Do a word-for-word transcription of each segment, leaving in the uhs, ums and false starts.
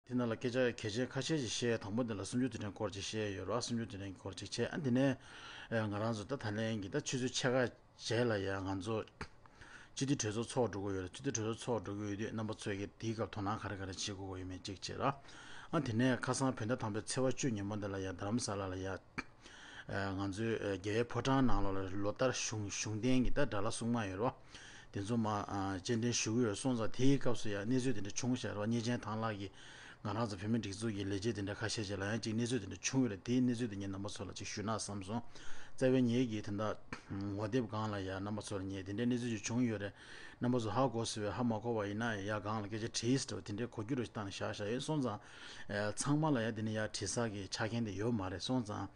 དེ་ནང་ལ་སྐད་ཆ་གལ་ཆེན་ཁ་ཤས་ཤིག་བཤད། དང་པོ་དེ་ལ་གསུམ་བཅུ་དུས་དྲན་སྐོར་ཅིག་བཤད་ཡོད་རེད་བ། གསུམ་བཅུ་དུས་དྲན་སྐོར་ཅིག་བྱས། ཨ་འདི་ནས་ཨ་ང་རང་ཚོ་ད་ད་ལན་གྱི་ད་ཆུ་ཚོད་ཕྱེད་ཀ་རྗེས་ལ་ཡ་ང་ཚོ་སྤྱི་འཐུས་གྲོས་ཚོགས་ཚོགས་འགྲོ་གི་ཡོད་རེད། སྤྱི་འཐུས་གྲོས་ཚོགས་ཚོགས་འགྲོ་གི་ཡོད་དུས་རྣམ་པ་ཚོས་ཀྱི་དེའི་སྐབས་དོ་སྣང་ག་རེ་ག་རེ་བྱེད་དགོས་ཀྱི་ཡོད་མེད་ཅིག་བྱེད་ར། ཨ་དེ་ནས་ཁ་སང་བོད་ཟླ་དང་པོའི་ཚེས་པ་བཅུ་ཉིན་མོ་འདི་ལ་ཡ་རྡ་རམ་ས་ལ་ལ་ཡ་ང་ཚོའི་རྒྱལ་བའི་ཕོ་བྲང་ནང་ལོགས་ལ་ལོ་ལྟར་གཞུང་གཞུང་རྟེན་གྱི་ད་དགྲ་ལྷ་སྲུང་མ་ཡོད་རེད་བ། དེ་ཚོ་མ་སྤྱན་འདྲེན་ཞུ་གི་ཡོད་སོང་ཙང་། དེའི་སྐབས་སུ་ཡང་གནས་ཚུལ་དེ་འདྲ་བྱུང་ཤག་རེད་བ། ཉེ་ཆེན་ཐང་ལྷ་གིས་ང་རང་ཚོ་བོད་མི་སྒྲིག་འཛུགས་ཀྱི་ལས་བྱེད་དེ་འདྲ་ཁ་ཤས་ཅིག་ལ་ཡང་ཅིག་གནས་ཚུལ་དེ་འདྲ་བྱུང་ཡོད་རེད། དེའི་གནས་ཚུལ་དེ་ངས་རྣམ་པ་ཚོ་ལ་ཅིག་ཞུས་ན་བསམ་སོང་། རྩ་བའི་ངེད་ཀྱིས་དེ་འདྲ་ངོ་དེབ་སྒང་ལ་ཡང་རྣམ་པ་ཚོ་ལ་ངས་དེ་འདྲའི་གནས་ཚུལ་ཅིག་བྱུང་ཡོད་རེད། རྣམ་པ་ཚོ་ཧ་གོ་སྲིད་པས། ཧ་མ་གོ་བ་ཡིན་ན་ཡ་སྒང་ལ་སྐད་ཆ་དྲིས་ཟེར་བ་དེ་འདྲའི་གོ་རྒྱུ་རུ་བཏང་ནས་བཞག་བཞག་ཡོད་སོང་ཙང་། ཚང་མ་ལ་ཡ་དེ་ནས་ཡ་དྲི་ས་གི་ཆ་རྐྱེན་དེ་ཡོད་མ་རེད་སོང་ཙང་།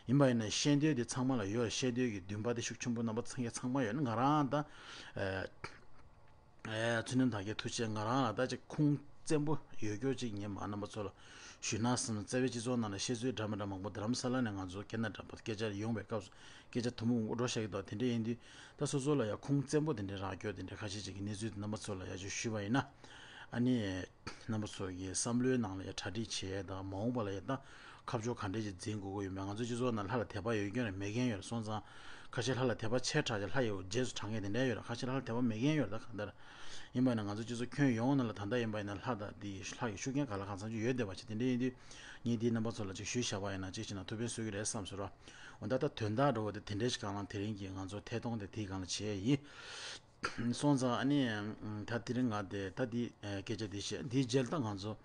ཡིན་པ་ཡིན་ན་ཤེས་འདོད་དེ་ཚང་མ་ལ་ཡོད། ཤེས་འདོད་ཀྱི་འདུན་པ་དེ་ཤུགས་ཆེན་པོ་རྣམ་པ་ཚང་གི་ཚང་མ་ཡོད་ན། ང་རང་ད་ཨ་ཨ་ཚུལ་ཁྲིམས་དར་རྒྱས་ཐུགས་རྗེ་ཆེ། ང་རང་ལ་ད་ཅིག་ཁུངས་བཙན་པོ་ཡོད་རྒྱུ་ཅིག་ངས་མ་རྣམ་པ་ཚོ་ལ་ཞུས་ན་བསམ། རྩ་བའི་སྤྱི་ཚོགས་ནང་ལ་བཤད་ཚུལ་འདྲ་མི་འདྲ་མང་པོ། རྡ་རམ་ས་ལ་ནས་ང་ཚོ་ཁེ་ན་ཌ་བར་སྐད་ཆ་ཡོང་བའི་སྐབས་སུ་སྐད་ཆ་དུམ་བུ་མང་པོ་འགྲོ་བཞག་གི་འདུག་དེ་འདྲ་ཡིན་དུས་ད་སོ་སོ་ལ་ཡང་ཁུངས་བཙན་པོ་དེ་འདྲའི་རག་རྒྱུ་དེ་འདྲའི་ཁ་ཤས་ཅིག་གི་གནས་ཚུལ་དེ་རྣམ་པ་ཚོ་ལ་ཡང་ཅིག་ཞུས་པ་ཡིན་ན། ཨ་ནི། རྣམ་པ་ཚོ་གི་བསམ་བློའི་ནང་ལ་ཡང་གྲ་སྒྲིག་བྱས་དང་། མ་འོངས་པ་ལ་ཡང་ད་ཁ་ཕྱོགས་ག་འདྲས་ཅིག་འཛིན་དགོས་ཀྱི་ཡོད་མེད། ང་ཚོ་སྤྱི་ཚོགས་ནང་ལྷ་ལ་དད་པ་ཡོད་མཁན་རེད་མེད་མཁན་ཡོད་རེད་སོང་ཙང་། ཁ་ཤས་ལྷ་ལ་དད་པ་ཆེ་དྲགས་ཀྱི་ལྷ་ཡི་རྗེས་སུ་འབྲང་མཁན་དེ་འདྲ་ཡོད་རེད། ཁ་ཤས་ལྷ་ལ་དད་པ་མེད་མཁན་ཡོད་རེད། ད་གང་ལྟར་ཡིན་པ་ཡིན་ན་ང་ཚོ་སྤྱི་ཚོགས་ཁྱོན་ཡོངས་ནང་ལ་ད་ལྟ་ཡིན་པ་ཡིན་ན་ལྷ་དང་དེ་ཡི་ལྷ་ཡི་ཤུགས་རྐྱེན་ག་ལ་གང་འཚམ་ཅིག་ཡོད་བསྡད་པ་ཅིག་དེ་འདྲ་ཡིན་དུས། ངས་འདིའི་རྣམ་པ་ཚོ་ལ་ཅིག་ཞུས་བཞག་པ་ཡིན་ན་ཅིག་བྱས་ན་ཐུགས་ཕན་གསོས་ཀྱི་རེད་བསམ་སོང་ར། འོ་ད་ད་དོན་དག་འགྲོ་བ་དེ་དེ་འདྲས་ཤིག་སྒང་ལ་དེ་རིང་གི་ང་ཚོ་ཐད་གཏོང་དེ་དེའི་སྒང་ལ་བྱས་ཡིན། སོང་ཙང་ཨ་ནི་ད་དེ་རིང་ང་དེ་ད་དེ་སྐད་ཆ་དེ་བཤད། དེའི་རྗེས་ད་ང་ཚོ་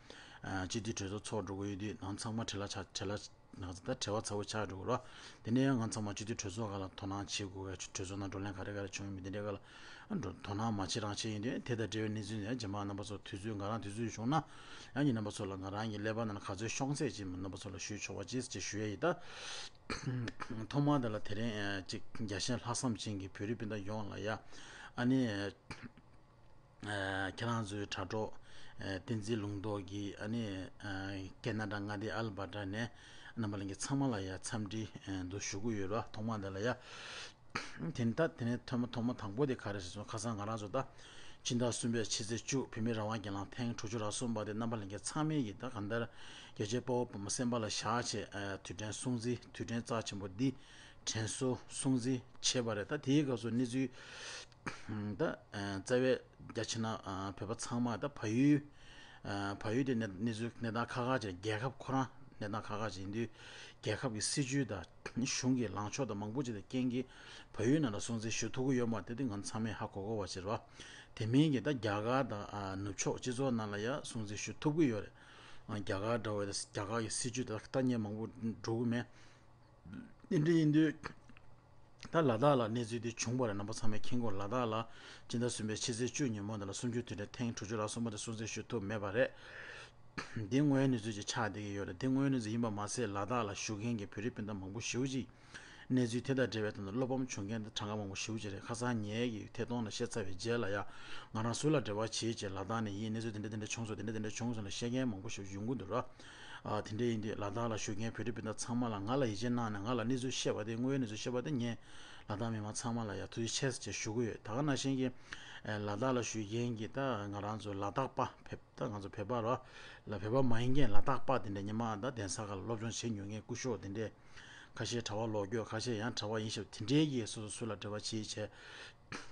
སྤྱི་འཐུས་གྲོས་ཚོགས་ཚོགས་འགྲོ་གི་ཡོད་དུས་ནང་ཚང་མ་བྲེལ་བ་ཆགས་བྲེལ་བ་ནང་ཚོ་ད་བྲེལ་བ་ཚ་བོ་ཆགས་འགྲོ་གི་རེད། དེ་ནས་ཡང་ང་ཚང་མ་སྤྱི་འཐུས་གྲོས་ཚོགས་སྒང་ལ་དོ་སྣང་བྱེད་དགོས་གི། གྲོས་ཚོགས་ནང་བགྲོ་གླེང་ག་རེ་ག་རེ་བྱུང་ཡོད་མེད་དེ་འདྲའི་སྒང་ལ་དོ་སྣང་མ་བྱེད་རང་བྱེད་ཡིན་དུས། དེ་དང་འབྲེལ་བའི་གནས་ཚུལ་ནས་རྗེས་མ་རྣམ་པ་ཚོ་དུས་ཚོད་ང་རང་དུས་ཚོད་བྱུང་ན་ཡང་ངས་རྣམ་པ་ཚོ་ལ་ང་རང་གི་ཀླད་པ་ནང་ལ་ག་ཚོད་ཤོང་ཚད་ཅིག་རྣམ་པ་ཚོ་ལ་ཞུས་ཆོག་པ་ཅིག་ཅེས་ཞུ་ཡ་ཡིན་ད། ཐོག་མར་དེ་ལ་དེ་རིང་ཨ་ཅིག་རྒྱལ་ཞེན་ལྷག་བསམ་ཅན་གྱི་བོད་རིགས་སྤུན་ཟླ་ཡོངས་ལ་ཡ། ཨ་ནི་ཨ་ཁྱེད་རང་ཚོའི་དྲ་གྲོགས་ཨ་བསྟན་འཛིན་ལུང་རྟོགས་ཀྱིས་ཨ་ནི་ཨ་ཁེ་ན་ཌ་མངའ་སྡེ་ཨལ་བྷར་ཊ་ནས་རྣམ་པ་ལྷན་རྒྱས་ཚང་མ་ལ་ཡ་འཚམས་འདྲི་ཨ་འདུག་ཞུ་གི་ཡོད་ར། ཐོག་མར་དེ་ལ་ཡ། དེ་ནི་ད་དེ་ནས་ཐོག་མ་ཐོག་མ་དང་པོ་དེ་ག་རེ་ཟེར་སོང་། ཁ་སང་ང་རང་ཚོ་ད་ཕྱི་ཟླ་གསུམ་པའི་ཕྱི་ཚེས་བཅུ་བོད་མིའི་རང་དབང་སྒེར་ལངས་ཐེངས་དྲུག་ཅུ་རེ་གསུམ་པ་དེ་རྣམ་པ་ལྷན་རྒྱས་ཚང་མས་ཀྱིས་ད་གང་ལྟར་རྒྱལ་གཅེས་དཔའ་བོ་བོད་མི་སེམས་པ་ལ་བཞག་བྱས་ཨ་དུས་དྲན་སྲུང་བརྩི། དུས་དྲན་རྩ་ཆེན་པོ་འདི་དྲན་གསོ་སྲུང་བརྩི་བྱས་པ་རེད། ད་དེའི་སྐབས་སུ་གནས་ཚུལ་ད་ཨ་རྩ་བའི་རྒྱ་ཆེ་ན་ཨ་བོད་པ་ཚང་མ་ད་བལ་ཡུལ་ཨ་བལ་ཡུལ་དེ་གནས་གནས་ཚུལ་གནས་སྟངས་ཁག་ཁག་ཅིག་རྒྱལ་ཁབ་ཁོ་རང་གནས་སྟངས་ཁག་ཁག་ཅིག་ཡིན་དུས་རྒྱལ་ཁབ་ཀྱི་སྲིད་བྱུས་དང་གཞུང་གི་ལངས་ཕྱོགས་དང་མང་པོ་ཅིག་དང་རྐྱེན་གྱིས་བལ་ཡུལ་ནང་ལ་སྲུང་བརྩི་ཞུ་ཐུབ་ཀྱི་ཡོད་མ་རེད། དེ་ང་ཚང་མས་ཧ་གོ་གོ་བ་ཞིག་རེད་བ། དེ་མིན་གྱི་ད་རྒྱ་གར་དང་ཨ་ནུབ་ཕྱོགས་སྤྱི་ཚོགས་ནང་ལ་ཡ་སྲུང་བརྩི་ཞུ་ཐུབ་ཀྱི་ཡོད་རེད། ཨ་རྒྱ་གར་འདྲ་བོ་དང་རྒྱ་གར་གྱི་སྲིད་བྱུས་དང་ལྟ་མཁན་མང་པོ་འགྲོ་གི་མེད། དེ་འདྲ་ཡིན་དུས་ད་ལ་དྭགས་ལ་གནས་ཚུལ་འདི་བྱུང་བ་རེད། རྣམ་པ་ཚང་མས་མཁྱེན་གོ། ལ་དྭགས་ལ་སྤྱི་ཟླ་གསུམ་པའི་ཕྱི་ཚེས་བཅུ་ཉིན་མོ་དེ་ལ་གསུམ་བཅུའི་དུས་དྲན་ཐེངས་དྲུག་ཅུ་རེ་གསུམ་པ་དེ་སྲུང་བརྩི་ཞུ་ཐུབ་མེད་པ་རེད། འདི་དངོས་ཡོད་གནས་ཚུལ་ཅིག་ཆགས་བསྡད་ཀྱི་ཡོད་རེད། འདི་དངོས་ཡོད་གནས་ཚུལ་ཡིན་པ་མ་ཟད་ལ་དྭགས་ལ་བཞུགས་མཁན་གྱི་བོད་རིགས་སྤུན་ཟླ་མང་པོ་ཞེ་པོ་ཅིག་གནས་ཚུལ་དེ་དང་འབྲེལ་བའི་ཐོག་ནས་བློ་ཕམ་བྱུང་མཁན་དེ་གྲངས་ཀ་མང་པོ་ཞེ་པོ་ཅིག་རེད། ཁ་སང་ངེད་ཀྱི་ཐད་གཏོང་ནང་བཤད་ཚར་བའི་རྗེས་ལ་ཡང་ང་རང་སུ་ལ་འབྲེལ་བ་བྱེད་ཅེས་ལ་དྭགས་ནས་ཡིན། གནས་ཚུལ་དེ་འདྲ་དེ་འདྲ་བྱུང་སོང་། དེ་འདྲ་དེ་འདྲ་བྱུང་སོང་ལ་བཤད་མཁན་མང་པོ་ཞེ་པོ་ཅིག་ཡོང་གི་འདུག་ར། ཨ་དེ་འདྲ་ཡིན་དུས་ལ་དྭགས་ལ་བཞུགས་མཁན་བོད་རིགས་སྤུན་ཟླ་ཚང་མ་ལ་ང་ལ་ཡིད་ཆེས་གནང་ནས་ང་ལ་གནས་ཚུལ་བཤད་པ་དེ་དངོས་ཡོད་གནས་ཚུལ་བཤད་པ་དེ་ངས་ལ་དྭགས་མི་མང་ཚང་མ་ལ་ཡང་ཐུགས་རྗེ་ཆེ་ཟེར་ཅེས་ཞུ་གི་ཡོད། ད་ག་ནང་བཞིན་གྱི་ཨ་ལ་དྭགས་ལ་བཞུགས་མཁན་གྱི་ད་ང་རང་ཚོ་ལ་དྭགས་པ་བོད་ད་ང་ཚོ་བོད་པ་ར་ལ་བོད་པ་མ་ཡིན་མཁན་ལ་དྭགས་པ་དེ་འདྲ་ཉི་མ་ད་གདན་ས་ཁག་ལ་སློབ་སྦྱོང་བྱེད་མྱོང་མཁན་སྐུ་ཞབས་དེ་འདྲས་ཁ་ཤས་གྲྭ་པ་ལོག་སྐྱོད་ཁ་ཤས་ཡང་གྲྭ་པ་ཡིན་ཞབས་དེ་འདྲས་ཀྱིས་སོ་སོ་སུ་ལ་འབྲེལ་བ་བྱེད་བྱས།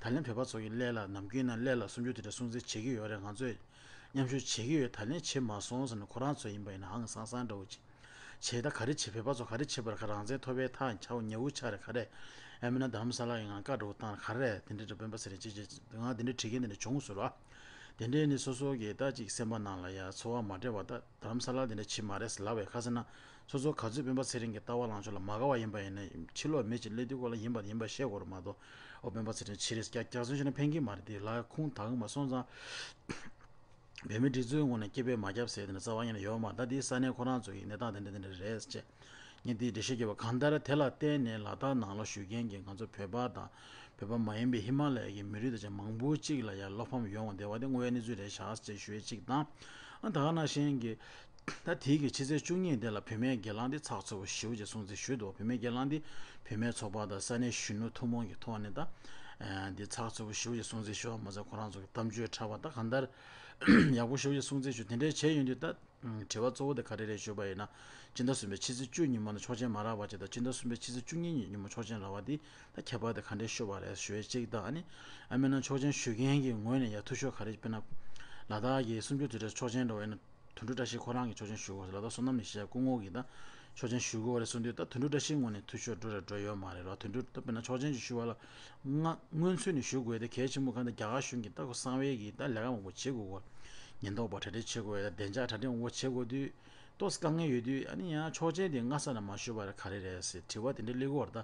ད་ལན་བོད་པ་ཚོ་གི་སླད་ལ་ནམ་རྒྱུན་ནང་སླད་ལ་གསུམ་བཅུ་དེ་འདྲ་སྲུང་བརྩི་བྱེད་ཀྱི་ཡོད་རེད། ང་ཚོས་མཉམ་ཞུགས་བྱེད་ཀྱི་ཡོད། ད་ལན་བྱེད་མ་སོང་ཟེར་ནས་ཁོ་རང་ཚོ་ཡིན་པ་ཡིན་ན་ཧང་སང་སང་འདྲ་བོ་ཅིག་བྱས། ད་ག་རེ་བྱེད། བོད་པ་ཚོ་ག་རེ་བྱེད་པར་ག་རང་བཙན་ཐོབ་པའི་ཐག་ཆགས་ཉེ་བོ་ཆགས་རེད་ག་རེ། ཨ་མིན་ན་དྷ་རམ་ས་ལ་གི་ངང་བཀའ་འགྲོ་བཏང་ག་རེ་དེ་འདྲ་འདྲ་སྤེན་པ་ཚེ་རིང་ཅིག་ཅིག་ང་དེ་འདྲ་དྲི་མཁན་དེ་འདྲ་བྱུང་སོང་ར། དེ་འདྲའི་ནི་སོ་སོ་གི་ད་ཅིག་སེམས་པ་ནང་ལ་ཡ་ཚོར་བ་མ་འདྲ་བ་ད་དྷ་རམ་ས་ལ་དེ་འདྲ་བྱེད་མ་རེད་ཟེར་ལབ་པའི་ཁ་ཟེར་ན། སོ་སོ་ག་ཚོད་སྤེན་པ་ཚེ་རིང་གི་ལྟ་བ་ལངས་ཕྱོགས་ལ་མ་དགའ་བ་ཡིན་པ་ཡིན་ན་ཕྱི་ལོགས་མི་ཅིག་སླེབས་དུས་སྐོར་ལ་ཡིན་པ་ཡིན་པ་བཤད་དགོས་རེད་མ་གཏོགས། ཨོ་སྤེན་པ་ཚེ་རིང་ཕྱི་རེས་སྐྱག་སྐྱག་རྫུན་བཤད་ན་ཕན་གྱི་མ་རེད། དེ་ལ་ཁུངས་དག་གི་མ་སོང་ཙང་། བོད་མི་སྒྲིག་འཛུགས་ངོས་ནས་སྐྱེ་འཕེལ་མ་བརྒྱབ་ཟེར་དེ་ནི་རྩ་བ་ཉིད་ནས་ཡོད་མ་རེད། ད་དེའི་ས་གནས་ཁོ་རང་ཚོ་ཡི་གནས་སྟངས་དེ་འདྲ་དེ་འདྲ་རེད་ཅེས་ངས་དེའི་འགྲེལ་བཤད་བརྒྱབ་པ། གང་ལྟར་དེ་ལ་བརྟེན་ནས་ལ་དྭགས་ནང་ལ་བཞུགས་མཁན་གྱི་ང་ཚོ་བོད་པ་དང་བོད་པ་མ་ཡིན་པའི་ཧི་མ་ལ་ཡ་གི་མི་རིགས་དང་ཅིག་མང་པོ་ཅིག་ལ་ཡ་བློ་ཕམ་ཡོང་བ་བདེ་བ་དེ་དངོས་ཡོད་གནས་ཚུལ་རེད་ཤག་ཅེས་ཞུ་ཡས་གཅིག་དང་། ཨ་ད་ག་ནང་བཞིན་གྱི་ད་དེའི་གི་ཕྱི་ཚེས་བཅུ་གཉིས་དེ་ལ་བོད་མིའི་སྒེར་ལངས་དེ་ཚགས་ཚུད་པོ་ཞེ་པོ་ཅིག་སྲུང་བརྩི་ཞུས་འདུག་བོད་མིའི་སྒེར་ལངས་དེ་བོད་མིའི་ཚོགས་པ་དང་ས་གནས་གཞོན་ནུ་ཐུན་མོང་གི་ཐོག་ནས་ད་ཨ་འདི་ཚགས་ཚུད་པོ་ཞེ་པོ་ཅིག་སྲུང་བརྩི་ཞུ་བ་མ་ཟད་ཁོ་རང་ཚོ་གི་གཏམ་བརྗོད་འཁྲབ་པ་ད་གང་ལྟར་ ཡག་པོ་ཞེ་པོ་ཅིག་སྲུང་བརྩི་ཞུ། དེ་འདྲའི་བྱས་ཡོང་དུས་ད་དྲི་བ་གཙོ་བོ་དེ་ག་རེ་རེད་ཞུས་པ་ཡིན་ན། སྤྱི་ཟླ་གསུམ་པའི་ཕྱི་ཚེས་བཅུ་ཉིན་མོ་ནས་ཆོག་མཆན་མ་རག་པ་བྱས་དང་། སྤྱི་ཟླ་གསུམ་པའི་ཕྱི་ཚེས་བཅུ་གཉིས་ཉིན་མོ་ཆོག་མཆན་རག་པ་དེ་ད་ཁྱད་པར་དེ་ག་འདྲས་ཤོར་བ་རེད་ཞུ་ཡས་གཅིག་དང་། ཨ་ནི་ཨ་མེན་ན་ཆོག་མཆན་ཞུ་མཁན་གྱི་ངོས་ནས་ཡ་འཐུས་ཤོར་ག་རེ། དཔེར་ན་ལ་དྭགས་ཀྱི་སུམ་ཅུ་དོན་གྲུབ་ཆོག་མཆན་འདྲ་བོ་ཡིན་ན། དོན་གྲུབ་བཀྲ་ཤིས་ཁོ་རང་གིས་ཆོག་མཆན་ཞུ་དགོས། ལ་དྭགས་བསོད་ནམས་གླིང་གཞིས་ཆགས་སྐུ་ངོ་གིས་ད་ཆོག་མཆན་ཞུ་དགོས་རེད་གསུངས་དུས། ད་དོན་གྲུབ་བཀྲ་ཤིས་ངོས་ནས་འཐུས་ཤོར་འགྲོ་རེད་འགྲོ་ཡོད་མ་རེད་རོ། དོན་གྲུབ་ད་དཔེར་ན་ཆོག་མཆན་ཅིག་ཞུ་བ་ལ་ང་སྔོན་ཚུད་ནས་ཞུ་དགོས་དེ་གལ་ཆེན་པོ། གང་ལྟར་རྒྱ་གར་གཞུང་གིས་ད་ཁོ་གསང་བའི་གི་ད་ལས་ཀ་མང་པོ་བྱེད་དགོས་གོ། ཉེན་རྟོག་པ་གྲ་སྒྲིག་བྱེད་དགོས་ཡ། ད་བདེ་འཇགས་གྲ་སྒྲིག་མང་པོ་བྱེད་དགོས་དུས་ཏོག་ཙམ་དཀའ་ངལ་ཡོད་དུས། ཨ་ནི་ཡང་ཆོག་མཆན་དེ་སྔ་ས་ནས་མ་ཞུས་པ་རེད་ག་རེ་རེད་ཟེར་དྲི་བ་དེ་འདྲ་སླེབས་ཀྱི་ཡོད་རེད།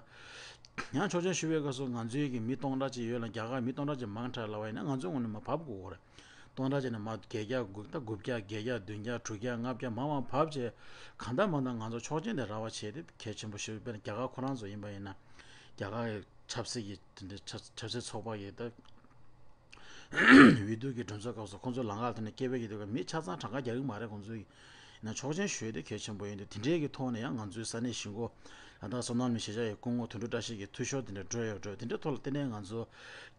ད་ཡང་ཆོག་མཆན་ཞུ་བའི་སྐབས་སུ་ང་ཚོའི་གི་མི་སྟོང་ཕྲག་ཅིག་ཡོད་ལ། རྒྱ་གར་མི་སྟོང་ཕྲག་ཅིག་མང་དྲགས་ལབ་པ་ཡིན་ན་ང་ཚོའི་ངོས་ནས་མར་བབས་དགོས་གོ་རེད། སྟོང་ཕྲག་ཅིག་ནས་མར་བརྒྱད་བརྒྱ་དགུ་ད་དགུ་བརྒྱ་བརྒྱད་བརྒྱ་བདུན་བརྒྱ་དྲུག་བརྒྱ་ལྔ་བརྒྱ་མར་མར་བབས་བྱས། གང་ལྟར་མང་ལྟར་ང་ཚོ་ཆོག་མཆན་དེ་རག་པ་བྱས་དེ་གལ་ཆེན་པོ་ཞིག་དཔེར་ན་རྒྱ་གར་ཁོ་རང་ཚོ་ཡིན་པ་ཡིན་ན། རྒྱ་གར་གྱི་ཆབ་སྲིད་ཀྱི་དེ་འདྲའི་ཆབ་ཆབ་སྲིད་ཚོགས་པ་ཡི་ད་འོས་བསྡུ་གི་གྲོས་ཚོགས་སྐབས་སུ་ཁོང་ཚོ་ལམ་ཁ་དེ་ནས་སྐད་འབོད་ཀྱི་དུས་སྐབས་མི་ཆ་ཚང་གྲངས་ཀ་རྒྱག་གི་མ་རེད། ཁོང་ཚོ་ཡིན་ན་ཆོག་མཆན་ཞུ་ཡས་དེ་གལ་ཆེན་པོ་ཡིན་དུས། དེ་འདྲའི་གི་ཐོག་ནས་ཡང་ང་ཚོའི་ས་གནས་གཞིས་འགོ་ལ་དྭགས་བསོད་ནམས་གླིང་གཞིས་ཆགས་ཀྱི་སྐུ་ངོ་དོན་གྲུབ་བཀྲ་ཤིས་ཀྱི་འཐུས་ཤོར་དེ་འདྲ་འགྲོ་ཡོད་འགྲོ། དེ་འདྲའི་ཐོག་ལ་བརྟེན་ནས་ང་ཚོ་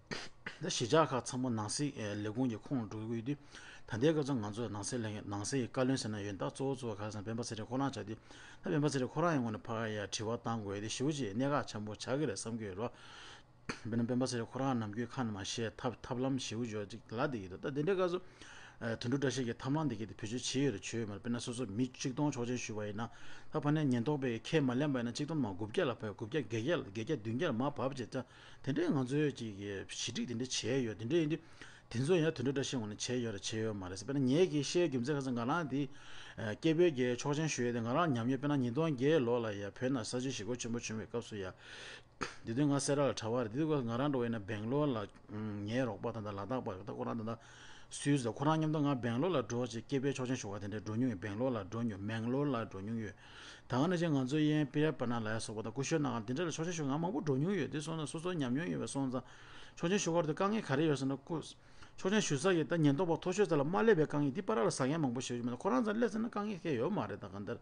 ད་གཞིས་ཆགས་ཁག་ཚང་མ་ནང་སྲིད་ཨེ་ལས་ཁུངས་ཀྱི་ཁོངས་ལ་འགྲོ་གི་ཡོད་དུས། ད་ལྟའི་སྐབས་སུ་ང་ཚོ་ནང་སྲིད་ལས་ནང་སྲིད་ཀྱི་བཀའ་བློན་ཟེར་ན་ཡོད། ད་གཙོ་བོ་གཙོ་བོ་ག་རེ་ཟེར་ན་སྤེན་པ་ཚེ་རིང་ཁོ་རང་ཆགས་དུས། ད་སྤེན་པ་ཚེ་རིང་ཁོ་རང་ཡི་ངོས་ནས་ཕར་ཡ་དྲི་བ་བཏང་དགོས་དེ་ཞེ་པོ་ཅིག་གནད་འགག་ཆེན་པོ་ཆགས་ཀྱི་རེད་བསམ་གྱི་ཡོད་རོ། དཔེར་ན་སྤེན་པ་ཚེ་རིང་ཁོ་རང་ནམ་རྒྱུན་ཁ་ནས་མ་བཤད་ཐབས་ཐབས་ལམ་ཞེ་པོ་ཅིག་ལབ་བསྡད་ཀྱི་འདུག་ད་དེ་འདྲའི་སྐབས་སུ་ཨ་དོན་གྲུབ་བཀྲ་ཤིས་ཀྱི་ཐབས་ལམ་འདི་གས་དེ་བེད་སྤྱོད་བྱེད་ཡོད་རེད་བྱེད་ཡོད་མ་རེད། དཔེར་ན་སོ་སོ་མི་གཅིག་སྟོང་ཆོག་མཆན་ཞུས་པ་ཡིན་ན། ད་ཕ་ནས་ཉེན་རྟོག་པས་ཁས་མ་ལེན་པ་ཡིན་ན་གཅིག་སྟོང་མ་དགུ་བརྒྱ་ལ་ཕེབས། དགུ་བརྒྱ་བརྒྱད་བརྒྱ་ལ་བརྒྱད་བརྒྱ་བདུན་བརྒྱ་ལ་མར་བབས་བྱས། ད་དེ་འདྲའི་ང་ཚོའི་ཅིག་གི་ཞི་འགྲིག་དེ་འདྲ་བྱས་ཡོད། དེ་འདྲ་ཡིན་དུས་དེ་ཚོ་ཡང་དོན་གྲུབ་བཀྲ་ཤིས་ངོས་ནས་བྱས་ཡོད་རེད་བྱས་ཡོད་མ་རེད་ཟེར། དཔེར་ན་ངས་ཀྱི་བཤད་རྒྱུ་མཚན་ག་ཚོད་ང་རང་དེ་ཨ་སྐད་འབོད་ཀྱི་ཆོག་མཆན་ཞུ་ཡས་དེ་ང་རང་ཉམས་མྱོང་དཔེར་ན་ཉིས་སྟོང་བརྒྱད་ལོ་ལ་ཡ་བོད་ནང་ས་བྱི་ཞི་རྒོལ་ཆེན་པོ་བྱུང་བའི་སྐབས་སུ་ཡ། དེ་དུས་ང་སེ་ར་ལ་གྲྭ་པ་རེད། དེ་དུས་ང་རང་འདྲ་བོ་ཡིན་ན་སྦེང་ལོར་ལ་ངའི་རོགས་པ་ད་ལྟ་ལ་དྭགས་པ་ད་ཁོ་རང་ད་ལྟ་སུད་སི་ལ་ཁོ་རང་མཉམ་དུ་ང་སྦེང་ལོར་ལ་འགྲོ་བྱས་སྐད་འབོད་ཆོག་མཆན་ཞུ་བ་དེ་འདྲ་འགྲོ་མྱོང་ཡོད། སྦེང་ལོར་ལ་འགྲོ་མྱོང་། མེང་ལོར་ལ་འགྲོ་མྱོང་ཡོད། ད་ག་ནང་བཞིན་ང་ཚོ་ཡན་པི་ཡ་པ་ན་ལ་ཡ་སོགས་པ་དང་ཀུ་ཤུ་ན་ག་དེ་འདྲ་ལ་ཆོག་མཆན་ཞུ་ང་མང་པོ་འགྲོ་མྱོང་ཡོད། དེ་སོང་ན་སོ་སོ་ཉམས་མྱོང་ཡོད་པ་སོང་ཙང་། ཆོག་མཆན་ཞུ་བར་དུ་དཀའ་ངལ་ག་རེ་ཡོད་ཟེར་ན་ཀུ། ཆོག་མཆན་ཞུ་ས་གི་ད་ཉེན་རྟོག་པ་མཐོ་ཤོས་ཚོ་ལ་མ་སླེབས་པའི་དཀའ་ངལ་འདི་པར་ལ་ཟ་མཁན་མང་པོ་ཞིག་ཡོད་མ་རེད། ཁོ་རང་ཚོ་སླེབས་ཟེར་ན་དཀའ་ངལ་གང་ཡང་ཡོད་མ་རེད། ད་གང་ལྟར་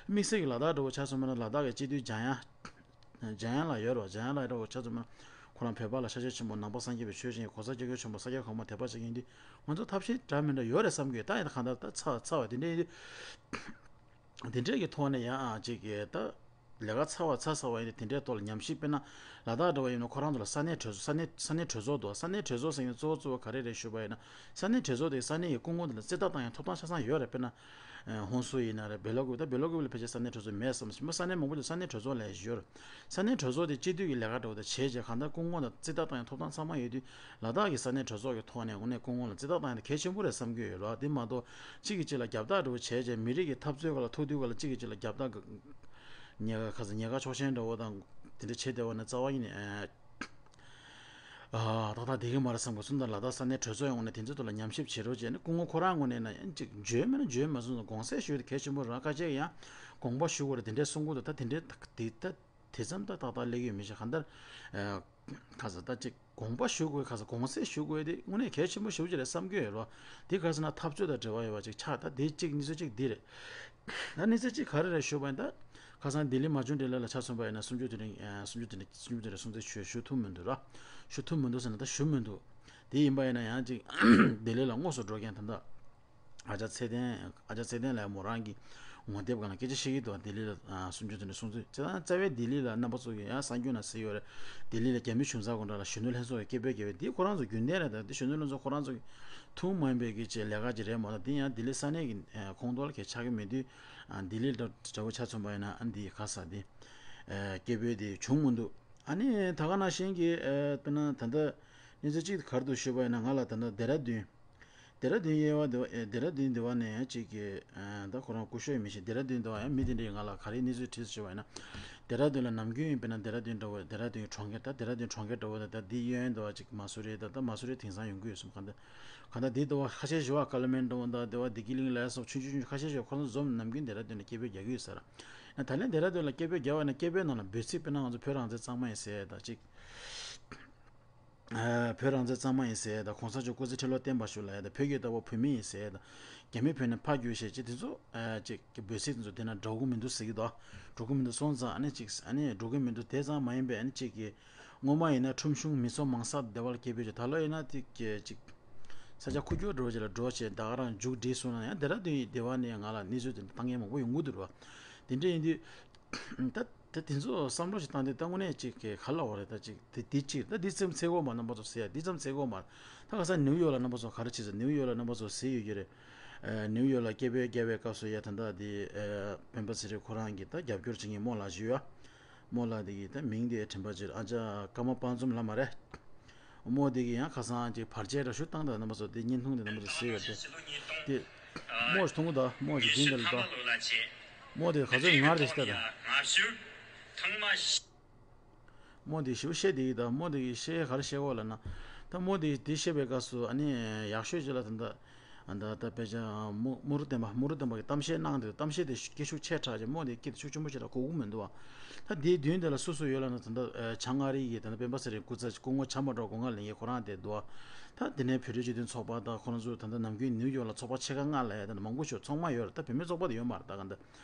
དམིགས་བསལ་གྱི་ལ་དྭགས་འདྲ་བོ་ཆ་མཚོན་པ་ན་ལ་དྭགས་ཀྱི་སྤྱི་འཐུས་འཇམ་དབྱངས་འཇམ་དབྱངས་ལགས་ཡོད་རེད་བ། འཇམ་དབྱངས་ལགས་འདྲ་བོ་ཆ་མཚོན་པ་ན་ཁོ་རང་བོད་པ་ལ་ཤ་ཤ་ཆེན་པོ་ནང་པ་སངས་རྒྱས་པའི་ཆོས་བྱེད་མཁན་གོ་ས་སྐྱབས་མགོན་ཆེན་པོ་ས་སྐྱ་གོང་མ་དད་པ་བྱེད་མཁན་འདི་ང་ཚོ་ཐབས་ཤེས་འདྲ་མི་འདྲ་ཡོད་རེད་བསམ་གྱི་ཡོད། ད་ཡིན་ད་གང་ལྟར་ད་ཚ་ཚ་བ་དེ་འདྲ་ཡིན་དུས། དེ་འདྲས་ཀྱི་ཐོག་ནས་ཡང་ཨ་ཅིག་གི་ད་ལས་ཀ་ཚ་བ་ཚ་ཚ་བ་ཡིན་དེ་འདྲའི་ཐོག་ལ་ཉམས་ཞིབ་དཔེར་ན་ལ་དྭགས་འདྲ་བ་ཡིན་ན་ཁོ་རང་ཚོ་ལ་ས་གནས་གྲོས་ཚོགས་ས་གནས་ས་གནས་གྲོས་ཚོགས་འདུག་ས་གནས་གྲོས་ཚོགས་ཟེར་མཁན་གཙོ་བོ་གཙོ་བོ་ག་རེ་རེད་ཞུས་པ་ཡིན་ན། ས་གནས་གྲོས་ཚོགས་དེ་ས་གནས་ཀྱི་སྐུ་ངོ་དེ་ལ་རྩིས་རྟགས་བཏང་ཡང་ཐོབ་ཐང་ཆ་ཚང་ཡོད་རེད། དཔེར་ན་ཧོན་སུར་ཡིན་ན་རེད། བེ་ལོ་ཀུ་ད་བེ་ལོ་ཀུ་ལ་ཕལ་ཆེར་ས་གནས་གྲོས་ཚོགས་མེད་བསམ་ཞིག་མ། ས་གནས་མང་པོ་དེ་ས་གནས་གྲོས་ཚོགས་ལ་ཡོད་རེད། ས་གནས་གྲོས་ཚོགས་དེ་སྤྱི་འཐུས་ཀྱི་ལས་ཀ་འདྲ་བོ་དེ་བྱས་རྗེས་གང་ལྟར་སྐུ་ངོ་ལ་རྩིས་རྟགས་བཏང་ཡང་ཐོབ་ཐང་ཚང་མ་ཡོད་དུས། ལ་དྭགས་ཀྱི་ས་གནས་གྲོས་ཚོགས་ཀྱི་ཐོག་ནས་དངོས་གནས་སྐུ་ངོ་ལ་རྩིས་རྟགས་བཏང་ཡང་གལ་ཆེན་པོ་རེད་བསམ་གྱི་ཡོད་རེད། དེ་མ་གཏོགས་གཅིག་གིས་གཅིག་ལ་རྒྱབ་ལྟ་འདྲ་བོ་བྱས་རྗེས་མི་རིགས་ཀྱི་འཐབ་རྩོད་སྐབས་ལ་ཐུག་དུས་སྐབས་ལ་གཅིག་གིས་གཅིག་ལ་རྒྱབ་ལྟ་ཉེས་ཁ་ས་ཉེས་ཁ་ཆོག་མཆན་འདྲ་བོ་དང་དེ་འདྲ་བྱེད་བསྡད་པ་ནི་རྩ་བ་ཉིད་ནས་ཨ་ཏག་ཏག་བསྡད་ཀྱི་མ་རེད་བསམ་གྱི་སོང་། ད་ལ་དྭགས་ས་གནས་གྲོས་ཚོགས་ཡོངས་ནས་དེ་ཚོའི་ཐོག་ལ་ཉམས་ཞིབ་བྱེད་རོགས་བྱས་ནས་སྐུ་ངོ་ཁོ་རང་ངོས་ནས་ན་ཡང་ཅིག་འཇོན་མིན་ན་འཇོན་མ་སོང་ཙང་དགོངས་སེལ་ཞུ་ཡ་དེ་གལ་ཆེན་པོ་རེད། ཁ་ཤས་ཀྱིས་ཡང་དགོངས་པ་ཞུ་དགོས་རེད་དེ་འདྲས་གསུང་གི་འདུག་ད་དེ་འདྲས་དེ་ད་དེ་ཙམ་ད་ཏག་ཏག་སླེབས་ཀྱི་ཡོད་མི་ཤེས། གང་ལྟར་ཨ་ཁ་ས་ད་ཅིག་དགོངས་པ་ཞུ་དགོས་ཁ་ས་དགོངས་སེལ་ཞུ་དགོས་དེ་དངོས་གནས་གལ་ཆེན་པོ་ཞེ་པོ་ཅིག་རེད་བསམ་གྱི་ཡོད་རོ། དེ་ག་རེ་ཟེར་ན་འཐབ་རྩོད་དང་འབྲེལ་བ་ཡོད་པ་ཅིག་ཆགས། ད་དེ་གཅིག་གཉིས་ཚོ་གཅིག་འདི་རེད། ད་གནས་ཚུལ་གཅིག་ག་རེ་རེད་ཞུས་པ་ཡིན་ད། ཁ་སང་ལྡི་ལི་མ་བྱོན་འབྲེལ་ལ་ཆ་མཚོན་པ་ཡིན་ན་སུམ་ཅུ་དོན་གྲུབ་ཨ་སུམ་ཅུ་དོན་གྲུབ་སུམ་ཅུ་དོན་གྲུབ་སྲུང་བརྩི་ཞུ་ཞུ་ཐུབ་མི་འདུག་ར། ཞུ་ཐུབ་མི་འདུག་ཟེར་ན་ད་ཞུ་མི་འདུག་དེ་ཡིན་པ་ཡིན་ན་ཡང་ཅིག་ལྡི་ལི་ལ་དངོས་སུ་འགྲོ་མཁན་ད་ལྟ་ཨ་ཅག་ཚེ་བརྟན་ཨ་ཅག་ཚེ་བརྟན་ལགས་མོ་རང་གི་ངོ་དེབ་སྒང་ལ་སྐད་ཆ་བཤད་ཀྱི་འདུག་ལྡི་ལི་ལ་ཨ་སུམ་ཅུ་དོན་གྲུབ་སྲུང་བརྩི་བྱས་ཙང་རྩ་བའི་ལྡི་ལི་ལ་རྣམ་པ་ཚོ་གི་ཡང་གསར་འགྱུར་ནང་གཟིགས་ཡོད་རེད། ལྡི་ལི་ལ་རྒྱ་མི་གཞུང་ཚབ་དགོང་དག་ལ་གཞོན་ནུ་ལྷན་ཚོགས་ཀྱི་སྐད་འབོད་རྒྱག་པའི་འདི་ཁོ་རང་ཚོ་རྒྱུན་ལྡན་རེད། ད་འདི་གཞོན་ནུ་ལྷན་ཚོགས་ཁོ་རང་ཚོ་གི་ཐུན་མོང་མ་ཡིན་པའི་གི་ཅིག་ལས་ཀ་ཅིག་རེད་མ་གཏོགས་འདི་ཡང་ལྡི་ལི་ས་གནས་ཀྱི་ཨ་ཁོངས་གཏོགས་ལ་གས་ཆགས་ཀྱི་མེད་དུས། ཨ་ལྡི་ལི་འདྲ་འདྲ་བོ་ཆ་མཚོན་པ་ཡིན་ན་ཨ་འདི་ག་ས་འདི་ཨ་སྐད་འབོད་འདི་བྱུང་མི་འདུག་ཨ་ནི་ད་ག་ནང་བཞིན་གྱི་ཨ་དཔེར་ན་ད་ལྟ་གནས་ཚུལ་གཅིག་ག་རེ་འདུག་ཞུས་པ་ཡིན་ན་ང་ལ་ད་ལྟ་ལྡེ་ར་ལྡུན་ལྡེ་ར་ལྡུན་དབྱེ་བ་འདི་བ་ཨེ་ལྡེ་ར་ལྡུན་འདི་བ་ནས་ཡང་གཅིག་གི་ཨ་ད་ཁོ་རང་སྐུ་ཞབས་ཡིན་མི་ཤེས། ལྡེ་ར་ལྡུན་འདི་བ་ཡང་མི་དེ་འདྲས་ང་ལ་ག་རེ་གནས་ཚུལ་དྲིས་ཞུས་པ་ཡིན་ན། ལྡེ་ར་ལྡུན་ལ་ནམ་རྒྱུན་ཡིན་པས་ན་ལྡེ་ར་ལྡུན་འདྲ་བོ་ལྡེ་ར་ལྡུན་གྲོང་ཁྱེར་ད་ལྡེ་ར་ལྡུན་གྲོང་ཁྱེར་འདྲ་བོ་ད་ད་འདི་གཡོན་འདི་བ་གཅིག་མ་སུ་རི་ད་ད་མ་སུ་རི་དེང་སང་ཡོང་གི་ཡོད་གསུངས། གང་ལྟར་གང་ལྟར་འདི་འདི་བ་ཁ་ཤས་ཞུ་བ་ཀ་ལ་མན་འདྲ་བོ་ད་འདི་བ་བདེ་སྐྱིད་གླིང་ལ་སོགས་ཆུང་ཆུང་ཆུང་ཁ་ཤས་ཞུ་ཁོ་ཚོ་འཛོམས་ནམ་རྒྱུན་ལྡེ་ར་ལྡུན་ལ་སྐད་འབོད་རྒྱག་གི་ཡོད་ས་ར། ཡང་ད་ལན་ལྡེ་ར་ལྡུན་ལ་སྐད་འབོད་རྒྱག་པ་ཡིན་ན་སྐད་འབོད་ནང་ལ་འབོད་ཚིག་དཔེར་ན་ང་ཚོ་བོད་རང་བཙན་གཙང་མ་ཡིན་ཟེར་ད་གཅིག་ཨ་བོད་རང་བཙན་གཙང་མ་ཡིན་ཟེར་ད་གོང་ས་མཆོག་སྐུ་ཚེ་ཁྲི་ལོ་བརྟན་པར་ཤོག་ལབ་ཡ་ད་བོད་ཀྱི་ལྟ་བ་བོད་མི་ཡིན་ཟེར་ད་རྒྱ་མི་བོད་ནས་ཕར་རྒྱུགས་བྱས་ཅི་དེ་ཚོ་ཨ་ཅིག་གི་འབོད་ཚིག་དེ་ཚོ་དེ་ན་འགྲོ་གི་མི་འདུག་ཟེར་གི་འདུག་འགྲོ་གི་མི་འདུག་སོང་ཙང་ཨ་ནི་ཅིག་ཨ་ནི་འགྲོ་གི་མི་འདུག་དེ་ཙང་མ་ཡིན་པའི་ཨ་ནི་ཅིག་གི་སྔོན་མ་ཡིན་ན་ཁྲོམ་གཞུང་མི་ཚོགས་མང་ས་སྡེ་བ་ལ་སྐད་འབོད་བྱས། ད་ལོ་ཡིན་ན་དེ་གི་ཅིག་ ས་ཆ་ཁུག་ཀྱོག་འདྲ་བོ་ཅིག་ལ་འགྲོ་བྱས་ད་ག་རང་མཇུག་སྒྲིལ་སོང་ན་ཡང་ཌེ་ར་ཌུན་ཡི་སྡེ་བ་ནས་ང་ལ་གནས་ཚུལ་དེ་འདྲ་བཏང་མཁན་མང་པོ་ཡོང་གི་འདུག་ར་བ། དེ་འདྲ་ཡིན་དུས་ད་ད་དེ་ཚོ་བསམ་བློ་ཞིག་བཏང་དུས་ད་དངོས་གནས་ཅིག་གི་ག་ལ་བ་རེད། ད་ཅིག་དེ་དེ་ཅིག་ད་འདི་ཙམ་ཚེ་གོ་མ་རྣམ་པ་ཚོ་ཟེར་ཡ་འདི་ཙམ་ཚེ་གོ་མ། ད་ག་ས་ནིའུ་ཡོག་ལ་རྣམ་པ་ཚོ་ག་རེ་བྱེད་ཟེར། ནིའུ་ཡོག་ལ་རྣམ་པ་ཚོ་ཟེར་ཡོད་ཀྱི་རེད། ཨ། ནིའུ་ཡོག་ལ་སྐད་འབོད་རྒྱག་པའི་སྐབས་སུ་ཡ་ད་ལྟ་དེ་ཨ་སྤེན་པ་ཚེ་རིང་ཁོ་རང་གི་ད་རྒྱབ་སྐྱོར་བྱེད་མཁན་རྨོ་ལགས་ཞུ་ཡ། རྨོ་ལགས་དེ་གི་ད་མིང་དེ་དྲན་པ་ཅིག་ཨ་ཅག་ཀརྨ་དཔལ་འཛོམས་ལགས་མ་རེད། རྨོ་དེ་གི་ཡང་ཁ་སང་ཅིག་བར་ཆད་འདྲ་ཞུ་བཏང་། ད་རྣམ་པ་ཚོ་དེ་བརྙན་ཐུང་དེ་རྣམ་པ་ཚོ་གཟིགས་ཡོད་དེ། དེ་རྨོ་ཞིག་མཐོང་གི་འདུག་རྨོ་ཞིག་དེ་འདི་ལ་འདུག་རྨོ་དེ་ག་ཚོད་ངར་དེ་ཞིག་ལྟ་དང་། རྨོ་དེ་ཞེ་པོ་བཤད་བསྡད་ཀྱི་འདུག་རྨོ་དེ་གི་བཤད་ག་རེ་བཤད་གོ་ལབ་ན། ད་རྨོ་དེ་དེ་བཤད་པའི་སྐབས་སུ་ཨ་ནི་ཡག་ཤོས་ཅིག་ལ་ད་ལྟ་ཨ་ད་ད་དཔེ་ཆ་རྨོ་རྨོ་རུ་བསྟན་པ་རྨོ་རུ་བསྟན་པ་གི་གཏམ་བཤད་གནང་འདུག་གཏམ་བཤད་དེ་སྐད་ཤུགས་ཆེ་དྲགས་ཀྱི་རྨོ་དེ་སྐད་དེ་ཤུགས་ཆེན་པོ་ཞིག་ལ་གོ་གི་མི་འདུག་ད་དེའི་མདུན་དེ་ལ་སུ་སུ་ཡོད་ལབ་ན་ད་ལྟ་བྱང་ཨ་རི་ཡི་ད་ལྟ་སྤེན་པ་ཚེ་རིང་སྐུ་ཚ་སྐུ་ངོ་བྱམས་པ་སྒྲོལ་དགུང་ཁ་ལེན་མཁན་ཁོ་རང་དེ་འདུག་ད་དེ་ནས་བོད་རིགས་སྤྱི་མཐུན་ཚོགས་པ་དང་ཁོ་རང་ཚོ་ད་ལྟ་ནམ་རྒྱུན་ནིའུ་ཡོག་ལ་ཚོགས་པ་ཕྱེད་ཀ་ལྔ་ལ་ཡ་ད་ལྟ་མང་པོ་ཞིག་ཚང་མ་ཡོད་རེད། ད་བུད་མེད་ཚོགས་པ་དེ་ཡོད་མ་རེད། ད་ག་འདི་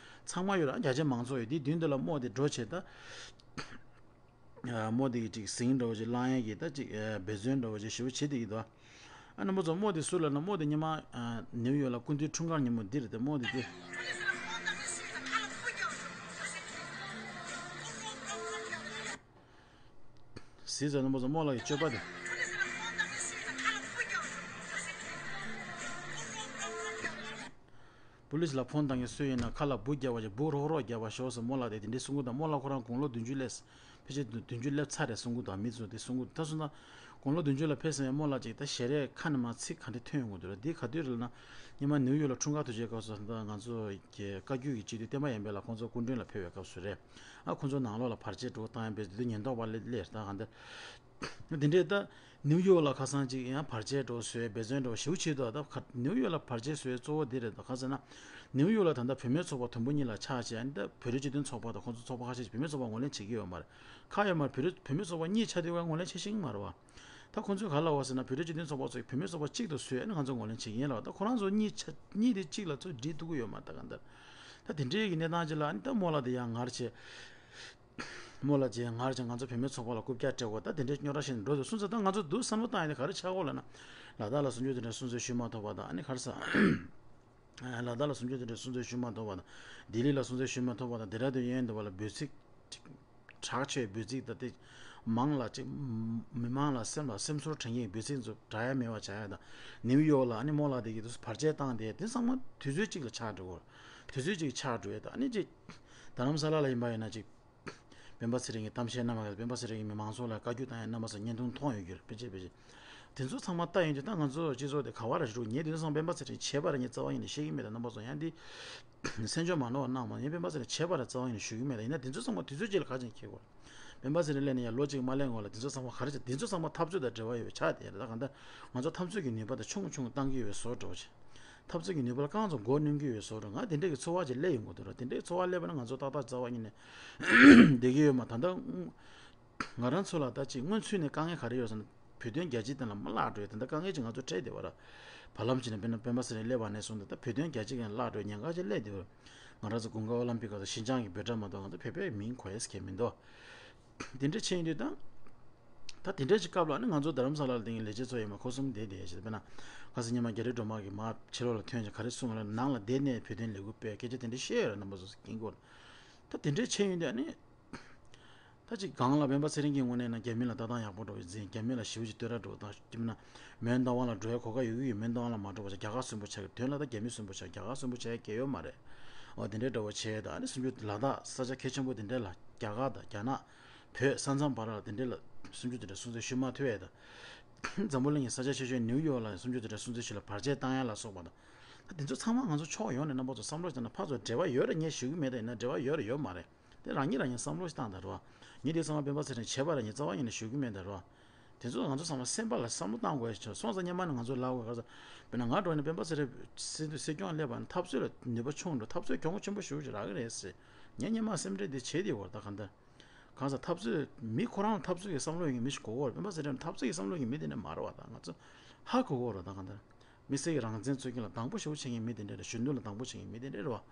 ཚང་མ་ཡོད་རེད། ཨ་རྒྱ་ཆེ་མང་ཚོགས་ཡོད། དེའི་མདུན་དེ་ལ་རྨོ་དེ་འགྲོ་བྱས་ད། རྨོ་དེ་གི་ཅིག་ཟིང་འདྲ་བོ་ཅིག་བསླང་ཡས་ཀྱི་ད་ཅིག་འབད་བརྩོན་འདྲ་བོ་ཅིག་ཞེ་པོ་བྱེད་བསྡད་ཀྱི་འདུག་ཨ་རྣམ་པ་ཚོ་རྨོ་དེ་སུ་ལབ་ན་རྨོ་དེ་སྔོན་མ་ནིའུ་ཡོག་ལ་སྐུ་མདུན་འཁྲུངས་སྐར་ཉིན་མོ་འདི་རེད་དེ། རྨོ་དེ་དེ་གཟིགས་ཚར་རྣམ་པ་ཚོ་རྨོ་ལགས་ཀྱི་སྤྱོད་པ་དེ། པུ་ལིས་ལ་ཕོན་བཏང་མཁན་སུ་ཡིན་ན་ཁ་ལ་འབུ་རྒྱག་པ་ཞིག་འབུ་རོག་རོག་རྒྱག་པ་ཤོག་ཟེར་རྨོ་ལགས་དེ་དེ་འདྲའི་གསུང་གི་འདུག་རྨོ་ལགས་ཁོ་རང་དགུང་ལོ་བདུན་ཅུ་སླེབས། ཕལ་ཆེར་བདུན་ཅུ་སླེབས་ཚར་རེད་གསུང་གི་འདུག་མི་ཚོ་དེ་གསུང་གི་འདུག་ད་གསུང་ན་དགུང་ལོ་བདུན་ཅུ་ལ་ཕེབས་ཟིན་པའི་རྨོ་ལགས་ཅིག་ད་ཞལ་རས་ཁ་ནས་མར་ཚིག་ག་འདྲ་ཐོན་ཡོང་གི་འདུག་ར། འདི་ག་དུས་རེད་ལབ་ན་སྔོན་མ་ནིའུ་ཡོག་ལ་འཁྲུངས་སྐར་དུས་ཆེན་སྐབས་སུ་ད་ང་ཚོ་གི་བཀའ་བརྒྱུད་ཀྱི་སྤྱི་འཐུས་བསྟན་པ་ཡར་འཕེལ་ལགས་ཁོང་ཚོ་སྐུ་མགྲོན་ལ་ཕེབས་པའི་སྐབས་སུ་རེད། ཨ་ཁོང་ཚོ་ནང་ལོགས་ལ་བར་ཆད་འགྲོ་བཏང་ཡ་བས་དེ་དུས་ཉེན་རྟོག་པ་སླེབས་སླེབས་ད་ག་འདིར། དེ་འདྲའི་ད་ནིའུ་ཡོག་ལ་ཁ་སང་ཅིག་ཡང་བར་ཆད་འགྲོ་བཟོས་འབད་བརྩོན་འགྲོ་ཞེ་པོ་བྱེད་འདུག་ད་ཁ་ནིའུ་ཡོག་ལ་བར་ཆད་བཟོས་གཙོ་བོ་འདི་རེད། ད་ག་ཟེར་ན་ནིའུ་ཡོག་ལ་ད་ལྟ་བུད་མེད་ཚོགས་པ་དུམ་བུ་གཉིས་ལ་ཆགས་བྱས་ཨ་ནི་ད་བོད་རིགས་སྤྱི་མཐུན་ཚོགས་པ་དང་ཁོང་ཚོ་ཚོགས་པ་ཁ་ཤས་ཀྱིས་བུད་མེད་ཚོགས་པ་ངོས་ལེན་བྱེད་ཀྱི་ཡོད་མ་རེད། ཁ་ཡོད་མ་རེད། བོད་རིགས་བུད་མེད་ཚོགས་པ་གཉིས་ཆ་དུས་ཀ་ངོས་ལེན་བྱེད་ཤེས་ཀྱི་མ་རེད་བ། ད་ཁོང་ཚོས་ག་ལབ་པ་ཟེར་ན་བོད་རིགས་སྤྱི་མཐུན་ཚོགས་པ་ཚོས་བུད་མེད་ཚོགས་པ་གཅིག་ཏུ་བཟོས་ཨ་ནི་ང་ཚོ་ངོས་ལེན་བྱེད་ཀྱི་ཡིན་ལབ། ད་ཁོ་རང་ཚོ་གཉིས་ཆ་གཉིས་དེ་གཅིག་ལ་ཚོ་སྒྲིལ་ཐུབ་ཀྱི་ཡོད་མ་རེད། ད་ག་འདིར་ད་དེ་འདྲའི་གི་གནས་སྟངས་ཅིག་ལ་ཨ་ནི་ད་རྨོ་ལགས་དེ་ཡང་ངར་བྱས། རྨོ་ལགས་ཀྱིས་ངར་བྱས་ང་ཚོ་བུད་མེད་ཚོགས་པ་ལ་རྐུབ་བཀྱག་སྤྲད་དགོས། ད་དེ་འདྲའི་རྙོག་དྲ་ཞིག་འགྲོ་འདུག་གསུངས་ཚེ་ད་ང་ཚོ་འདུག་བསམ་བློ་བཏང་ཡ་དེ་ག་རེ་ཆགས་ཀྱི་ཡོད་ལབ་ན། ལ་དྭགས་ལ་གསུང་ཆོས་དེ་འདྲ་གསུང་ཚུལ་ཞུས་མ་ཐུབ་པ་དང་ཨ་ནི་ག་རེ་ཟེར། ལ་དྭགས་ལ་གསུང་ཆོས་དེ་འདྲ་གསུང་ཚུལ་ཞུས་མ་ཐུབ་པ་དང་ལྡི་ལི་ལ་གསུང་ཚུལ་ཞུས་མ་ཐུབ་པ་དང་ལྡེ་ར་ལྡུན་གཡས་གཡོན་དེ་བ་ལ་འབོད་ཚིག་དྲག་ཆེ་བའི་འབོད་ཚིག་དང་དེ་མང་ལ་ཅིག་མི་མང་ལ་སེམས་ལ་སེམས་ཚོར་དྲན་གྱི་འབོད་ཚིག་ཚོ་འདྲ་ཡ་མེད་པ་བྱ་ཡ་དང་ནིའུ་ཡོག་ལ་ཨ་ནི་རྨོ་ལགས་དེ་གིས་དུ་བར་ཆད་བཏང་དེ་དེ་ཚང་མ་དུས་ཚོད་གཅིག་ལ་ཆགས་འགྲོ་གི་རེད། དུས་ཚོད་གཅིག་ཆགས་འགྲོ་ཡ་དང་ཨ་ནི་ཅིག་རྡ་རམ་ས་ལ་ལ་ཡིན་པ་ཡིན་ན་ཅིག་སྤེན་པ་ཚེ་རིང་གི་གཏམ་བཤད་རྣམ་པ་སྤེན་པ་ཚེ་རིང་གི་མི་མང་ཚོགས་ལ་བཀའ་བཀྱོན་བཏང་ཡ་རྣམ་པ་ཚོ་བརྙན་ཐུང་མཐོང་ཡོད་རྒྱུ་རེད། ཕལ་ཆེར་ཕལ་ཆེར་དེ་ཚོ་ཚང་མ་ལྟ་ཡོང་དུས་ད་ང་ཚོ་སྤྱི་ཚོགས་དེ་ག་བ་ར་ཞིག་འགྲོ་ངས་དེ་ཚོ་ཚང་མ་སྤེན་པ་ཚེ་རིང་བྱས་པ་ར་ངས་རྩ་བ་ཉིད་ནས་ཤེས་ཀྱི་མེད་དང་རྣམ་པ་ཚོ་ཡང་འདི་སེམས་ཆུང་མ་ནོར་བ་གནང་མ་ངས་སྤེན་པ་ཚེ་རིང་བྱས་པ་ར་རྩ་བ་ཉིད་ནས་ཞུ་གི་མེད་དང་ཡིན་ན་དེ་ཚོ་ཚང་མ་དུས་ཚོད་གཅིག་ལ་ཁ་ཆེམས་འཁྱེར་དགོས། སྤེན་པ་ཚེ་རིང་སླེབས་ནས་ཡང་ལོ་གཅིག་མ་སླེབས་གོང་ལ་དེ་ཚོ་ཚང་མ་ག་རེ་བྱས་དེ་ཚོ་ཚང་མ་འཐབ་རྩོད་དང་འབྲེལ་བ་ཡོད་པའི་ཆ་དེ་རེད། ད་གང་ལྟར་ང་ཚོ་འཐབ་རྩོད་ཀྱི་ནུས་པ་དང་ཆུང་ཆུང་བཏང་གི་ཡོད་པའི་བཟོ་འདྲ་བོ་ཅིག་འཐབ་རྩོད་ཀྱི་ནུས་པ་ལ་རྐང་ཚོ་མགོ་གནོན་གྱི་ཡོད་བཟོ་འདྲ་ང་དེ་འདྲ་གི་ཚོར་བ་ཅིག་སླེབས་ཡོང་གི་འདུག་ར། དེ་འདྲའི་ཚོར་བ་སླེབས་པ་ན་ང་ཚོ་ཏག་ཏག་རྩ་བ་ཉིད་ནས་བསྡད་ཀྱི་ཡོད་མ། ད་ལྟ་ང་རང་ཚོ་ལ་ད་ཅིག་སྔོན་ཚུད་ནས་དཀའ་ངལ་ག་རེ་ཡོད་ཟེར་ན་བོད་དོན་རྒྱལ་སྤྱིའི་སྟེང་ལ་མ་བརླག་འགྲོ་ཡ་དེ་འདྲ་དཀའ་ངལ་ཅིག་ང་ཚོ་འཕྲད་བསྡད་པ་ར། བར་ལམ་ཅིག་ནས་དཔེར་ན་སྤེན་པ་ཚེ་རིང་སླེབས་པ་ནས་བཟུང་སྟེ་ད་བོད་དོན་རྒྱལ་སྤྱིའི་སྟེང་ལ་བརླག་འགྲོ་ཡ་ཉེན་ཁ་ཅིག་སླེབས་བསྡད་པ་ར། ང་རང་ཚོ་དགུན་ཁ་ཨོ་ལམ་པིག་སྐབས་སུ་ཞིན་ཅང་གི་འབོད་སྒྲ་མ་གཏོགས་ང་ཚོ་བོད་པའི་མིང་གོ་ཡས་ཁེལ་མི་འདུག་དེ་འདྲ་བྱས་ཡོང་དུས་ད། ད་དེ་འདྲའི་ཅིག་སྐབས་ལ་ནི་ང་ཚོ་རྡ་རམ་ས་ལ་ལ་དེང་གི་ལས་བྱེད་ཚོ་ཡིན་མ་ཁོ་གསུམ་བསྡད་བསྡད་ཞེས་དཔེར་ན་ཁ་སང་ཉི་མ་རྒྱ་རི་སྒྲོལ་མ་གིས་མར་ཕྱི་ལོགས་ལ་ཐོན་ཅིག་ག་རེ་གསུངས་ལ་ནང་ལ་བསྡད་ནས་བོད་དོན་ལས་འགུལ་སྤེལ་སྐད་ཆ་དེ་འདྲ་བཤད་ཡོད་རེད། རྣམ་པ་ཚོ་སྐྱིད་སྐོར་ད་དེ་འདྲའི་བྱས་ཡོང་དུས་ཨ་ནི་ད་ཅིག་སྒང་ལ་སྤེན་པ་ཚེ་རིང་གི་ངོས་ནས་ན་རྒྱ་མི་ལ་ལྟ་སྟངས་ཡག་པོ་འགྲོ་བའི་འཛིན་རྒྱ་མི་ལ་ཞེ་པོ་ཅིག་བསྟོད་ར་འགྲོ་དང་སྤྱིར་ན་མོན་རྟ་དབང་ལ་འགྲོ་ཡ་གོ་སྐབས་ཡོད་ཀྱི་ཡོད། མོན་རྟ་དབང་ལ་མ་འགྲོ་བ་ཅིག་རྒྱ་གར་སུན་པོ་ཆགས་ཀྱི་དོན་ལ་ད་རྒྱ་མི་སུན་པོ་ཆགས་རྒྱ་གར་སུན་པོ་ཆགས་ཡ་གལ་ཡོད་མ་རེད། འོ་དེ་འདྲའི་འདྲ་བོ་བྱས་ད་ཨ་ནི་སུན་པོ་ལ་དྭགས་ས་ཆ་གལ་ཆེན་པོ་དེ་འདྲ་ལ་རྒྱ་གར་དང་རྒྱ་ནག་བོད་ས་མཚམས་བར་ལ་དེ་འདྲ་ལ་གསུང་ཆོས་དེ་འདྲ་གསུང་ཚུལ་ཞུ་མ་ཐུབ་ཡས་དང་། འཛམ་བུ་གླིང་གི་ས་ཆ་ཆེ་ཤོས་ནིའུ་ཡོག་ལ་གསུང་ཆོས་དེ་འདྲ་གསུང་ཚུལ་ཞིག་ལ་བར་ཆད་བཏང་ཡ་ལ་སོགས་པ་དང་། ད་དེ་ཚོ་ཚང་མ་ང་ཚོ་ཕྱོགས་ཡོངས་ནས་རྣམ་པ་ཚོ་བསམ་བློ་བཏང་ན་ཕར་ཚུར་འབྲེལ་བ་ཡོད་རེད་ངས་ཞུ་གི་མེད་དང་ཡིན་ན་འབྲེལ་བ་ཡོད་རེད་ཡོད་མ་རེད། དེ་རང་ཉིད་རང་ཉིད་བསམ་བློ་ཞིག་བཏང་དང་རེད་བ། ངས་དེ་ཚང་མ་སྤེན་པ་ཚེ་རིང་བྱས་པ་རེད་ངས་རྩ་བ་ཉིད་ནས་ཞུ་གི་མེད་དང་རེད་བ། དེ་ཚོ་ང་ཚོ་ཚང་མ་སེམས་པ་ལ་བསམ་བློ་བཏང་དགོས་ཡ་ཆེ་སོང་ཙང་སྔོན་མ་ནས་ང་ཚོ་ལབ་དགོས་ག་ཚོད། དཔེར་ན་ང་འགྲོ་ནས་སྤེན་པ་ཚེ་རིང་སྲིད་དུ་སྲིད་སྐྱོང་སླེབས་པ་ནས་འཐབ་རྩོད་ལ་ནུས་པ་ཆུང་འགྲོ་འཐབ་རྩོད་གྱོང་ཆེན་པོ་ཞེ་པོ་ཅིག་རག་གི་རེད་ཟེར། ངས་སྔོན་མ་སེམས་ཁྲལ་འདི་བྱས་བསྡད་ཡོད་རེད་ད་གང་ལྟར། གང་ཟག་འཐབ་རྩོད་མི་ཁོ་རང་འཐབ་རྩོད་ཀྱི་བསམ་བློ་ཡོད་མཁན་མི་ཞིག་དགོས་ཀྱི་རེད། སྤེན་པ་ཚེ་རིང་འཐབ་རྩོད་ཀྱི་བསམ་བློ་ཡོད་མཁན་མི་དེ་འདྲ་མ་རེད་བ། ད་ང་ཚོ་ཧ་གོ་གི་རེད། ད་གང་ལྟར་དམིགས་བསལ་གྱི་རང་བཙན་རྩོད་མཁན་ལ་སྡང་པོ་ཞེ་པོ་བྱེད་མཁན་མི་དེ་འདྲ་རེད། ཞུ་འདོད་ལ་སྡང་པོ་བྱེད་མཁན་མི་དེ་འདྲ་རེད་བ།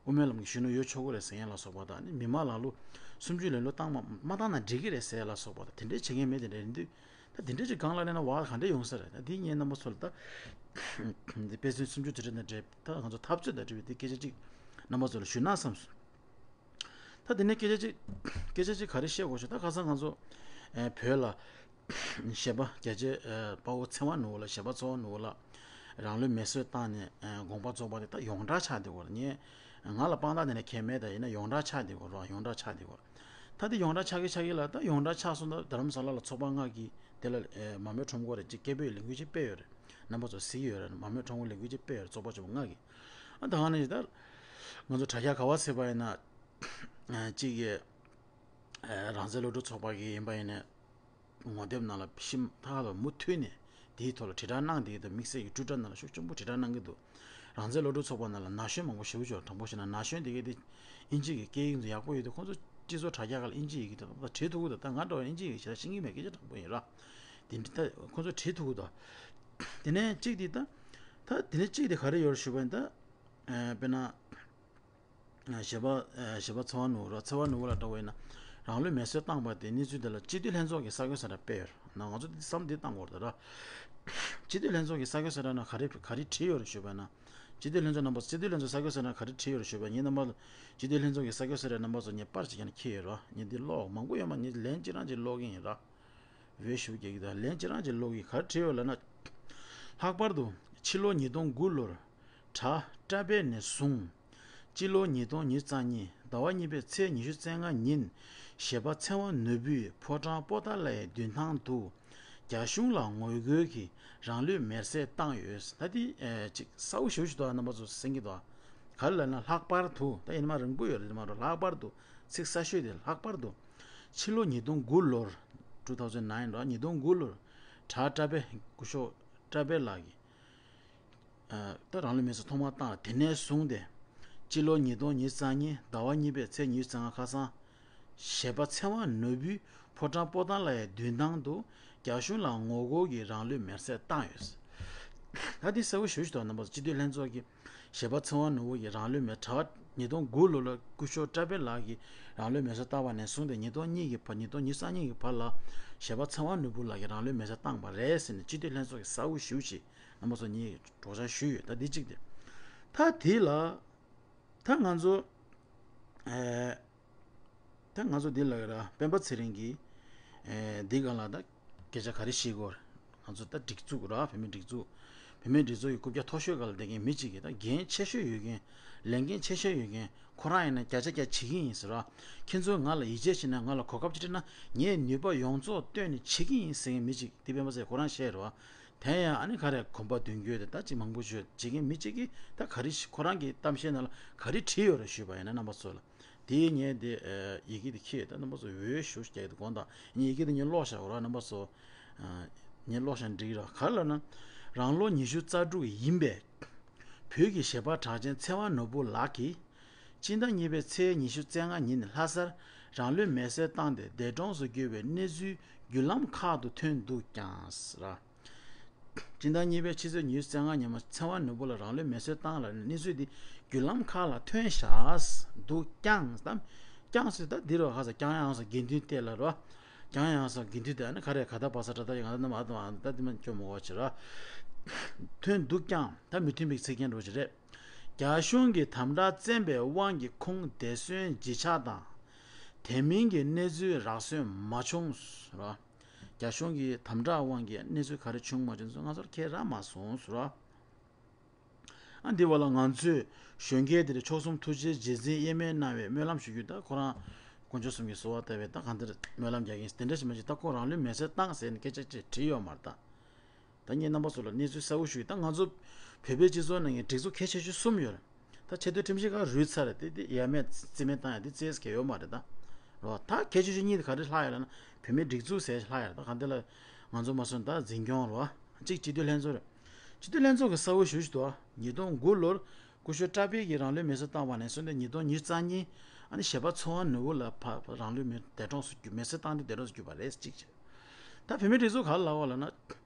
དབུ་མའི་ལམ་གྱི་གཞོན་ནུ་ཡོད་ཆོག་གི་རེད་ཟེར་མཁན་ལ་སོགས་པ་དང་ནི་མི་མང་ལ་ལུ་སུམ་ཅུ་ལས་ལོ་བཏང་མ་མ་བཏང་ན་འགྲིག་གི་རེད་ཟེར་ལ་སོགས་པ་དང་དེ་འདྲའི་བྱེད་མཁན་མི་དེ་འདྲ་ཡིན་དུས། ད་དེ་འདྲ་ཅིག་གང་ལ་གནས་ན་བ་ག་འདྲ་ཡོང་ས་རེད། ད་དེ་ངས་རྣམ་པ་ཚོ་ལ་ད་དཔེ་མཚོན་སུམ་ཅུ་དེ་འདྲ་དང་འབྲེལ། ད་ང་ཚོ་འཐབ་རྩོད་དང་འབྲེལ་བའི་དེ་སྐད་ཆ་ཅིག་རྣམ་པ་ཚོ་ལ་ཞུས་ན་བསམ་སོང་། ད་དེ་ནས་སྐད་ཆ་ཅིག་སྐད་ཆ་ཅིག་ག་རེ་བཤད་དགོས་ཤོག་ད་ཁ་སང་ང་ཚོ་ཨེ་བོད་ལ་གཞས་པ་རྒྱལ་གཅེས་ཨེ་དཔའ་བོ་ཚེ་དབང་ནོར་བུ་ལགས། གཞས་པ་ཚེ་དབང་ནོར་བུ་ལགས་རང་ལུས་མེར་སྲེག་བཏང་ནས་ཨེ་དགོངས་པ་རྫོགས་པ་དེ་ད་ཡོངས་གྲགས་ཆགས་བསྡད་ཡོད་རེད། ངས་ང་ལ་དཔང་རྟགས་དེ་འདྲ་གང་ཡང་མེད། ད་ཡིན་ན་ཡོངས་གྲགས་ཆགས་བསྡད་ཡོད་རེད། ཡོངས་གྲགས་ཆགས་བསྡད་ཡོད་རེད། ད་དེ་ཡོངས་གྲགས་ཆགས་ཀྱི་ཆགས་ཀྱི་ལ། ད་ཡོངས་གྲགས་ཆགས་སོང་། ད་རྡ་རམ་ས་ལ་ལ་ཚོགས་པ་ལྔ་གིས་དེ་ལ་ཨེ་མར་མེ་ཁྲོམ་སྐོར་རེ་ཅིག་སྐད་འབོད་ལས་འགུལ་ཅིག་སྤེལ་ཡོད་རེད། རྣམ་པ་ཚོ་གཟིགས་ཡོད་རེད། མར་མེ་ཁྲོམ་སྐོར་ལས་འགུལ་ཅིག་སྤེལ་ཡོད་རེད། ཚོགས་པ་ཆེན་པོ་ལྔ་གིས། ཨ་ད་ག་ནས་ད་ང་ཚོ་དྲ་རྒྱ་ག་པར་གཟིགས་པ་ཡིན་ན་ཨ་གཅིག་གིས་ཨ་རང་བཙན་སློབ་ཕྲུག་ཚོགས་པ་གི་ཡིན་པ་ཡིན་ནའི་ངོ་དེབ་ནང་ལ་ཤིང་ཐག་ལ་མུ་མཐུད་ནས་དེའི་ཐོག་ལ་དྲིལ་བསྒྲགས་གནང་བསྡད་ཀྱི་འདུག་དམིགས་བསལ་གྱི་ཊུའི་ཊར་ནང་ལ་ཤུགས་ཆེན་པོ་དྲིལ་བསྒྲགས་གནང་གི་འདུག་རང་བཙན་སློབ་ཕྲུག་ཚོགས་པ་ནང་ལ་ན་གཞོན་མང་པོ་ཞེ་པོ་ཅིག་ཡོད། དྲང་པོ་བཤད་ན་ན་གཞོན་དེ་གའི་དེ་དབྱིན་ཇི་གི་སྐད་ཡིག་ཚོ་ཡག་པོ་ཡོད་དུས་ཁོང་ཚོ་སྤྱི་ཚོགས་དྲ་རྒྱ་སྒང་ལ་དབྱིན་ཇི་ཡི་གེ་དེ་ད་བྲིས་ཐུབ་ཀྱི་འདུག་ད་ང་འདྲ་བོ་དབྱིན་ཇི་ཡི་གེ་ཞེ་དྲག་ཤེས་ཀྱི་མེད་སྐད་ཆ་དྲང་པོ་ཡིན་ར། དེ་འདྲ་ད་ཁོང་ཚོ་བྲིས་ཐུབ་ཀྱི་འདུག་དེ་ནས་གཅིག་དེ་ད་ད་དེ་ནས་གཅིག་དེ་ག་རེ་ཡོད་རེད་ཞུས་པ་ཡིན་ད། ཨ་དཔེར་ན། གཞས་པ་གཞས་པ་ཚེ་དབང་ནོར་བུ་ར། ཚེ་དབང་ནོར་བུ་ལགས་འདྲ་བོ་ཡིན་ན་རང་ལུས་མེར་སྲེག་བཏང་བ་དེ་གནས་ཚུལ་དེ་ལ་སྤྱི་འཐུས་ལྷན་ཚོགས་ཀྱི་གསར་འགོད་གསལ་བསྒྲགས་སྤེལ་ཡོད་རེད། ན་ང་ཚོ་འདི་བསམ་འདི་བཏང་དགོས་རེད་ད་ར། སྤྱི་འཐུས་ལྷན་ཚོགས་ཀྱི་གསར་འགོད་གསལ་བསྒྲགས་ནང་ག་རེ་ག་རེ་བྲིས་ཡོད་རེད་ཞུས་པ་ན། སྤྱི་འཐུས་ལྷན་ཚོགས་རྣམ་པ། སྤྱི་འཐུས་ལྷན་ཚོགས་གསར་འགོད་གསལ་བསྒྲགས་ནང་ག་རེ་བྲིས་ཡོད་རེད་ཞུས་པ་ན། ངས་རྣམ་པ་སྤྱི་འཐུས་ལྷན་ཚོགས་ཀྱི་གསར་འགོད་གསལ་བསྒྲགས་རྣམ་པ་ཚོ་ངས་པར་ཅིག་ཀྱང་འཁྱེར་ཡོད་ར། ངས་འདི་ཀློག་མང་པོ་ཡོད་མ། ངས་ལན་གཅིག་རང་གཅིག་ཀློག་གི་ཡིན་ར། འོས་ཞུ་རྒྱག་གི་ད་ལན་གཅིག་རང་གཅིག་ཀློག་གི། ག་རེ་བྲིས་ཡོད་ལབ་ན། ལྷག་པར་དུ་ཕྱི་ལོ་ཉིས་སྟོང་དགུ་ལོར་བྲག་བཀྲ་པའི་ནས་བཟུང་། སྤྱི་ལོ་ཉིས་སྟོང་ཉི་ཤུ་རྩ་གཉིས་ཟླ་བ་གཉིས་པའི་ཚེས་ཉི་ཤུ་རྩ་ལྔ་ཉིན་གཞས་པ་ཚེ་དབང་ནོར་བུས་ཕོ་བྲང་པོ་ཏཱ་ལའི་མདུན་ཐང་དུ་རྒྱ་གཞུང་ལ་ངོ་རྒོལ་གྱིས་རང་ལུས་མེར་སྲེག་བཏང་ཡོད། ད་འདི་ཨེ་ཅིག་གསལ་པོ་ཞེ་པོ་ཞིག་འདུག་རྣམ་པ་ཚོ་གསན་གྱི་འདུག་ག་རེ་ལབ་ན་ལྷག་པར་དུ། ད་ཡིན་ན་མ་རིང་པོ་ཡོད་རེད་མ་རེད། ལྷག་པར་དུ་ཚིག་གསལ་ཤོས་དེ་ལྷག་པར་དུ། ཕྱི་ལོ་ཉིས་སྟོང་དགུ་ལོར། two thousand nine ར། ཉིས་སྟོང་དགུ་ལོར་བྲག་བཀྲ་པའི་སྐུ་ཞབས་བཀྲ་པའི་ལགས་ཀྱིས་ཨ་ད་རང་ལུས་མེར་སྲེག་ཐོག་མར་བཏང་། དེ་ནས་བཟུང་སྟེ་སྤྱི་ལོ་ཉིས་སྟོང་ཉི་ཤུ་རྩ་གཉིས་ཟླ་བ་གཉིས་པའི་ཚེས་ཉི་ཤུ་རྩ་ལྔ་ཁ་སང་གཞས་པ་ཚེ་དབང་ནོར་བུས་ཕོ་བྲང་པོ་ཏཱ་ལའི་མདུན་ཐང་དུ་རྒྱ་གཞུང་ལ་ངོ་རྒོལ་གྱིས་རང་ལུས་མེར་སྲེག་བཏང་ཡོད། ད་འདི་གསལ་པོ་ཞེ་པོ་ཞིག་འདུག་རྣམ་པ་ཚོ། སྤྱི་འཐུས་ལྷན་ཚོགས་ཀྱི་གཞས་པ་ཚེ་དབང་ནོར་བུ་ཡིས་རང་ལུས་མེར། བྲག་ཉིས་སྟོང་དགུ་ལོ་ལ་སྐུ་ཞབས་བཀྲ་པའི་ལགས་ཀྱིས་རང་ལུས་མེར་སྲེག་བཏང་བ་ནས་བཟུང་སྟེ་ཉིས་སྟོང་གཉིས་ཀྱི་བར། ཉིས་སྟོང་ཉི་ཤུ་རྩ་གཉིས་ཀྱི་བར་ལ་གཞས་པ་ཚེ་དབང་ནོར་བུ་ལགས་ཀྱིས་རང་ལུས་མེར་སྲེག་བཏང་བ་རེད་ཟེར་ནས་སྤྱི་འཐུས་ལྷན་ཚོགས་ཀྱིས་གསལ་པོ་ཞེ་པོ་ཞིག་རྣམ་པ་ཚོ་ངས་སྒྲོག་སྦྱང་ཞུས་ཡོད། ད་འདི་གཅིག་དེ། ད་དེ་ལ་ད་ང་ཚོ་ཨེ། ད་ང་ཚོ་འདི་ལ་ར་སྤེན་པ་ཚེ་རིང་གིས་ཨེ་འདི་སྒང་ལ་ད་སྐད་ཆ་ག་རེ་བཤད་ཀྱི་ཡོད་རེད། ང་ཚོ་ད་སྒྲིག་འཛུགས་ར། བོད་མིའི་སྒྲིག་འཛུགས། བོད་མིའི་སྒྲིག་འཛུགས་ཀྱི་རྐུབ་བཀྱག་མཐོ་ཤོས་སྒང་ལ་བསྡད་མཁན་མི་གཅིག་གིས། ད་འགན་ཆེ་ཤོས་ཡོད་མཁན། ལས་འགན་ཆེ་ཤོས་ཡོད་མཁན་ཁོ་རང་ཡིན་ན་བརྒྱ་ཆ་བརྒྱ་བྱེད་ཀྱི་ཡིན་ཟེར་ར། ཁྱེད་ཚོས་ང་ལ་ཡིད་ཆེས་བྱས་ན། ང་ལ་གོ་སྐབས་ཅིག་སྤྲད་ན་ངས་ནུས་པ་ཡོངས་རྫོགས་བཏོན་ནས་བྱེད་ཀྱི་ཡིན་ཟེར་མཁན་མི་གཅིག་དེ་སྤེན་པ་ཚེ་ཁོ་རང་བཤད་རེད་བ། དེ་ཡང་ཨ་ནི་ག་རེ་གོམ་པ་མདུན་སྐྱོད་དེ་ད་ཅིག་མང་པོ་བྱོས་བྱེད་མཁན་མི་གཅིག་གིས་ད་ག་རེ་ཞིག་ཁོ་རང་གི་གཏམ་བཤད་ནང་ལ་ག་རེ་བྲིས་ཡོད་རེད་ཞུས་པ་ཡིན་ན། རྣམ་པ་ཚོ་ལ་དེ་ངས་དེ་ཡི་གེ་དེ་ཁྱེར། ད་རྣམ་པ་ཚོ་འོས་ཞུ་བྱས་དེ་དགོངས་དག་ངས་ཡི་གེ་དེ་ངས་ཀློག་བཞག་ར། རྣམ་པ་ཚོ་ངས་ཀློག་བཞག་འགྲིག་ར། ག་རེ་ལབ་ན། རང་ལོ་ཉི་ཤུ་རྩ་དྲུག་ཡིན་པའི་བོད་ཀྱི་གཞས་པ་གྲགས་ཅན་ཚེ་དབང་ནོར་བུ་ལགས་ཀྱིས་སྤྱི་ཟླ་གཉིས་པའི་ཚེས་ཉི་ཤུ་རྩ་ལྔ་ཉིན་ལྷ་སར་རང་ལུས་མེར་སྲེག་བཏང་སྟེ་འདས་གྲོངས་སུ་གྱུར་བའི་གནས་ཚུལ་བརྒྱུད་ལམ་ཁག་ཏུ་ཐོན་འདུག་ཀྱང་ཟེར། སྤྱི་ཟླ་གཉིས་པའི་ཕྱི་ཚེས་ཉི་ཤུ་རྩ་ལྔ་ཉིན་མ་ཚེ་དབང་ནོར་བུ་ལ་རང་ལུས་མེར་སྲེག་བཏང་ལ་གནས་ཚུལ་འདི་བརྒྱུད་ལམ་ཁག་ལ་ཐོན་བཞག་འདུག་ཀྱང་ཟེར། ཀྱང་ཟེར་ད་འདི་རུ་ཧ་ས་ཀྱང་ཡང་ས་དགེ་འདུན་ཏེ་ལ་རོ། ཀྱང་ཡང་ས་དགེ་འདུན་ཏེ་ཨ་ནི་ག་རེ་ག་ད་པ་ས་ཏྲ་ད་ཡང་ད་ནམ་ཨ་དམ་ཨ་ད་དེ་མ་ཅོ་མོ་བ་ཆེ་ར། ཐོན་འདུག་ཀྱང་ད་མི་མཐུན་པའི་ཚིག་རྒྱན་རོ་ཆེ་རེད། རྒྱ་གཞུང་གིས་དམ་དྲག་བཙན་པའི་དབང་གིས་ཁོང་འདས་གསོན་བརྗེད་ཆགས་དང་། དེ་མིན་གྱི་གནས་ཚུལ་རག་སོན་མ་བྱུང་ཟེར་རོ། རྒྱ་གཞུང་གི་དམ་དྲག་དབང་གིས་གནས་ཚུལ་ག་རེ་བྱུང་མ་བྱུང་ཚོ་ང་ཚོར་ཁྱེད་རང་མ་སོང་ཟེར་རོ། ཨ་འདི་བ་ལ་ང་ཚོས་གཞོན་སྐྱེས་དེར་མཆོག་གསུམ་ཐུགས་རྗེའི་རྗེས་འཛིན་དབྱེར་མེད་གནང་བའི་སྨོན་ལམ་ཞུ་རྒྱུ། ད་ཁོ་རང་དཀོན་མཆོག་གསུམ་གྱི་གསོལ་བ་བཏབ་པའི་ད་གང་ལྟར་སྨོན་ལམ་རྒྱག་གིན་དེ་འདྲ་ཞིག་མ་ཞིག་ད་ཁོ་རང་ལུས་མེར་སྲེག་བཏང་ཟེར་ནས་སྐད་ཆ་ཅིག་བྲིས་ཡོད་མ་རེད་ད། ད་ངས་རྣམ་པ་ཚོ་ལ་གནས་ཚུལ་གསལ་པོ་ཞུ་ཡི། ད་ང་ཚོ་བོད་པའི་སྤྱི་ཚོགས་ནང་ངས་སྒྲིག་འཛུགས་གལ་ཆེ་ཤོས་གསུམ་ཡོད་རེད། ད་ཆེས་མཐོའི་ཁྲིམས་ཞིབ་ཁག་རུལ་ཚར་རེད་དེ། དེ་ཡ་མེད་རྩིས་མེད་བཏང་ཡ་དེ་རྩིས་གལ་ཡོད་མ་རེད་ད། རོ། ད་གལ་ཆེ་ཤོས་གཉིས་དེ་ག་རེ་ལྷག་ཡོད་ལབ་ན་བོད་མིའི་སྒྲིག་འཛུགས་ཟེར་ལྷག་ཡོད་རེད། ད་གང་དེ་ལ་ང་ཚོ་མ་སོན་ད་འཛིན་སྐྱོང་རོ། གཅིག་སྤྱི་འཐུས་ལྷན་ཚོགས་རེད། སྤྱི་འཐུས་ལྷན་ཚོགས་ཀྱི་གསལ་པོ་ཞུ་ཞུ་དོ། ཉིས་སྟོང་དགུ་ལོར་སྐུ་ཞབས་བཀྲ་པའི་གིས་རང་ལུས་མེར་སྲེག་བཏང་བ་ནས་བཟུང་སྟེ་ཉིས་སྟོང་ཉི་ཤུ་རྩ་གཉིས་ཨ་ནི་གཞས་པ་ཚེ་དབང་ནོར་བུ་ལགས་ཕ་རང་ལུས་མེར་འདས་གྲོངས་སུ་གྱུར། མེར་སྲེག་བཏང་སྟེ་འདས་གྲོངས་སུ་གྱུར་པ་རེད། གཅིག་བྱས། ད་བོད་མིའི་སྒྲིག་འཛུགས་ག་ལ་ལབ་པ་ལབ་ན།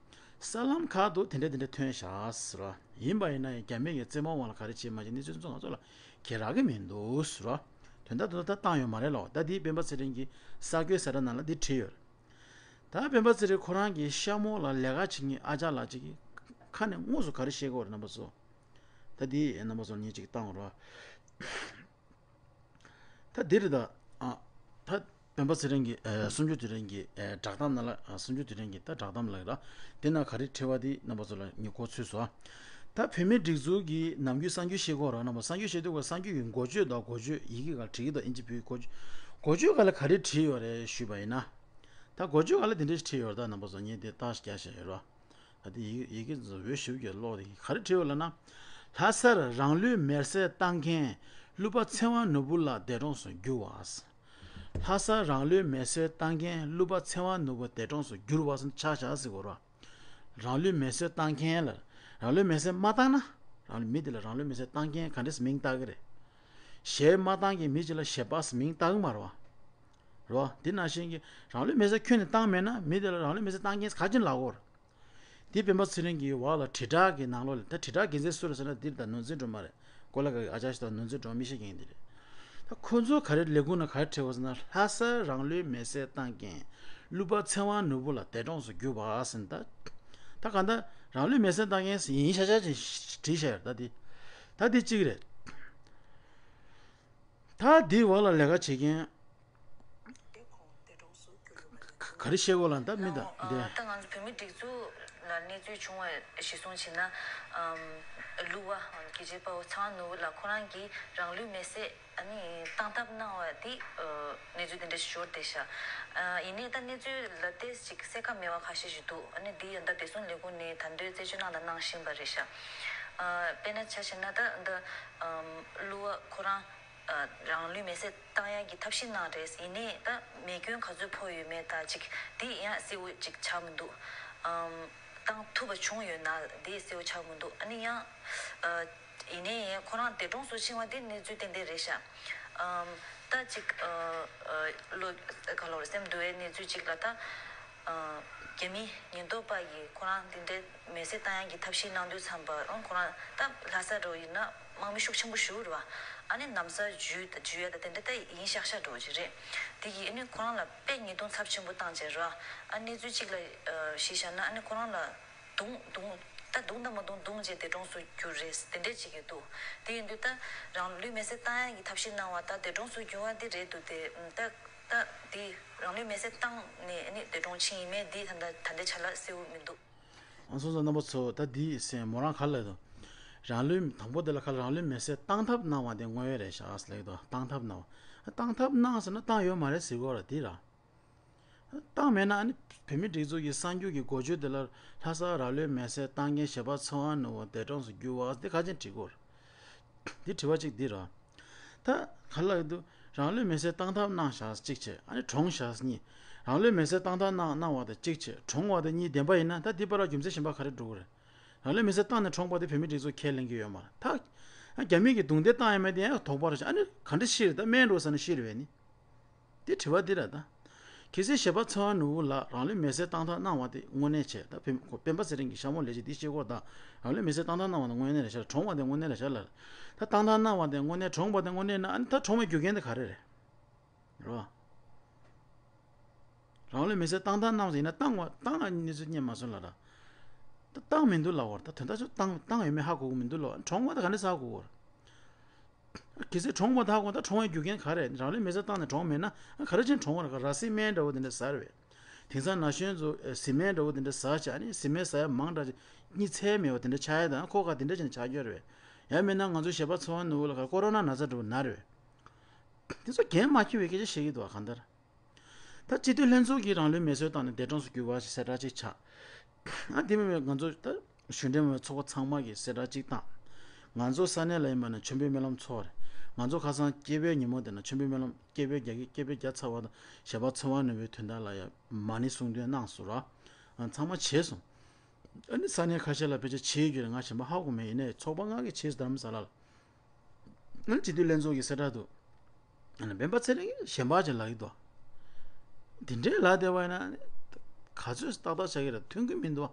གསར་ལམ་ཁག་ཏུ་དེ་འདྲ་དེ་འདྲ་ཐོན་བཞག་ཟེར་བ་ཡིན་པ་ཡིན་ན་ཡང་རྒྱ་མི་གི་རྩེད་མོ་བ་ལ་ག་རེ་བྱེད་མ་བྱེད་གནས་ཚུལ་ཚོ་ང་ཚོ་ལ་གང་ཡང་རག་གི་མི་འདུག་ཟེར་བ། དོན་དག་དེ་ད་བཏང་ཡོད་མ་རེད་ལོ། ད་དེའི་སྤེན་པ་ཚེ་རིང་གིས་གསར་འགོད་གསལ་བསྒྲགས་ནང་ལ་འདི་བྲིས་ཡོད། ད་སྤེན་པ་ཚེ་རིང་ཁོ་རང་གི་ཤ་མོ་ལ་ལས་ཀ་བྱེད་མཁན་ཨ་ཅག་ལགས་ཅིག་གིས་ཁ་ནས་དངོས་སུ་ག་རེ་བཤད་ཀྱི་ཡོད་རེད་རྣམ་པ་ཚོ། ད་འདི་རྣམ་པ་ཚོ་ལ་ངས་ཅིག་བཏང་བ་རེད། ད་འདི་རེད་ད། ཨ། ད་སྤེན་པ་ཚེ་རིང་གི་ཨ་གསུམ་བཅུ་དུས་དྲན་གྱི་ཨ་བསྒྲགས་གཏམ་ནང་ལ། ཨ་གསུམ་བཅུ་དུས་དྲན་གྱི་ད་བསྒྲགས་གཏམ་ལ་ར། དེ་ན་ག་རེ་བྲིས་པ་དེ་རྣམ་པ་ཚོ་ལ་ངས་གོ་ཚོད་སོང་། ད་བོད་མིའི་སྒྲིག་འཛུགས་ཀྱི་ནམ་རྒྱུན་གསར་འགྱུར་བཤད་ཀྱི་ཡོད་རེད། རྣམ་པ་གསར་འགྱུར་བཤད་དུས་སྐབས་གསར་འགྱུར་གྱི་འགོ་བརྗོད་དང་འགོ་བརྗོད་ཡི་གེ་སྒང་ལ་བྲིས་ཀྱི་འདུག་དབྱིན་ཇི་བོད་འགོ་བརྗོད། འགོ་བརྗོད་སྒང་ལ་ག་རེ་བྲིས་ཡོད་རེད་ཞུས་པ་ཡིན་ན། ད་འགོ་བརྗོད་སྒང་ལ་དེ་འདྲ་བྲིས་ཡོད་རེད། ད་རྣམ་པ་ཚོ་ངས་དེ་རྟགས་རྒྱག་བཞག་ཡོད་རེད། ད་དེ་ཡི་ཡི་གེ་འདི་འོད་ཞིབ་ཀྱིས་ཀློག་དེ་ག་རེ་བྲིས་ཡོད་ལབ་ན། ལྷ་སར་རང་ལུས་མེར་སྲེག་བཏང་མཁན་གླུ་པ་ཚེ་དབང་ནོར་བུ་ལགས་འདས་གྲོངས་སུ་གྱུར་བ། ལྷ་སར་རང་ལུས་མེར་སྲེག་བཏང་མཁན་གླུ་པ་ཚེ་དབང་ནོར་བུ་འདས་གྲོངས་སུ་གྱུར་བ་ཟེར་ཆགས་བཞག་ཟེར་གྱི་ཡོད་རེད། རང་ལུས་མེར་སྲེག་བཏང་མཁན་ལ། རང་ལུས་མེར་སྲེག་མ་བཏང་ན། རང་ལུས་མི་དེ་ལ་རང་ལུས་མེར་སྲེག་བཏང་མཁན་ག་འདྲས་མིང་བཏགས་ཀྱི་རེད། གཞས་མ་བཏང་མཁན་མི་གཅིག་ལ་གཞས་པ་ཟེར་མིང་བཏགས་ཀྱི་མ་རེད་བ། རེད་བ། དེ་ནང་བཞིན་གྱི་རང་ལུས་མེར་སྲེག་ཁྱོན་ནས་བཏང་མེད་ན་མི་དེ་ལ་རང་ལུས་མེར་སྲེག་བཏང་མཁན་ག་ཅིག་ལབ་དགོས་རེད། དེ་སྤེན་པ་ཚེ་རིང་གི་འོག་ལ་དྲིལ་བསྒྲགས་ཀྱི་ནང་ལོགས་ལ། ད་དྲིལ་བསྒྲགས་འགན་འཛིན་སུ་རེད་ཟེར་ན་འདིར་ད་ནོར་འཛིན་སྒྲོལ་མ་རེད། གོ་ལ་ག་གི་ཨ་ཅག་ཞིག་དང་ནོར་འཛིན་སྒྲོལ་མ་མི་ཤེས་མཁན་འདི་རེད། ད་ཁོ་ཚོ་ག་རེ་ལས་ཁུངས་ནང་ག་རེ་བྲིས་པ་ཟེར་ན། ལྷ་སར་རང་ལུས་མེར་སྲེག་བཏང་མཁན་གླུ་པ་ཚེ་དབང་ནོར་བུ་ལགས་འདས་གྲོངས་སུ་གྱུར་པ་ཟེར་ནས། ད་ད་གང་ལྟར་རང་ལུས་མེར་སྲེག་བཏང་མཁན་ཡིན་ཤག་ཤག་ཅིག་བྲིས་བཞག་ཡོད་རེད། ད་འདི་ད་འདི་གཅིག་རེད། ད་འདིའི་འོག་ལ་ལས་ཀ་བྱེད་མཁན། ག་ག་རེ་བཤད་དགོས་ལབ་ན་ད་མི་དང་འདི། ད་ང་ཚོ་བོད་མིའི་སྒྲིག་འཛུགས་ལ་གནས་ཚུལ་བྱུང་བ་གཞིར་བཟུང་བྱས་ན། ཨམ། གླུ་བ་རྒྱལ་གཅེས་དཔའ་བོ་ཚེ་དབང་ནོར་བུ་ལགས་ཁོ་རང་གིས་རང་ལུས་མེར་སྲེག་ཨ་ནི་བཏང་ཐབས་གནང་བ་དེ་གནས་ཚུལ་དེ་འདྲ་ཞིག་འབྱོར་བསྡད་ཤག་ཨ། ཡིན་ནའི་ད་གནས་ཚུལ་ལ་ཏོག་ཙམ་ཅིག་གསལ་ཁ་མེད་པ་ཁ་ཤས་ཤིག་འདུག་ཨ་ནི་འདི་ཡང་ད་བདེ་སྲུང་ལས་ཁུངས་ནས་ད་དུང་རྩད་གཅོད་གནང་དང་གནང་བཞིན་པ་རེད་ཤག་ཨ། དཔེར་ན་ཆ་བཞག་ན་ད་འདི། ཨམ། གླུ་བ་ཁོ་རང་། ཨ། རང་ལུས་མེར་སྲེག་བཏང་ཡག་གི་ཐབས་ཤེས་གནང་རེད། ཡིན་ནའི་ད་རྨས་སྐྱོན་ག་ཚོད་ཕོག་ཡོད་མེད་ད་ཅིག་དེ་ཡང་གསལ་བོ་ཅིག་ཆགས་མི་འདུག་ཨམ། བཏང་ཐུབ་པ་བྱུང་ཡོད་ན་དེ་གསལ་བོ་ཆགས་མི་འདུག་ཨ་ནི་ཡང་། ཨ། ཡིན་ནའི་ཁོ་རང་འདས་གྲོངས་སུ་ཕྱིན་པ་དེ་གནས་ཚུལ་ཏན་ཏན་རེད་ཤག་ཨམ། ད་ཅིག་ཨ། ཨ། བློ་ག་ལབ་རེད། སེམས་སྡུག་པའི་གནས་ཚུལ་ཅིག་ལ་ད། ཨ། རྒྱ་མི་ཉེན་རྟོག་པ་ཡིས་ཁོ་རང་དེ་འདྲའི་མེར་སྲེག་བཏང་ཡག་གི་ཐབས་ཤེས་གནང་དུས་ཙམ་པ་ཨང་ཁོ་རང་ད་ལྷ་ས་འདྲ་བོ་ཡིན་ན་དམག་མི་ཤུགས་ཆེན་པོ་ཞིག་རེད་བ། ཨ་ནི་ན་བཟའ་འཇུས་འཇུ་ཡ་ད་དེ་འདྲ་ད་ཡིན་ཤག་ཤག་འདྲ་བོ་ཅིག་རེད། དེ་གིས་ཨ་ནི་ཁོ་རང་ལ་དཔེ་ཉེས་རྡུང་ཚབས་ཆེན་པོ་བཏང་བྱས་རེད་བ། ཨ་གནས་ཚུལ་གཅིག་ལ་ཨ་གཞི་བཞག་ན་ཨ་ནི་ཁོ་རང་ལ་རྡུང་རྡུང་ད་རྡུང་དང་མ་རྡུང་རྡུང་བྱས་འདས་གྲོངས་སུ་གྱུར་རེད་དེ་འདྲས་བྱེད་ཀྱི་འདུག་དེ་ཡིན་དུས་ད་རང་ལུས་མེར་སྲེག་བཏང་ཡ་གི་ཐབས་ཤེས་གནང་བ་ད་འདས་གྲོངས་སུ་གྱུར་བ་འདི་རེད་འདུག་དེ་ད་ད་དེ་རང་ལུས་མེར་སྲེག་བཏང་ནས་ནི་འདས་གྲོངས་ཕྱིན་ཡིན་མེད་འདི་ད་ད་ད་ལྟའི་ཆ་ལ་གསལ་བོ་མི་འདུག་ཨ་སོང་ཙང་རྣམ་པ་ཚོ་ད་འདི་སེ་མོ་རང་ག་ལ་དང་། རང་ལུས་དང་པོ་དེ་ལ་ཁ་ལ་རང་ལུས་མེར་སྲེག་བཏང་ཐབས་གནང་བ་དེ་དངོས་ཡོད་རེད་ཤག་ཨ་ཟེར་ལེགས་དོ། བཏང་ཐབས་གནང་བ། བཏང་ཐབས་གནང་ཟེར་ན་བཏང་ཡོད་མ་རེད་ཟེར་དགོས་ར་དེ་ར། བཏང་མེད་ན་ཨ་ནི་བོད་མི་སྒྲིག་འཛུགས་ཀྱི་གསར་འགྱུར་གྱི་འགོ་བརྗོད་དེ་ལ་ལྷ་སར་རང་ལུས་མེར་སྲེག་བཏང་མཁན་གཞས་པ་ཚེ་དབང་ནོར་བུ་འདས་གྲོངས་སུ་གྱུར་བ་དེ་ག་ཅིག་བྲིས་དགོས་རེད། འདི་དྲི་བ་གཅིག་འདི་རེད། ད་ག་ལ་ཡོད་དུ། རང་ལུས་མེར་སྲེག་བཏང་ཐབས་གནང་བཞག་གཅིག་བྱས། ཨ་ནི་གྲོངས་བཞག་གཉིས། རང་ལུས་མེར་སྲེག་བཏང་ཐབས་གནང་གནང་བ་དེ་གཅིག་བྱས། གྲོངས་པ་དེ་གཉིས་བདེན་པ་ཡིན་ན་ད་འདི་བར་རྒྱུ་མཚན་གཞན་པ་ག་རེ་འགྲོ་གི་རེད། རང་ལུས་མེར་སྲེག་བཏང་ནས་གྲོངས་པ་དེ་བོད་མི་སྒྲིག་འཛུགས་ཁས་ལེན་གྱི་ཡོད་མ་རེད་ད། ཨ་རྒྱ་མི་གིས་རྡུང་རྡེག་བཏང་ཡོད་མེད་དེ་ཡང་དོགས་པ་རེད་ཤག་ཨ་ནི་ག་འདྲ་ཤི་རེད། ད་སྨན་འགྲོ་ཟེར་ན་ཤི་རེད་པས་ནི། དེ་དྲི་བ་འདི་རེད་ད། གལ་སྲིད་གཞས་པ་ཚེ་དབང་ནོར་བུ་ལགས་རང་ལུས་མེར་སྲེག་བཏང་ཐབས་གནང་བ་དེ་དངོས་གནས་བྱས། ད་སྤེན་སྤེན་པ་ཚེ་རིང་གི་ཤ་མོ་ལས་བྱེད་འདི་ཤེས་སྐོར་དང་། རང་ལུས་མེར་སྲེག་བཏང་ཐབས་གནང་བ་དེ་དངོས་གནས་རེད་ཤག་གྲོངས་པ་དེ་དངོས་གནས་རེད་ཤག་ལ། ད་བཏང་ཐབས་གནང་བ་དེ་དངོས་གནས། གྲོངས་པ་དེ་དངོས་གནས་ན་ཨ་ནི་ད་གྲོངས་པའི་རྒྱུ་རྐྱེན་དེ་ག་རེ་རེད། རེད་བ། རང་ལུས་མེར་སྲེག་བཏང་ཐབས་གནང་བ་ཡིན་ན་བཏང་བ་བཏང་བ་གནས་ཚུལ་རྙེད་མ་སོང་ལ་ར། ད་བཏང་མི་འདུག་ལབ་པ་རེད། ད་དོན་དག་ཆོས་བཏང་བཏང་ཡོད་མེད་ཧ་གོ་གི་མི་འདུག་ལབ་པ། གྲོངས་པ་ད་ག་འདྲས་ཧ་གོ་གི་རེད། གལ་སྲིད་གྲོངས་པ་དག་གོ་ད་གྲོངས་པའི་རྒྱུ་རྐྱེན་ག་རེ་རེད། རང་ལུས་མེར་སྲེག་བཏང་ནས་གྲོངས་མེད་ན་ག་རེ་བྱས་ནས་གྲོངས་པ་རེད། ག་ར་སིལ་སྨན་འདྲ་བོ་དེ་འདྲ་ཟ་རེད་པས། དེང་སང་ན་གཞོན་ཚོ་ཨེ་སིལ་སྨན་འདྲ་བོ་དེ་འདྲ་ཟ་བྱས་ཨ་ནི་སིལ་སྨན་ཟ་ཡ་མང་དྲགས་ཅིག་གཉིད་སད་མེད་པ་དེ་འདྲ་ཆགས་ཡ་དང་ཁོག་ཁ་དེ་འདྲ་བྱས་ནས་ཆགས་ཀྱི་ཡོད་རེད་པས། ཡང་མིན་ན་ང་ཚོ་གཞས་པ་ཚེ་དབང་ནོར་བུ་ལགས་ག་ཀོ་རོ་ན་ན་ཚ་འདྲ་བོ་ན་རེད་པས། དེ་ཚོ་འགན་མ་འཁྱེར་བའི་སྐད་ཆ་བཤད་ཀྱི་འདུག་ག་གང་ལྟར། ད་སྤྱི་འཐུས་ལྷན་ཚོགས་ཀྱིས་རང་ལུས་མེ་གསོད་བཏང་ནས་འདས་གྲོངས་སུ་གྱུར་བ་ཞེས་གསལ་བསྒྲགས་ཅིག་ཆགས། ཨ་དེ་མིན་པའི་ང་ཚོ་ད་གཞུང་འབྲེལ་མ་ཡིན་པའི་ཚོགས་པ་ཚང་མ་གིས་གསལ་བསྒྲགས་ཅིག་བཏང་། ང་ཚོ་ས་གནས་ལ་ཡིན་པ་ན་མཆོད་འབུལ་སྨོན་ལམ་ཚོགས་རེད། ང་ཚོ་ཁ་སང་སྐྱེས་བུའི་ཉིན་མོ་དེ་ན་མཆོད་འབུལ་སྨོན་ལམ་སྐྱེས་བུ་བརྒྱ་སྐྱེས་བུ་བརྒྱ་ཚར་བ་དང་གཞས་པ་ཚེ་དབང་ནོར་བུའི་དོན་དག་ལ་ཡང་མ་ཎི་གསུང་འདོན་གནང་སོང་ར། ཨ་ཚང་མ་བྱས་སོང་། ཨ་ནི་ས་གནས་ཁ་ཤས་ལ་ཕལ་ཆེར་བྱས་ཡོད་ཀྱི་རེད། ང་གཞན་པ་ཧ་གོ་མེད། ཡིན་ནའི་ཚོགས་པ་ལྔ་གིས་བྱས་སོང་། རྡ་རམ་ས་ལ་ལ། ཨ་ནི་སྤྱི་འཐུས་ལྷན་ཚོགས་ཀྱི་གསལ་བསྒྲགས་འདུག་ཨ་ནི་སྤེན་པ་ཚེ་རིང་གཞན་པ་ཅིག་ལབ་ཀྱི་འདུག་དེ་འདྲའི་ལབ་བསྡད་པ་ཡིན་ན་ཨ་ནི་ག་ཚོད་ཏག་ཏག་ཆགས་ཀྱི་རེད། མཐུན་གྱི་མི་འདུག་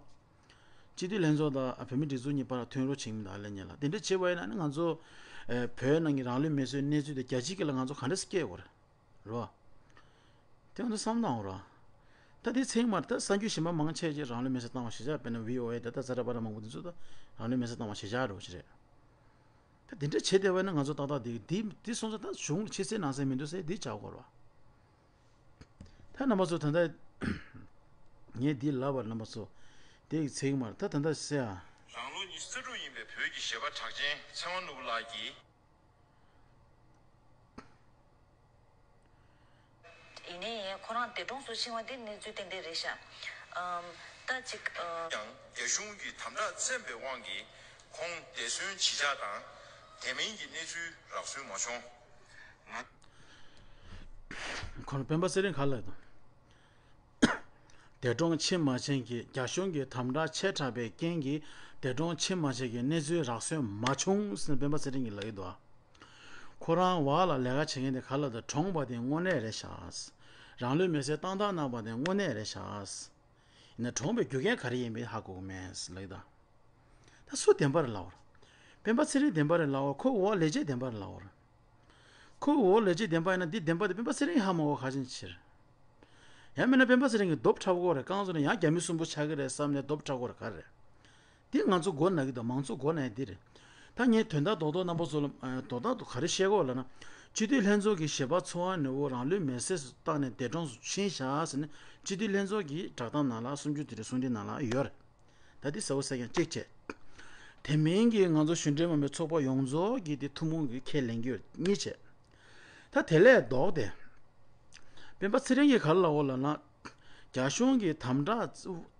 སྤྱི་འཐུས་ལྷན་ཚོགས་དང་བོད་མི་སྒྲིག་འཛུགས་གཉིས་བར་མཐུན་རོགས་བྱེད་ཀྱི་མི་འདུག་ཨ་ལས་ཉེ་ལ་དེ་འདྲ་བྱས་པ་ཡིན་ན་ཨ་ནི་ང་ཚོ་ཨེ་བོད་ནང་གི་རང་ལུས་མེ་གསོད་གནས་ཚུལ་དེ་རྒྱལ་སྤྱིའི་སྐད་ལ་ང་ཚོ་ག་འདྲ་སེ་སྐྱེལ་དགོས་རེད། རོ། དེ་ང་ཚོ་བསམ་བློ་བཏང་རོ། ད་ ད་དེ་ཚེག་མར་ད་གསར་འགྱུར་གཞན་པ་མང་ཆེ་ཅིག་རང་ལུས་མེར་སྲེག་བཏང་བ་ཞེ་དྲག་དཔེར་ན་བྷི་ཨོ་ཨེ་ད་ལྟ་ཛ་དྲག་པ་ར་མང་པོ་འདི་ཚོ་ད་རང་ལུས་མེར་སྲེག་བཏང་བ་ཞེ་དྲག་རེད་བ་ཅི་རེད། ད་དེ་འདྲ་བྱེད་བསྡད་པ་ཡིན་ན་ང་ཚོ་ཏག་ཏག་དེ་དེ་དེ་སོང་ཙང་ད་གཞུང་ཕྱི་གསལ་ནང་གསལ་མི་འདུག་ཟེར་འདི་བྱ་དགོས་རེད་བ། ད་རྣམ་པ་ཚོ་ད་ལྟ་ངས་འདི་ལབ་པར་རྣམ་པ་ཚོ་དེ་ཡི་ཚིག་མར་ད་ད་ལྟ་སེ་ཨ། རང་ལོ་ཉི་ཤུ་རྩ་དྲུག་ཡིན་པའི་བོད་ཀྱི་གཞས་པ་གྲགས་ཅན་ཚེ་དབང་ནོར་བུ་ལགས་ཀྱིས། ཡིན་ནའི་ཁོ་རང་འདས་གྲོངས་སུ་ཕྱིན་པ་དེ་གནས་ཚུལ་ཏན་ཏན་རེད་ཤག་ཨམ། ད་ཅིག་ཨ། ཡང་རྒྱ་གཞུང་གིས་དམ་དྲག་བཙན་པའི་དབང་གིས་ཁོང་འདས་གསོན་ཇི་ཆགས་དང་དེ་མིན་གྱི་གནས་ཚུལ་རག་སོན་མ་བྱུང་། ང་། ཁོང་སྤེན་པ་ཚེ་རིང་ག་ལ་དང་། འདས་གྲོངས་ཕྱིན་མ་ཕྱིན་གྱི་རྒྱ་གཞུང་གི་དམ་དྲག་ཆེ་དྲགས་པའི་རྐྱེན་གྱིས་འདས་གྲོངས་ཕྱིན་མ་ཕྱིན་གྱི་གནས་ཚུལ་རག་སོན་མ་བྱུང་ཟེར་ནས་སྤེན་པ་ཚེ་རིང་གིས་ལབ་ཀྱི་འདུག་ཁོ་རང་བར་ལ་ལས་ཀ་བྱེད་མཁན་དེ་ག་ལ་དང་གྲོངས་པ་དེ་དངོས་གནས་རེད་ཤག་རང་ལུས་མེར་སྲེག་བཏང་ཐབས་གནང་བ་དེ་དངོས་གནས་རེད་ཤག་ཡིན་ན་གྲོངས་པའི་རྒྱུ་རྐྱེན་ག་རེ་ཡིན་པའི་ཧ་གོ་གི་མེད་ལབ་ཀྱི་འདུག་ད་སུ་བདེན་པ་རེད་ལབ་པ་རེད། སྤེན་པ་ཚེ་རིང་བདེན་པ་རེད་ལབ་པ་རེད། ཁོའི་འོག་ལས་བྱེད་བདེན་པ་རེད་ལབ་པ་རེད། ཁོའི་འོག་ལས་བྱེད་བདེན་པ་ཡིན་ན་འདི་བདེན་པ་དེ་སྤེན་པ་ཚེ་རིང་ཧ་མ་གོ་ག་ཅན་ཕྱིར། ཡང་མིན་ན་སྤེན་པ་ཚེ་རིང་གི་རྡོབ་འཁྲབ་གོ་རེད། རྐང་བཙུགས་ནས་ཡང་རྒྱ་མི་གསུམ་པོ་ཆགས་ཀྱི་རེད་བསམ་ནས་རྡོབ་འཁྲབ་གོ་རེད་ག་རེད། འདི་ང་ཚོ་མགོ་ན་གི་འདུག་མང་ཚོགས་མགོ་ན་ཡ་འདི་རེད། ད་ངས་དོན་དག་རྡོག་རྡོག་རྣམ་པ་ཚོ་ལ་རྡོག་རྡོག་ཏུ་ག་རེ་བཤད་གོ་ལབ་ན། སྤྱི་འཐུས་ལྷན་ཚོགས་ཀྱི་གཞས་པ་ཚེ་དབང་ནོར་བུ་རང་ལུས་མེར་སྲེག་བཏང་ནས་འདས་གྲོངས་སུ་ཕྱིན་བཞག་ཟེར་ནས་སྤྱི་འཐུས་ལྷན་ཚོགས་ཀྱི་བསྒྲགས་གཏམ་ནང་ལ་གསུམ་བཅུ་དེ་རེ་གསུང་འཕྲིན་ནང་ལ་ཡོད་རེད། ད་འདི་གསལ་པོ་གསལ་རྐྱང་གཅིག་བྱས། དེ་མིན་གྱི་ང་ཚོ་གཞུང་འབྲེལ་མ་ཡིན་པའི་ཚོགས་པ་ཡོངས་རྫོགས་ཀྱིས་དེ་ཐུན་མོང་གི་ཁས་ལེན་གྱི་ཡོད་གཉིས་བྱས། ད་དེ་ལས་ལྡོག་སྟེ། སྤེན་པ་ཚེ་རིང་གིས་ག་རེ་ལབ་ཡོད་ལབ་ན། རྒྱ་གཞུང་གིས་དམ་དྲག་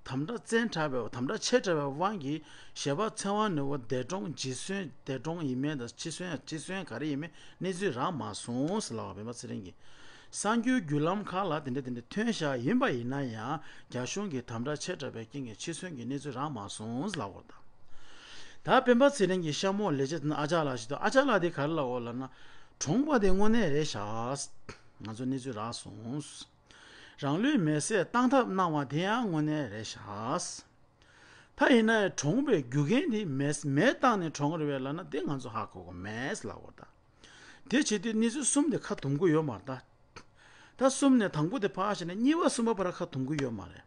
དམ་དྲག་བཙན་དྲགས་པའི་དམ་དྲག་ཆེ་དྲགས་པའི་དབང་གིས་གཞས་པ་ཚེ་དབང་ནོར་བུ་འདས་གྲོངས་འཇིག་གསོན་འདས་གྲོངས་ཡིན་མིན་དང་འཆི་གསོན་ཡང་འཆི་གསོན་ག་རེ་ཡིན་མིན་གནས་ཚུལ་རག་མ་སོང་ཟེར་ལབ་པ་སྤེན་པ་ཚེ་རིང་གིས། གསར་འགྱུར་བརྒྱུད་ལམ་ཁག་ལ་དེ་འདྲ་དེ་འདྲ་ཐོན་བཞག་ཡིན་པ་ཡིན་ན་ཡང་རྒྱ་གཞུང་གིས་དམ་དྲག་ཆེ་དྲགས་པའི་རྐྱེན་གྱིས་འཆི་གསོན་གྱི་གནས་ཚུལ་རག་མ་སོང་ལབ་པ་དང་། ད་སྤེན་པ་ཚེ་རིང་གི་གཤམ་འོག་ལས་བྱེད་དེ་ནི་ཨ་ཅག་ལགས་ཤིག་འདུག་ཨ་ཅག་ལགས་དེ་ག་རེ་ལབ་ཡོད་ལབ་ན། གྲོངས་པ་དེ་དངོས་གནས་རེད་ཤག་ང་ཚོ་གནས་ཚུལ་རག་སོང་། རང་ལུས་མེར་སྲེག་བཏང་ཐབས་གནང་བ་དེ་ཡང་དངོས་གནས་རེད་ཤག་ད་ཡིན་ན་ཡང་གྲོངས་པའི་རྒྱུ་རྐྱེན་དེ་མེ་མེ་བཏང་ནས་གྲོངས་རེད་པས་ལབ་ན་དེ་ང་ཚོ་ཧ་གོ་གི་མེད་ལབ་པ་དང་། དེ་བྱེད་དུས་གནས་ཚུལ་གསུམ་དེ་ཁ་འདུམ་གི་ཡོད་མ་རེད་ད། ད་གསུམ་ནས་དང་པོ་དེ་ཕར་བཞག་ནས་གཉིས་པ་གསུམ་པ་བར་ཁ་འདུམ་གི་ཡོད་མ་རེད།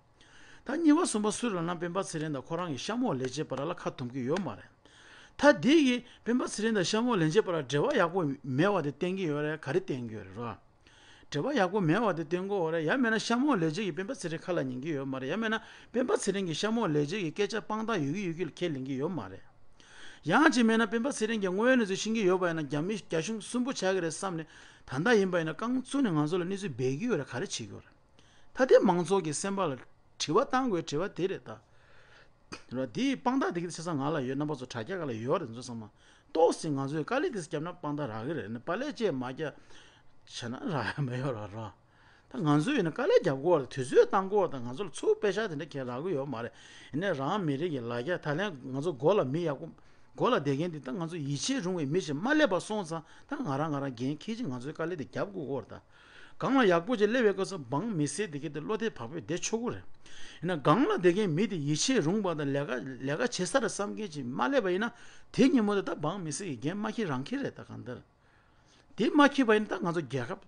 ད་གཉིས་པ་གསུམ་པ་སུ་རེད་ལབ་ན་སྤེན་པ་ཚེ་རིང་དང་ཁོ་རང་གི་གཤམ་འོག་ལས་བྱེད་བར་ལ་ཁ་འདུམ་གི་ཡོད་མ་རེད། ད་འདི་གིས་སྤེན་པ་ཚེ་རིང་དང་གཤམ་འོག་ལས་བྱེད་བར་ལ་འབྲེལ་བ་ཡག་པོ་མེད་པ་དེ་བསྟན་གི་ཡོད་རེད། ག་རེ་བསྟན་གི་ཡོད་རེད་རོ། འབྲེལ་བ་ཡག་པོ་མེད་པ་དེ་བསྟན་གི་ཡོད་རེད། ཡང་མིན་ན་གཤམ་འོག་ལས་བྱེད་ཀྱིས་སྤེན་པ་ཚེ་རིང་ཁ་ལ་ཉན་གི་ཡོད་མ་རེད། ཡང་མིན་ན་སྤེན་པ་ཚེ་རིང་གིས་གཤམ་འོག་ལས་བྱེད་ཀྱི་སྐད་ཆ་དཔང་རྟགས་ཡོད་ཀྱི་ཡོད་ཀྱི་ལ་ཁས་ལེན་གི་ཡོད་མ་རེད། ཡང་གཅིག་མིན་ན་སྤེན་པ་ཚེ་རིང་གིས་དངོས་ཡོད་གནས་ཚུལ་ཤེས་ཀྱི་ཡོད་པ་ཡིན་ན་རྒྱ་མི་རྒྱ་གཞུང་གསུམ་པོ་ཆགས་ཀྱི་རེད་བསམ་ནས་ད་ལྟ་ཡིན་པ་ཡིན་ན་རྐང་བཙུགས་ནས་ང་ཚོ་ལ་གནས་ཚུལ་སྦས་ཀྱི་ཡོད་རེད། ག་རེ་བྱེད་ཀྱི་ཡོད་རེད། ད་དེ་མང་ཚོགས་ཀྱི་སེམས་པ་ལ་དྲི་བ་བཏང་དགོས་དྲི་བ་དེ་རེད་ད། ར་དེའི་དཔང་རྟགས་དེ་གི་ཆ་ཚང་ང་ལ་ཡོད། རྣམ་པ་ཚོ་དྲ་རྒྱ་ག་ལ་ཡོད་རེད། ཚོ་ཚང་མ་ཏོག་ཙམ་ང་ཚོས་དཀའ་ལས་དེ་བརྒྱབ་ན་དཔང་རྟགས་རག་གི་རེད། ནི་པ་ལས་བཅད་མ་རྒྱག་བྱས་ན་རག་ཡ་མེད་ཡོད་ར་ར། ད་ང་ཚོས་ཡིན་ན་དཀའ་ལས་རྒྱབ་དགོས་རེད། དུས་ཚོད་བཏང་དགོས་རེད། ད་ང་ཚོ་ལ་ཚུར་པེ་ཤག་དེ་འདྲ་གས་རག་གི་ཡོད་མ་རེད། ཡིན་ནའི་རང་མི་རིགས་ཀྱི་ལ་རྒྱ་ད་ལན་ང་ཚོ་མགོ་ལ་མི་ཡག་པོ་མགོ་ལ་བསྡད་མཁན་འདི་ད་ང་ཚོ་ཡིད་ཆེས་རུང་བའི་མི་ཞིག་མ་སླེབས་པ་སོང་ཙང་ད་ང་རང་ང་རང་འགན་འཁྱེར་ཅིག་ང་ཚོའི་དཀའ་ལས་དེ་རྒྱབ་དགོས་ཀྱི་ཡོད་རེད་ད། སྒང་ལ་ཡག་པོ་ཅིག་སླེབས་པའི་སྐབས་སུ་འབངས་མི་སེར་དེ་གས་དེ་བློ་བདེ་བག་ཕེབས་བསྡད་ཆོག་གི་རེད། ཡིན་ན་སྒང་ལ་བསྡད་མཁན་མི་དེ་ཡིད་ཆེས་རུང་བ་དང་ལས་ཀ་ལས་ཀ་བྱེད་ས་རེད་བསམ་མཁན་ཅིག་མ་སླེབས་པ་ཡིན་ན་དེ་ཉིན་མོ་དེ་ད་འབངས་མི་སེར་གྱི་འགན་མ་འཁྱེར་རང་འཁྱེར་རེད་ད་གང་ལྟར། དེ་མ་འཁྱེར་བ་ཡིན་ན་ད་ང་ཚོ་རྒྱལ་ཁབ་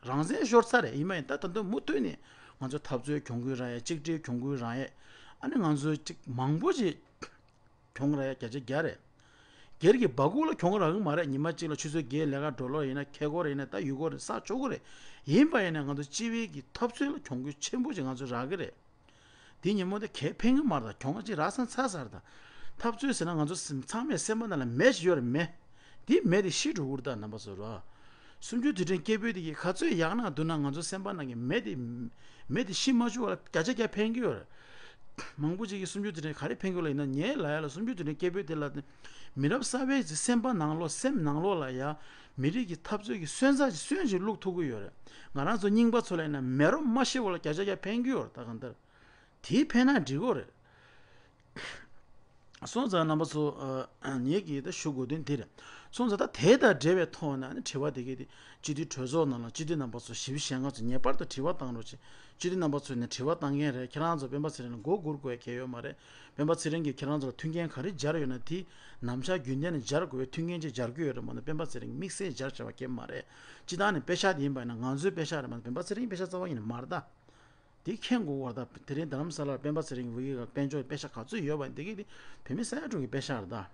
རང་བཙན་ཤོར་ས་རེད། ཡིན་པ་ཡིན་ད་ད་དུང་མུ་མཐུད་ནས་ང་ཚོ་འཐབ་རྩོད་གྱོང་གུན་རག་ཡས། གཅིག་སྒྲིལ་གྱོང་གུན་རག་ཡས། ཨ་ནི་ང་ཚོ་གཅིག་མང་པོ་ཅིག་གྱོང་རག་ཡ་བརྒྱ་ཆ་བརྒྱ་རེད། སྒེར་གྱི་སྦ་ཁུག་ལ་གྱོང་རག་གི་མ་རེད། ཉི་མ་གཅིག་ལ་ཆུ་ཚོད་བརྒྱད་ལས་ཀ་འགྲོ་ལོག་ཡིན་ན་ཁེ་གོ་རེད། ཡིན་ན་ད་ཡུལ་སྐོར་རེད་ས་ཆོག་གི་རེད། ཡིན་པ་ཡིན་ན་ང་ཚོ་སྤྱི་པའི་གི་འཐབ་རྩོད་ལ་གྱོང་གུད་ཆེན་པོ་ཅིག་ང་ཚོ་རག་གི་རེད། དེ་ཉིན་མོ་དེ་གས་ཕན་གི་མ་རེད། ད་གྱོང་ཅིག་རག་སང་ཚར་ཚར་ད། འཐབ་རྩོད་ཟེར་ན་ང་ཚོ་སེམས་ཚང་མའི་སེམས་པ་ནང་ལ་མེ་ཞིག་ཡོད་རེད་མེ། དེ་མེ་དེ་ཤི་འགྲོ་གི་རེད་ད་རྣམ་པ་ཚོ་ར། གསུམ་བཅུ་དུས་དྲན་སྐད་འབོད་དེ་གི་ག་ཚོད་ཡག་ན་སྡུག་ན་ང་ཚོ་སེམས་པ་ནང་གི་མེ་དེ། མེ་དེ་ཤི་མ་བཅུག་པ་ལ་བརྒྱ་ཆ་བརྒྱ་ཕན་གི་ཡོད་རེད། མང་པོ་ཅིག་གིས་གསུམ་བཅུ་དུས་དྲན་ག་རེ་ཕན་གི་ཡོད་ལ་ཡིན་ན། ངའི་ལ་ཡ་ལ་གསུམ་བཅུ་དུས་དྲན་སྐད་འབོད་དེ་ལ་མི་རབས་གསར་པའི་སེམས་པ་ནང་ལོགས་སེམས་ནང་ལོགས་ལ་ཡ་མི་རིགས་ཀྱི་འཐབ་རྩོད་ཀྱི་སོན་རྩ་ཅིག་སོན་ཅིག་བླུག་ཐུབ་གི་ཡོད་རེད། ང་རང་ཚོ་རྙིང་པ་ཚོ་ལ་ཡིན་ན་མེ་རོ་མ་ཤི་བ་ལ་བརྒྱ་ཆ་བརྒྱ་ཕན་གི་ཡོད་རེད་ད་གང་ལྟར། དེའི་ཕན་ན་འགྲིག་གོ་རེད། སོང་ཙང་རྣམ་པ་ཚོ། ཨ། ངེད་ཀྱིས་ད་ཞུ་དགོས་དོན་འདི་རེད། སོང་ཙང་ད་དེ་དང་འབྲེལ་བའི་ཐོག་ནས་ཨ་ནི་དྲི་བ་དེ་གས་དེ་སྤྱི་འཐུས་གྲོས་ཚོགས་ནང་ལ་སྤྱི་འཐུས་རྣམ་པ་ཚོ་བཞི་བཅུ་ཞེ་ལྔ་ཚོ་ངེས་པར་དུ་དྲི་བ་བཏང་རོགས་བྱེད། སྤྱི་འཐུས་རྣམ་པ་ཚོ་ནས་དྲི་བ་བཏང་མཁན་རེད། ཁྱེད་རང་ཚོ་སྤེན་པ་ཚེ་རིང་ལ་མགོ་སྒུར་དགོས་ཡ་གལ་ཡོད་མ་རེད། སྤེན་པ་ཚེ་རིང་གིས་ཁྱེད་རང་ཚོ་ལ་མཐུན་རྐྱེན་ག་རེ་སྦྱར་ཡོད་ན་དེ་ནམ་ཞག་རྒྱུན་ལྡན་ནས་སྦྱར་དགོས་པའི་མཐུན་རྐྱེན་ཅིག་སྦྱར་གྱི་ཡོད་རེད་མ་གཏོགས་སྤེན་པ་ཚེ་རིང་དམིགས་བསལ་སྦྱར་བྱ་བ་གལ་མ་རེད། སྤྱི་བཏང་ནས་པེ་ཤག་དེ་ཡིན་པ་ཡིན་ན་ང་ཚོའི་པེ་ཤག་རེད་མ་གཏོགས་སྤེན་པ་ཚེ་རིང་པེ་ཤག་རྩ་བ་ཉིད་ནས་མ་རེད་ད། དེ་མཁྱེན་དགོས་པ་རེད་ད། དེ་རིང་རྡ་རམ་ས་ལར་སྤེན་པ་ཚེ་རིང་གི་དབུས་ཀྱི་དཔལ་འབྱོར་པེ་ཤག་ག་ཚོད་ཡོད་པ་འདི་གི་དེ་བོད་མི་ས་ཡ་དྲུག་གི་པེ་ཤག་རེད་ད།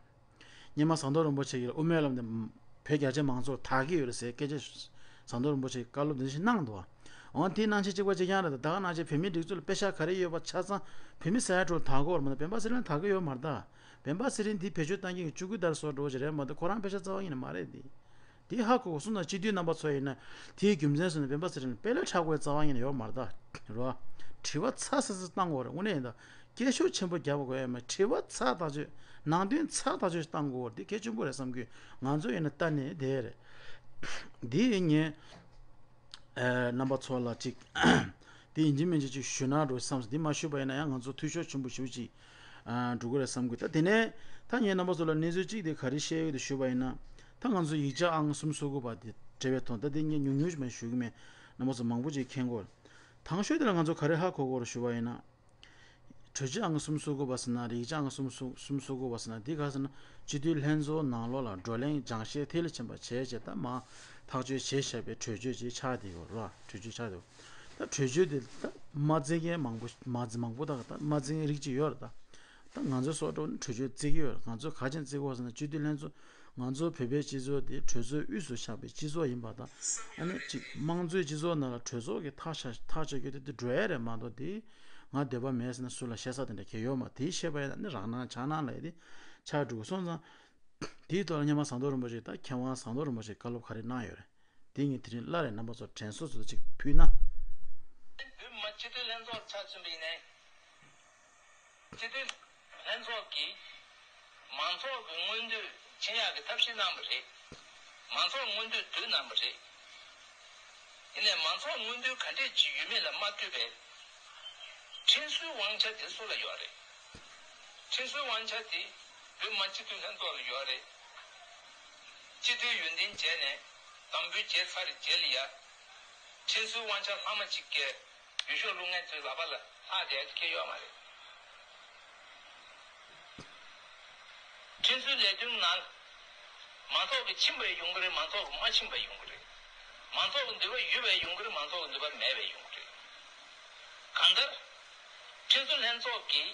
སྔོན་མ་ཟམ་གདོང་རིན་པོ་ཆེ་གིས་དབུ་མའི་ལམ་དེ་བོད་རྒྱ་ཆེ་མང་ཚོགས་དག་གི་ཡོད་རེད་ཟེར་སྐད་ཆ་ཟམ་གདོང་རིན་པོ་ཆེ་གིས་བཀའ་སློབ་འདི་བཞིན་གནང་འདུག་འོ་དེ་གནང་ཆེད་གཅིག་པ་གཅིག་རྐྱང་རེད་ད། ད་ག་ནང་བཞིན་བོད་མི་སྒྲིག་འཛུགས་ལ་པེ་ཤག་ག་རེ་ཡོད་པ་ཆ་ཚང་བོད་མི་ས་ཡ་དྲུག་དག་གི་ཡོད་མ་རེད་ད། སྤེན་པ་ཚེ་རིང་དག་གི་ཡོད་མ་རེད་ད། སྤེན་པ་ཚེ་རིང་འདི་བེད་སྤྱོད་བཏང་མཁན་གྱི་ལྕོག་གུ་དར་སོགས་འགྲོ་བ་ཞིག་རེད་མ་གཏོགས་ཁོ་རང་པེ་ཤག་རྩ་བ་ཉིད་ནས་མ་རེད་དེ། དེ་ཧ་གོ་གོ་སོང་ཙང་སྤྱི་འཐུས་རྣམ་པ་ཚོ་ཡིན་ན་དེའི་རྒྱུ་མཚན་སོང་ན་སྤེན་པ་ཚེ་རིང་དཔེ་ལས་ཁྲ་དགོས་རྩ་བ་ཉིད་ནས་ཡོད་མ་རེད་ད། རེད་བ། དྲི་བ་ཚ་ས་ཚ་བཏང་དགོས་རེད། དངོས་གནས་ཡིན་ད། སྐད་ཤུགས་ཆེན་པོ་རྒྱབ་དགོས་ཡ་མེད། དྲི་བ་ཚ་ཐག་ཆོད། ནང་དོན་ཚ་ཐག་ཆོད་བཏང་དགོས་རེད། དེ་གལ་ཆེན་པོ་རེད་བསམ་གི། ང་ཚོ་ཡིན་ན་ལྟ་ནས་བསྡད་རེད། འདི་ངས་རྣམ་པ་ཚོ་ལ་ཅིག་དེ་ཡིན་གཅིག་མིན་གཅིག་ཅིག་ཞུ་ན་འགྲོ་བསམ་སོང་། འདི་མ་ཞུས་པ་ཡིན་ན་ཡང་ང་ཚོ་འཐུས་ཤོར་ཆེན་པོ་ཞེ་པོ་ཅིག་འགྲོ་གི་རེད་བསམ་གི། ད་དེ་ནས་ད་ངས་རྣམ་པ་ཚོ་ལ་གནས་ཚུལ་གཅིག་དེ་ག་རེ་བཤད་ཡོད་དེ་ཞུས་པ་ཡིན་ན། ད་ང་ཚོ་ཡིག་ཆ་ཨང་སུམ་སོ་དགུ་པ་དེ་འབྲེལ་བའི་ཐོག་ད་དེ་ངས་ཉུང་ཉུང་ཞིག་མ་ཞུ་གི་མེད། རྣམ་པ་ཚོ་མང་པོ་ཅིག་མཁྱེན་གོ། དང་ཤོས་དེ་ལ་ང་ཚོ་ག་རེ་ཧ་གོ་དགོས་རེད་ཞུ་བ་ཡིན་ན། གྲོས་ཆོད་ཨང་སུམ་སོ་དགུ་པ་ཟེར་ན་རེད། ཡིག་ཆ་ཨང་སུམ་སོ་སུམ་སོ་དགུ་པ་ཟེར་ན་འདི་ག་ཟེར་ན། སྤྱི་འཐུས་ལྷན་ཚོགས་ནང་ལོགས་ལ་བགྲོ་གླེང་སྦྱང་བཤད་ཐིག་ལེ་ཆེན་པ་བྱས་བྱས་ད་མར་ཐག་གཅོད་བྱས་བཞག་པའི་གྲོས་ཆོད་ཅིག་ཆགས་བསྡད་ཡོད་རེད། གྲོས་ཆོད་ཆགས་བསྡད་ཡོད། ད་གྲོས་ཆོད་དེ་ད་མ་བརྩི་མཁན་མང་པོ་མ་བརྩི་མང་པོ་ད་ད་མ་བརྩི་མཁན་རིགས་ཅིག་ཡོད་རེད་ད། ད་ང་ཚོའི་སོགས་འགྲོ་ན་གྲོས་ཆོད་བརྩི་གི་ཡོད་རེད། ང་ཚོ་ག་ཅན་བརྩི་དགོས་ཟེར་ན་སྤྱི་འཐུས་ལྷན་ཚོགས། ང་ཚོ་བོད་པའི་སྤྱི་ཚོགས་དེ་གྲོས་ཚོགས་དབུས་སུ་ཆགས་པའི་སྤྱི་ཚོགས་ཡིན་པ་དང་། ཨ་ནི་གཅིག་དམངས་གཙོའི་སྤྱི་ཚོགས་ནང་ལ་གྲོས་ཚོགས་ཀྱི་ཐག་ཆ་ཐག་གཅོད་རྒྱུ་དེ་དེ་འགྲོ་ཡ་རེད་མ་གཏོགས་དེ་ང་འདོད་པ་མེད་ཟེར་ན་སུ་ལ་བཤད་ས་དེ་འདྲ་གང་ཡོད་མ་རེད། དེ་བཤད་པ་ཡིན་ན་ནི་རང་སྣང་ཆགས་སྣང་ལ་ཡ་དེ་ཆགས་འགྲོ་གི་སོང་ཙང་། དེའི་ཐོག་ལ་སྔོན་མ་ཟམ་གདོང་རིན་པོ་ཆེ་ད་མཁས་དབང་ཟམ་གདོང་རིན་པོ་ཆེ་བཀའ་སློབ་ག་རེ་གནང་ཡོད་རེད། དེ་ངས་དེ་རིང་སླར་ཡང་རྣམ་པ་ཚོར་དྲན་གསོ་ཚོ་ཅིག་ཕུལ་ན། བོད་མི་སྤྱི་འཐུས་ལྷན་ཚོགས་ཆ་མཚོན་པ་ཡིན་ནའི། སྤྱི་འཐུས་ལྷན་ཚོགས་ཀྱིས་མང་ཚོགས་ཀྱི་མངོན་འདོད་མཁྱེན་ཡག་གི་ཐབས་ཤེས་གནང་བ་རེད། མང་ཚོགས་མངོན་འདོད་བསྡུས་གནང་བ་རེད། ཡིན་ནའི་མང་ཚོགས་མངོན་འདོད་ག་འདྲས་ཅིག་ཡོད་མེད་ལ་མ་ལྟོས་པའི་ཁྲིམས་སྲོལ་དབང་ཆ་དེ་སུ་ལ་ཡོད་རེད། ཁྲིམས་སྲོལ་དབང་ཆ་དེ་བོད་མི་སྤྱི་འཐུས་ལྷན་ཚོགས་ལ་ཡོད་རེད། སྤྱི་འཐུས་ཡོན་ཏན་བྱས་ནས་དམ་འབུལ་བྱས་ཚར་རྗེས་ལ་ཡ། ཁྲིམས་སྲོལ་དབང་ཆ་ལྷག་མ་གཅིག་གིས་འོས་ཤོག་བླུག་མཁན་ཚོའི་ལག་པ་ལ་ལྷག་བསྡད་ཡག་གི་ཁེ་ཡོད་མ་རེད། ཁྲིམས་སྲོལ་ལས་དོན་ནང་མང་ཚོགས་ཀྱི་ཕྱིན་པ་ཡོང་གི་རེད། མང་ཚོགས་ཀྱི་མ་ཕྱིན་པ་ཡོང་གི་རེད། མང་ཚོགས་ཀྱི་འདོད་པ་ཡོད་པ་ཡོང་གི་རེད། མང་ཚོགས་ཀྱི་འདོད་པ་མེད་པ་ཡོང་གི་རེད། གང་ལྟར། ཁྲིམས་བཟོ་ལྷན་ཚོགས་ཀྱིས་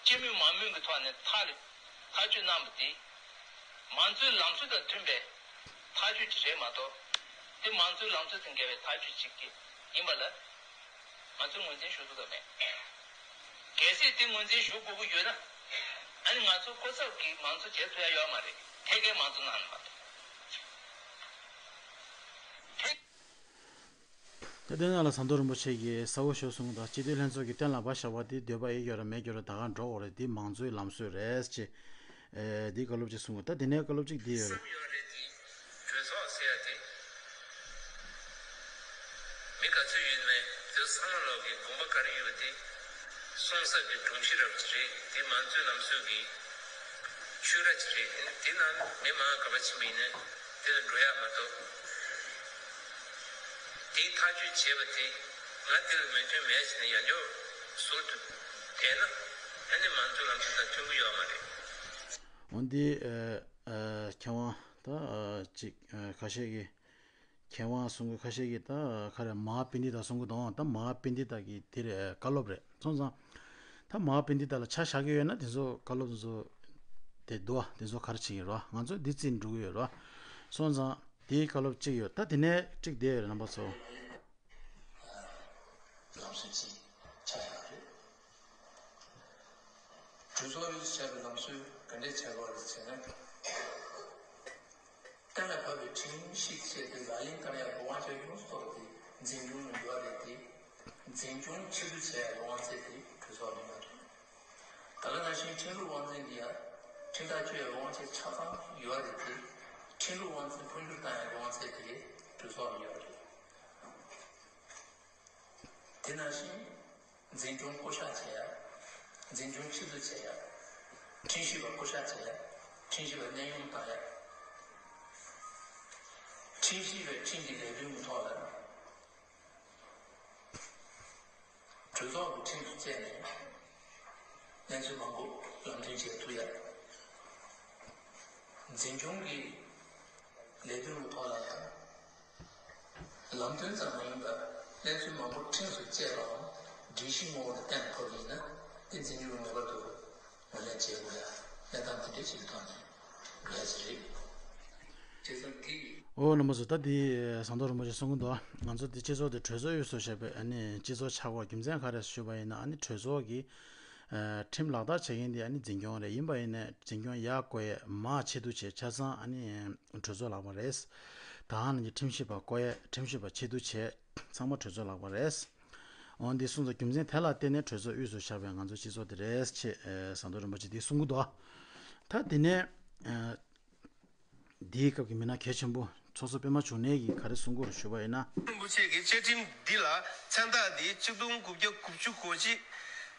སྤྱི་མོས་མང་མོས་ཀྱི་ཐོག་ནས་ཐག་ཐག་གཅོད་གནང་བ་དེ། མང་གཙོའི་ལམ་སྲོལ་དང་མཐུན་པའི་ཐག་གཅོད་ཅིག་རེད་མ་གཏོགས། དེ་མང་གཙོའི་ལམ་སྲོལ་དང་འགལ་བའི་ཐག་གཅོད་ཅིག་ཡིན་པ་ལ། ང་ཚོས་ངོས་འཛིན་ཞུ་ཐུབ་ཀྱི་མེད། གལ་སྲིད་དེ་ངོས་འཛིན་ཞུ་དགོས་ཀྱི་ཡོད་ན། ཨ་ནི་ང་ཚོ་སྐུ་ཚབ་ཀྱིས་མང་གཙོ་བྱེད་ཐུབ་ཡ་ཡོད་མ་རེད། ཐད་ཀའི་མང་གཙོ་གནང་ནི་མ་གཏོགས། ད་དེ་ནང་ལ་ཟམ་གདོང་རིན་པོ་ཆེ་གིས་གསལ་བོ་ཞིག་གསུངས་དང་། སྤྱི་འཐུས་ལྷན་ཚོགས་ཀྱིས་གཏན་ལ་ཕབ་བཞག་པ་དེ་འདོད་པ་ཡོད་ཀྱང་རེད། མེད་ཀྱང་རེད། ད་ག་འགྲོ་དགོས་རེད། འདི་མང་གཙོའི་ལམ་སྲོལ་རེད་ཅེས། ཨེ། འདི་བཀའ་སློབ་ཅིག་གསུངས་པ། ད་དེ་ནས་བཀའ་སློབ་ཅིག་འདི་ཡོད་རེད། བསམ་ཡོད་རེད་དེ། གྲོས་ཚོགས་ཟེར་ཡ་དེ། མི་ག་ཚོད་ཡོད་མེད་དེ་ཚང་མ་ལོག་གི་དགོངས་པ་ག་རེ་ཡོད་དེ། གསུང་ས་གི་སྒྲོམ་གཞི་རབ་ཅིག་རེད། དེ་མང་གཙོའི་ལམ་སྲོལ་གྱི་ཤུལ་ར་ཅིག་རེད། དེ་ནང་མི་མང་ག་པར་ཕྱིན་པ་ཡིན་ནའི་དེ་ལ་འགྲོ་ཡག་མ་གཏོགས། དེའི་ཐག་གཅོད་བྱས་པ་དེ་ང་དེ་ལ་མོས་མཐུན་མེད་ཟེར་ནས་ཡང་བསྐྱར་ཟུར་དུ་བསྡད་ན། ཨ་ནི་མང་གཙོའི་ལམ་སྲོལ་དང་མཐུན་གྱི་ཡོད་མ་རེད། འོན་ཏེ། ཨ། ཨ། མཁས་དབང་ད། ཨ། ཅིག་ཨ། ཁ་ཤས་ཀྱིས། མཁས་དབང་གསུང་གི་ཁ་ཤས་ཀྱིས་ད་ག་རེ་མ་ཧཱ་པཎྜི་ཏ་གསུང་གི་འདུག་ད་མ་ཧཱ་པཎྜི་ཏ་གི་དེ་རེད། བཀའ་སློབ་རེད། སོང་ཙང་ད་མ་ཧཱ་པཎྜི་ཏ་ལ་ཆ་བཞག་གི་ཡོད་ན་དེ་ཚོ་བཀའ་སློབ་དེ་ཚོ་དེ་འདུག་བ། དེ་ཚོ་ག་རེ་བྱེད་ཀྱི་རེད་བ། ང་ཚོ་འདི་རྩིས་འགྲོ་གི་ཡོད་རེད་བ། སོང་ཙང་དེའི་བཀའ་སློབ་གཅིག་ཡོད། ད་དེ་ནས་གཅིག་བསྡད་ཡོད་རེད། རྣམ་པ་ཚོ། ལམ་སྲོལ་ཅིག་ཆགས་ཡོད་རེད། གྲོས་ཚོགས་ཡོངས་སུ་ཆད་པའི་ལམ་སྲོལ་ག་འདྲས་ཆགས་པ་རེད་ཟེར་ན། གཏན་ལ་ཕབ་པའི་ཁྲིམས་ཡིག་ཅིག་དེ་ལག་ལེན་བསྟར་ཡག་གི་དབང་ཆ་ཡོངས་སུ་རྫོགས་པ་དེ་འཛིན་སྐྱོང་ལ་ཡོད་རེད་དེ། འཛིན་སྐྱོང་ཕྱིར་བསྡུ་བྱེད་ཡག་གི་དབང་ཚད་དེ་གྲོས་ཚོགས་ལ་ཡོད་རེད། ད་ག་ནང་བཞིན་ཁྲིམས་ལུགས་དབང་འཛིན་གྱི་ཡ་ཁྲིམས་ཐག་གཅོད་ཡག་གི་དབང་ཆ་ཆ་ཚང་ཡོད་རེད་དེ། ཁྲིམས་ལུགས་དབང་འཛིན་འཕོ་འགྱུར་བཏང་ཡག་གི་དབང་ཚད་དེ་གྲོས་ཚོགས་ལ་ཡོད་རེད། དེ་ནང་བཞིན་འཛིན་སྐྱོང་བསྐོ་གཞག་བྱེད་ཡ། འཛིན་སྐྱོང་ཕྱིར་བསྡུ་བྱེད་ཡ། ཁྲིམས་ཞིབ་པ་བསྐོ་གཞག་བྱེད་ཡ། ཁྲིམས་ཞིབ་པ་གནས་དབྱུང་བཏང་ཡ། ཁྲིམས་ཞིབ་པའི་ཁྲིམས་ཀྱི་ལས་དོན་གྱི་ཐོག་ལ། གྲོས་ཚོགས་ཀྱི་ཁྲིམས་སུ་བཅད་ནས་གནས་ཚུལ་མང་པོ་ལམ་སྟོན་བྱེད་ཐུབ་ཡ། འཛིན་སྐྱོང་གི་ལས་དོན་གྱི་ཐོག་ལ་ཡང་ལམ་སྟོན་ཙམ་མ་ཡིན་པར་གནས་ཚུལ་མང་པོ་ཁྲིམས་སུ་བཅད་པའམ་ སྒྲིག་གཞི་ངོ་བོ་ལ་བརྟེན་དགོས་པ་ཡིན་ན་དེ་འཛིན་སྐྱོང་ངེས་པར་དུ་ངོས་ལེན་བྱེད་དགོས་ཡ། གནས་སྟངས་དེ་འདྲ་ཞིག་གི་ཐོག་ནས་འགྲོ་ཡ་ཞིག་རེད། བྱས་ཙང་དེ། ཨོ་རྣམ་པ་ཚོ། ད་འདི་ཟམ་གདོང་རིན་པོ་ཆེ་གསུང་གི་འདུག་ང་ཚོ་འདི་སྤྱི་ཚོགས་འདི་གྲོས་ཚོགས་དབུས་སུ་བཞག་པའི་ཨ་ནི་སྤྱི་ཚོགས་ཆགས་དགོས་རྒྱུ་མཚན་ག་རེ་ཞུས་པ་ཡིན་ན། ཨ་ནི་གྲོས་ཚོགས་ཀྱི་ཨ་ཁྲིམས་ལག་བསྟར་བྱེད་མཁན་འདི་ཨ་ནི་འཛིན་སྐྱོང་རེད། ཡིན་པ་ཡིན་ནའི་འཛིན་སྐྱོང་ཡག་བསྐོ་ཡས་མར་ཆེད་དུ་བྱས་ཆ་ཚང་ཨ་ནི་གྲོས་ཚོགས་ལག་པ་རེད། ད་ཨ་ནི་ཁྲིམས་ཞིབ་པ་བསྐོ་ཡས་ཁྲིམས་ཞིབ་པ་ཆེད་དུ་བྱས་ཚང་མ་གྲོས་ཚོགས་ལག་པ་རེད། འོ་འདི་གསུངས་ཚར། རྒྱུ་མཚན་དེ་ལ་བརྟེན་ནས་གྲོས་ཚོགས་དབུས་སུ་བཞག་པའི་ང་ཚོ་སྤྱི་ཚོགས་དེ་རེད་ཅེས་ཨེ་ཟམ་གདོང་རིན་པོ་ཆེ་འདི་གསུང་གི་འདུག་ད་དེ་ནས་ཨེ་འདིའི་སྐབས་ཀྱི་མི་སྣ་གལ་ཆེན་པོ་ཚོགས་གཙོ་པད་མ་འབྱུང་གནས་ཀྱིས་ག་རེ་གསུང་གི་ཡོད་རེད་ཞུས་པ་ཡིན་ན། རིན་པོ་ཆེ་གི་བཅའ་ཁྲིམས་འདི་ལ་མཚན་རྟགས་འདི་ཆིག་སྟོང་དགུ་བརྒྱ་དགུ་བཅུ་གོ་གཅིག་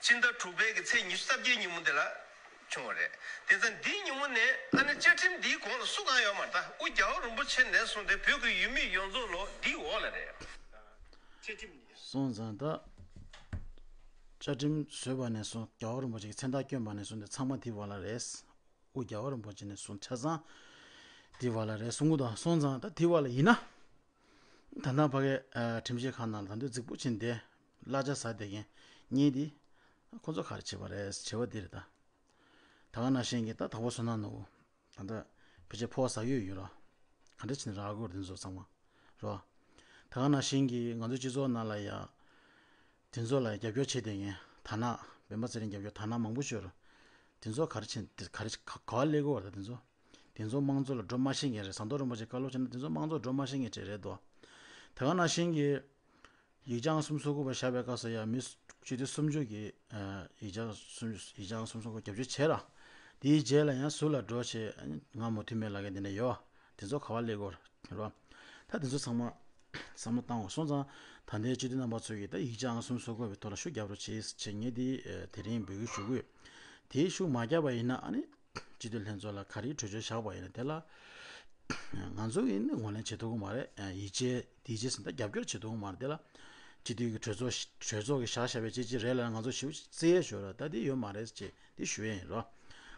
ཕྱི་ཟླ་དྲུག་པའི་གི་ཚེས་ཉི་ཤུ་རྩ་བརྒྱད་ཉིན་མོ་འདི་ལ་བྱུང་བ་རེད། དེ་ཙང་འདིའི་ཉིན་མོ་ནས་ཨ་ནི་བཅའ་ཁྲིམས་འདིའི་གོང་ལ་སུ་གང་ཡོད་མ་རེད། ད་དབུ་རྒྱལ་བ་རིན་པོ་ཆེ་ནས་བཟུང་སྟེ་བོད་ཀྱི་ཡུལ་མི་ཡོངས་རྫོགས་ལོ་འདིའི་འོག་ལ་རེད། བཅའ་ཁྲིམས་འདི་སོང་ཙང་ད་བཅའ་ཁྲིམས་བཟོས་པ་ནས་བཟུང་རྒྱལ་བ་རིན་པོ་ཆེ་གི་མཚན་རྟགས་བསྐྱོན་པ་ནས་བཟུང་སྟེ་ཚང་མ་འདིའི་འོག་ལ་རེད། དབུ་རྒྱལ་བ་རིན་པོ་ཆེ་ནས་བཟུང་ཆ་ཚང་འདིའི་འོག་ལ་རེད་གསུང་གི་འདུག་སོང་ཙང་ད་འདིའི་འོག་ལ་ཡིན་ན། ད་ལྟ་ཕ་གའི་ཨ་ཁྲིམས་ཞིབ་ཁང་ནང་ལ་ད་དུང་རྫིག་པོ་བྱས་ནས་བསྡད། གླ་ཆ་ཟ་བསྡད་མཁན་གཉིས་འདི་ཁོ་ཚོ་ག་རེ་བྱེད་པ་རེད། བྱེད་པ་འདི་རེད་ད། ད་ག་ནང་བཞིན་གྱི་ད་དྭགས་པོ་བསོད་ནམས་ནོར་བུ་ད་ལྟ་ཕལ་ཆེར་ཕོ་བ་ཟ་ཡོད་ཡོད་ར། ག་འདྲ་བྱས་ནས་རག་གི་ཡོད་རེད་དེ་ཚོ་ཚང་མ་ར། ད་ག་ནང་བཞིན་གྱི་ང་ཚོ་སྤྱི་ཚོགས་ནང་ལ་ཡ་དེ་ཚོ་ལ་ཡ་རྒྱབ་སྐྱོར་བྱེད་བསྡད་མཁན་དར་ནག་སྤེན་པ་ཚེ་རིང་རྒྱབ་སྐྱོར་དར་ནག་མང་པོ་ཞིག་ཡོད་ར། དེ་ཚོ་ག་རེ་བྱས་དེ་ག་རེ་ག་ག་བ་སླེབས་ཀྱི་ཡོད་རེད། ད་དེ་ཚོ་དེ་ཚོ་དམངས་གཙོ་ལ་འགྲོ་མ་ཤེས་མཁན་རེད། ཟམ་གདོང་རིན་པོ་ཆེ་བཀའ་སློབ་བྱས་ན་དེ་ཚོ་དམངས་གཙོ་འགྲོ་མ་ཤེས་མཁན་ཅིག་རེད་དོ། ད་ག་ནང་བཞིན་གྱི་ཡིག་ཆ་ཨང་སུམ་ཅུ་སོ་དགུ་པ་བཞག་པའི་སྐབས་སུ་ཡང་མི་སུ་སྤྱི་འཐུས་སུམ་ཅུ་གིས་ཨ་ཡིག་ཆ་སུམ་ཅུ་ཡིག་ཆ་ཨང་སུམ་ཅུ་སོ་དགུ་རྒྱབ་སྐྱོར་བྱས་ར། དེའི་རྗེས་ལ་ཡང་ཟུར་ལ་འགྲོ་བྱས་ང་མོས་མཐུན་མེད་ལབ་མཁན་དེ་འདྲ་ཡོད། དེ་ཚོ་ག་བ་སླེབས་ཀྱི་ཡོད་རེད་བ། ད་དེ་ཚོ་ཚང་མ་བསམ་བློ་བཏང་དགོས། སོང་ཙང་ད་ལྟའི་སྤྱི་འཐུས་རྣམ་པ་ཚོ་གིས་ད་ཡིག་ཆ་ཨང་སུམ་ཅུ་སོ་དགུ་པའི་ཐོག་ལ་ཤུགས་རྒྱབ་རོགས་བྱེད་ཅེས་ངས་འདི་ཨ་དེ་རིང་འབོད་སྐུལ་ཞུ་གི་ཡོད། དེའི་ཤུགས་མ་རྒྱབ་པ་ཡིན་ན་ཨ་ནི། སྤྱི་འཐུས་ལྷན་ཚོགས་ལ་ག་རེའི་གྲོས་ཆོད་བཞག་པ་ཡིན་ན་དེ་ལ་ང་ཚོ་གིས་ནི་ངོས་ལེན་བྱེད་ཐུབ་ཀྱི་མ་རེད། ཡིད་ཆེས་དེ་ཡིད་ཆེས་ཟིན་ད་རྒྱབ་སྐྱོར་བྱེད་ཐུབ་ཀྱི་མ་རེད། དེ་ལ་སྤྱི་འཐུས་ཀྱི་གྲོས་ཚོགས་གྲོས་ཚོགས་ཀྱི་བཞག་བཞག་པའི་ཅི་ཅི་རེད་ལ་ང་ཚོ་ཞིབ་བརྩི་ཡས་ཞོར་ལ་ད་དེ་ཡོད་མ་རེད་ཅེས་དེ་ཞུ་ཡས་ཡིན་རོ།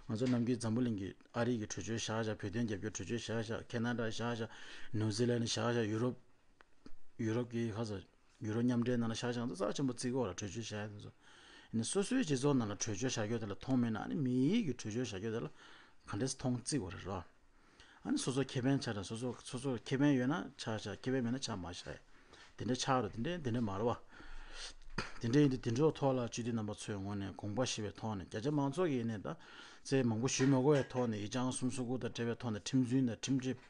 ང་ཚོ་ནམ་རྒྱུན་འཛམ་བུ་གླིང་གི་ཨ་རི་གི་གྲོས་ཆོད་བཞག་བཞག་བོད་དོན་རྒྱབ་སྐྱོར་གྲོས་ཆོད་བཞག་བཞག་ཁེ་ན་ཌ་བཞག་བཞག་ནིའུ་ཛི་ལན་བཞག་བཞག་ཡུ་རོབ་ཡུ་རོབ་ཀྱི་ཁ་ས་ཡུ་རོབ་མཉམ་འབྲེལ་ནང་ལ་བཞག་བཞག་ཚོ་རྩ་ཆེན་པོ་བརྩི་གི་ཡོད་ར། གྲོས་ཆོད་བཞག་ཡ་དེ་ཚོ། ཡིན་ན་སོ་སོའི་སྤྱི་ཚོགས་ནང་ལ་གྲོས་ཆོད་བཞག་རྒྱུ་དེ་ལ་མཐོང་མེད་ན་ཨ་ནི་མི་ཡིག་གི་གྲོས་ཆོད་བཞག་རྒྱུ་དེ་ལ་ག་འདྲས་མཐོང་བརྩི་དགོས་རེད་རོ། ཨ་ནི་སོ་སོ་ཁེ་ཕན་ཆགས་དང་སོ་སོ་སོ་སོ་ཁེ་ཕན་ཡོད་ན་ཆགས་ཆགས་ཁེ་ཕན་མེད་ན་ཆགས་མ་བཞག་ཡ། དེ་འདྲས་ཆགས་རོ། དེ་འདྲས་དེ་འདྲས་མ་རེད་བ། དེ་འདྲས་ཡིན་དུས་དེ་འདྲའི་ཐོག་ལ་སྤྱི་འཐུས་རྣམ་པ་ཚོའི་ངོས་ནས་དགོངས་པ་བཞེས་པའི་ཐོག་ནས་བརྒྱ་ཆ་མང་ཚོགས་ཀྱིས་ནས་ད་རྩོད་མང་པོ་ཞུས་མ་དགོས་པའི་ཐོག་ནས་ཡིག་ཆ་ཨང་སུམ་ཅུ་སོ་དགུ་དང་འབྲེལ་བའི་ཐོག་ནས་ཁྲིམས་རྫུན་དང་ཁྲིམས་ཁྲིམས་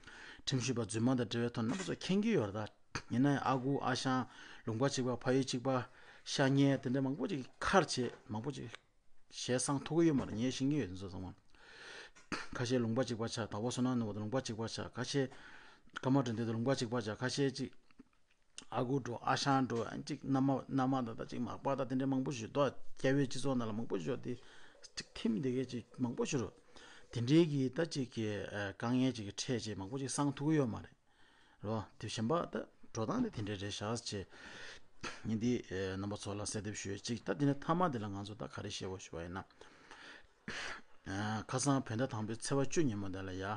ཁྲིམས་ཞིབ་པ་རྫུན་མ་དང་འབྲེལ་བའི་ཐོག་ནས་རྣམ་པ་ཚོ་མཁྱེན་གྱི་ཡོད་རེད་ད། ཡིན་ན་ཡང་ཨ་ཁུ་ཨ་ཞང་ལུང་པ་གཅིག་པ་ཕ་ཡུལ་གཅིག་པ་ཤ་ཉེ་དེ་འདྲ་མང་པོ་ཅིག་ཁར་བྱས་མང་པོ་ཅིག་ཞལ་བསང་ཐུག་གི་ཡོད་མ་རེད། ངས་ཤེས་ཀྱི་ཡོད་དེ་ཚོ་ཚང་མ། ཁ་ཤས་ལུང་པ་གཅིག་པ་ཆགས། དྭགས་པོ་བསོད་ནམས་ནོར་བུ་དང་ལུང་པ་གཅིག་པ་ཆགས། ཁ་ཤས་ཀརྨ་དགྲ་འདུལ་དང་ལུང་པ་གཅིག་པ་ཆགས། ཁ་ཤས་ཅིག་ཨ་ཁུ་འགྲོ་ཨ་ཞང་འགྲོ་ཨ་ཅིག་མནའ་མ་མནའ་མ་དང་ད་ཅིག་མག་པ་དང་དེ་འདྲ་མང་པོ་ཞིག་འདུག་སྐྱ་བོའི་སྤྱི་ཚོགས་ནང་ལ་མང་པོ་ཞིག་དེ་ཅིག་ཐིམ་བསྡད་མཁན་ཅིག་མང་པོ་ཞིག་རེད། དེ་འདྲའི་གི་ད་ཅིག་གི་ཨ་དཀའ་ངལ་ཅིག་གི་འཕྲད་ཅིག་མང་པོ་ཅིག་བསང་ཐུག་གི་ཡོད་མ་རེད། རོ། དེ་གཞན་པ་ད་འགྲོ་སྟངས་དེ་དེ་འདྲས་རེད་ཤག་ཅེས། ངས་འདི་ཨེ་རྣམ་པ་ཚོ་ལ་གསལ་འདེབས་ཞུ་ཡས་གཅིག་ད་དེ་ནས་མཐའ་མ་དེ་ལ་ང་ཚོ་ད་ག་རེ་བཤད་དགོས་ཞུ་བ་ཡིན་ན། ཨ་ཁ་སང་བོད་ཟླ་དང་པོའི་ཚེས་པ་བཅུ་ཉིན་མོ་དེ་ལ་ཡ། ཨ་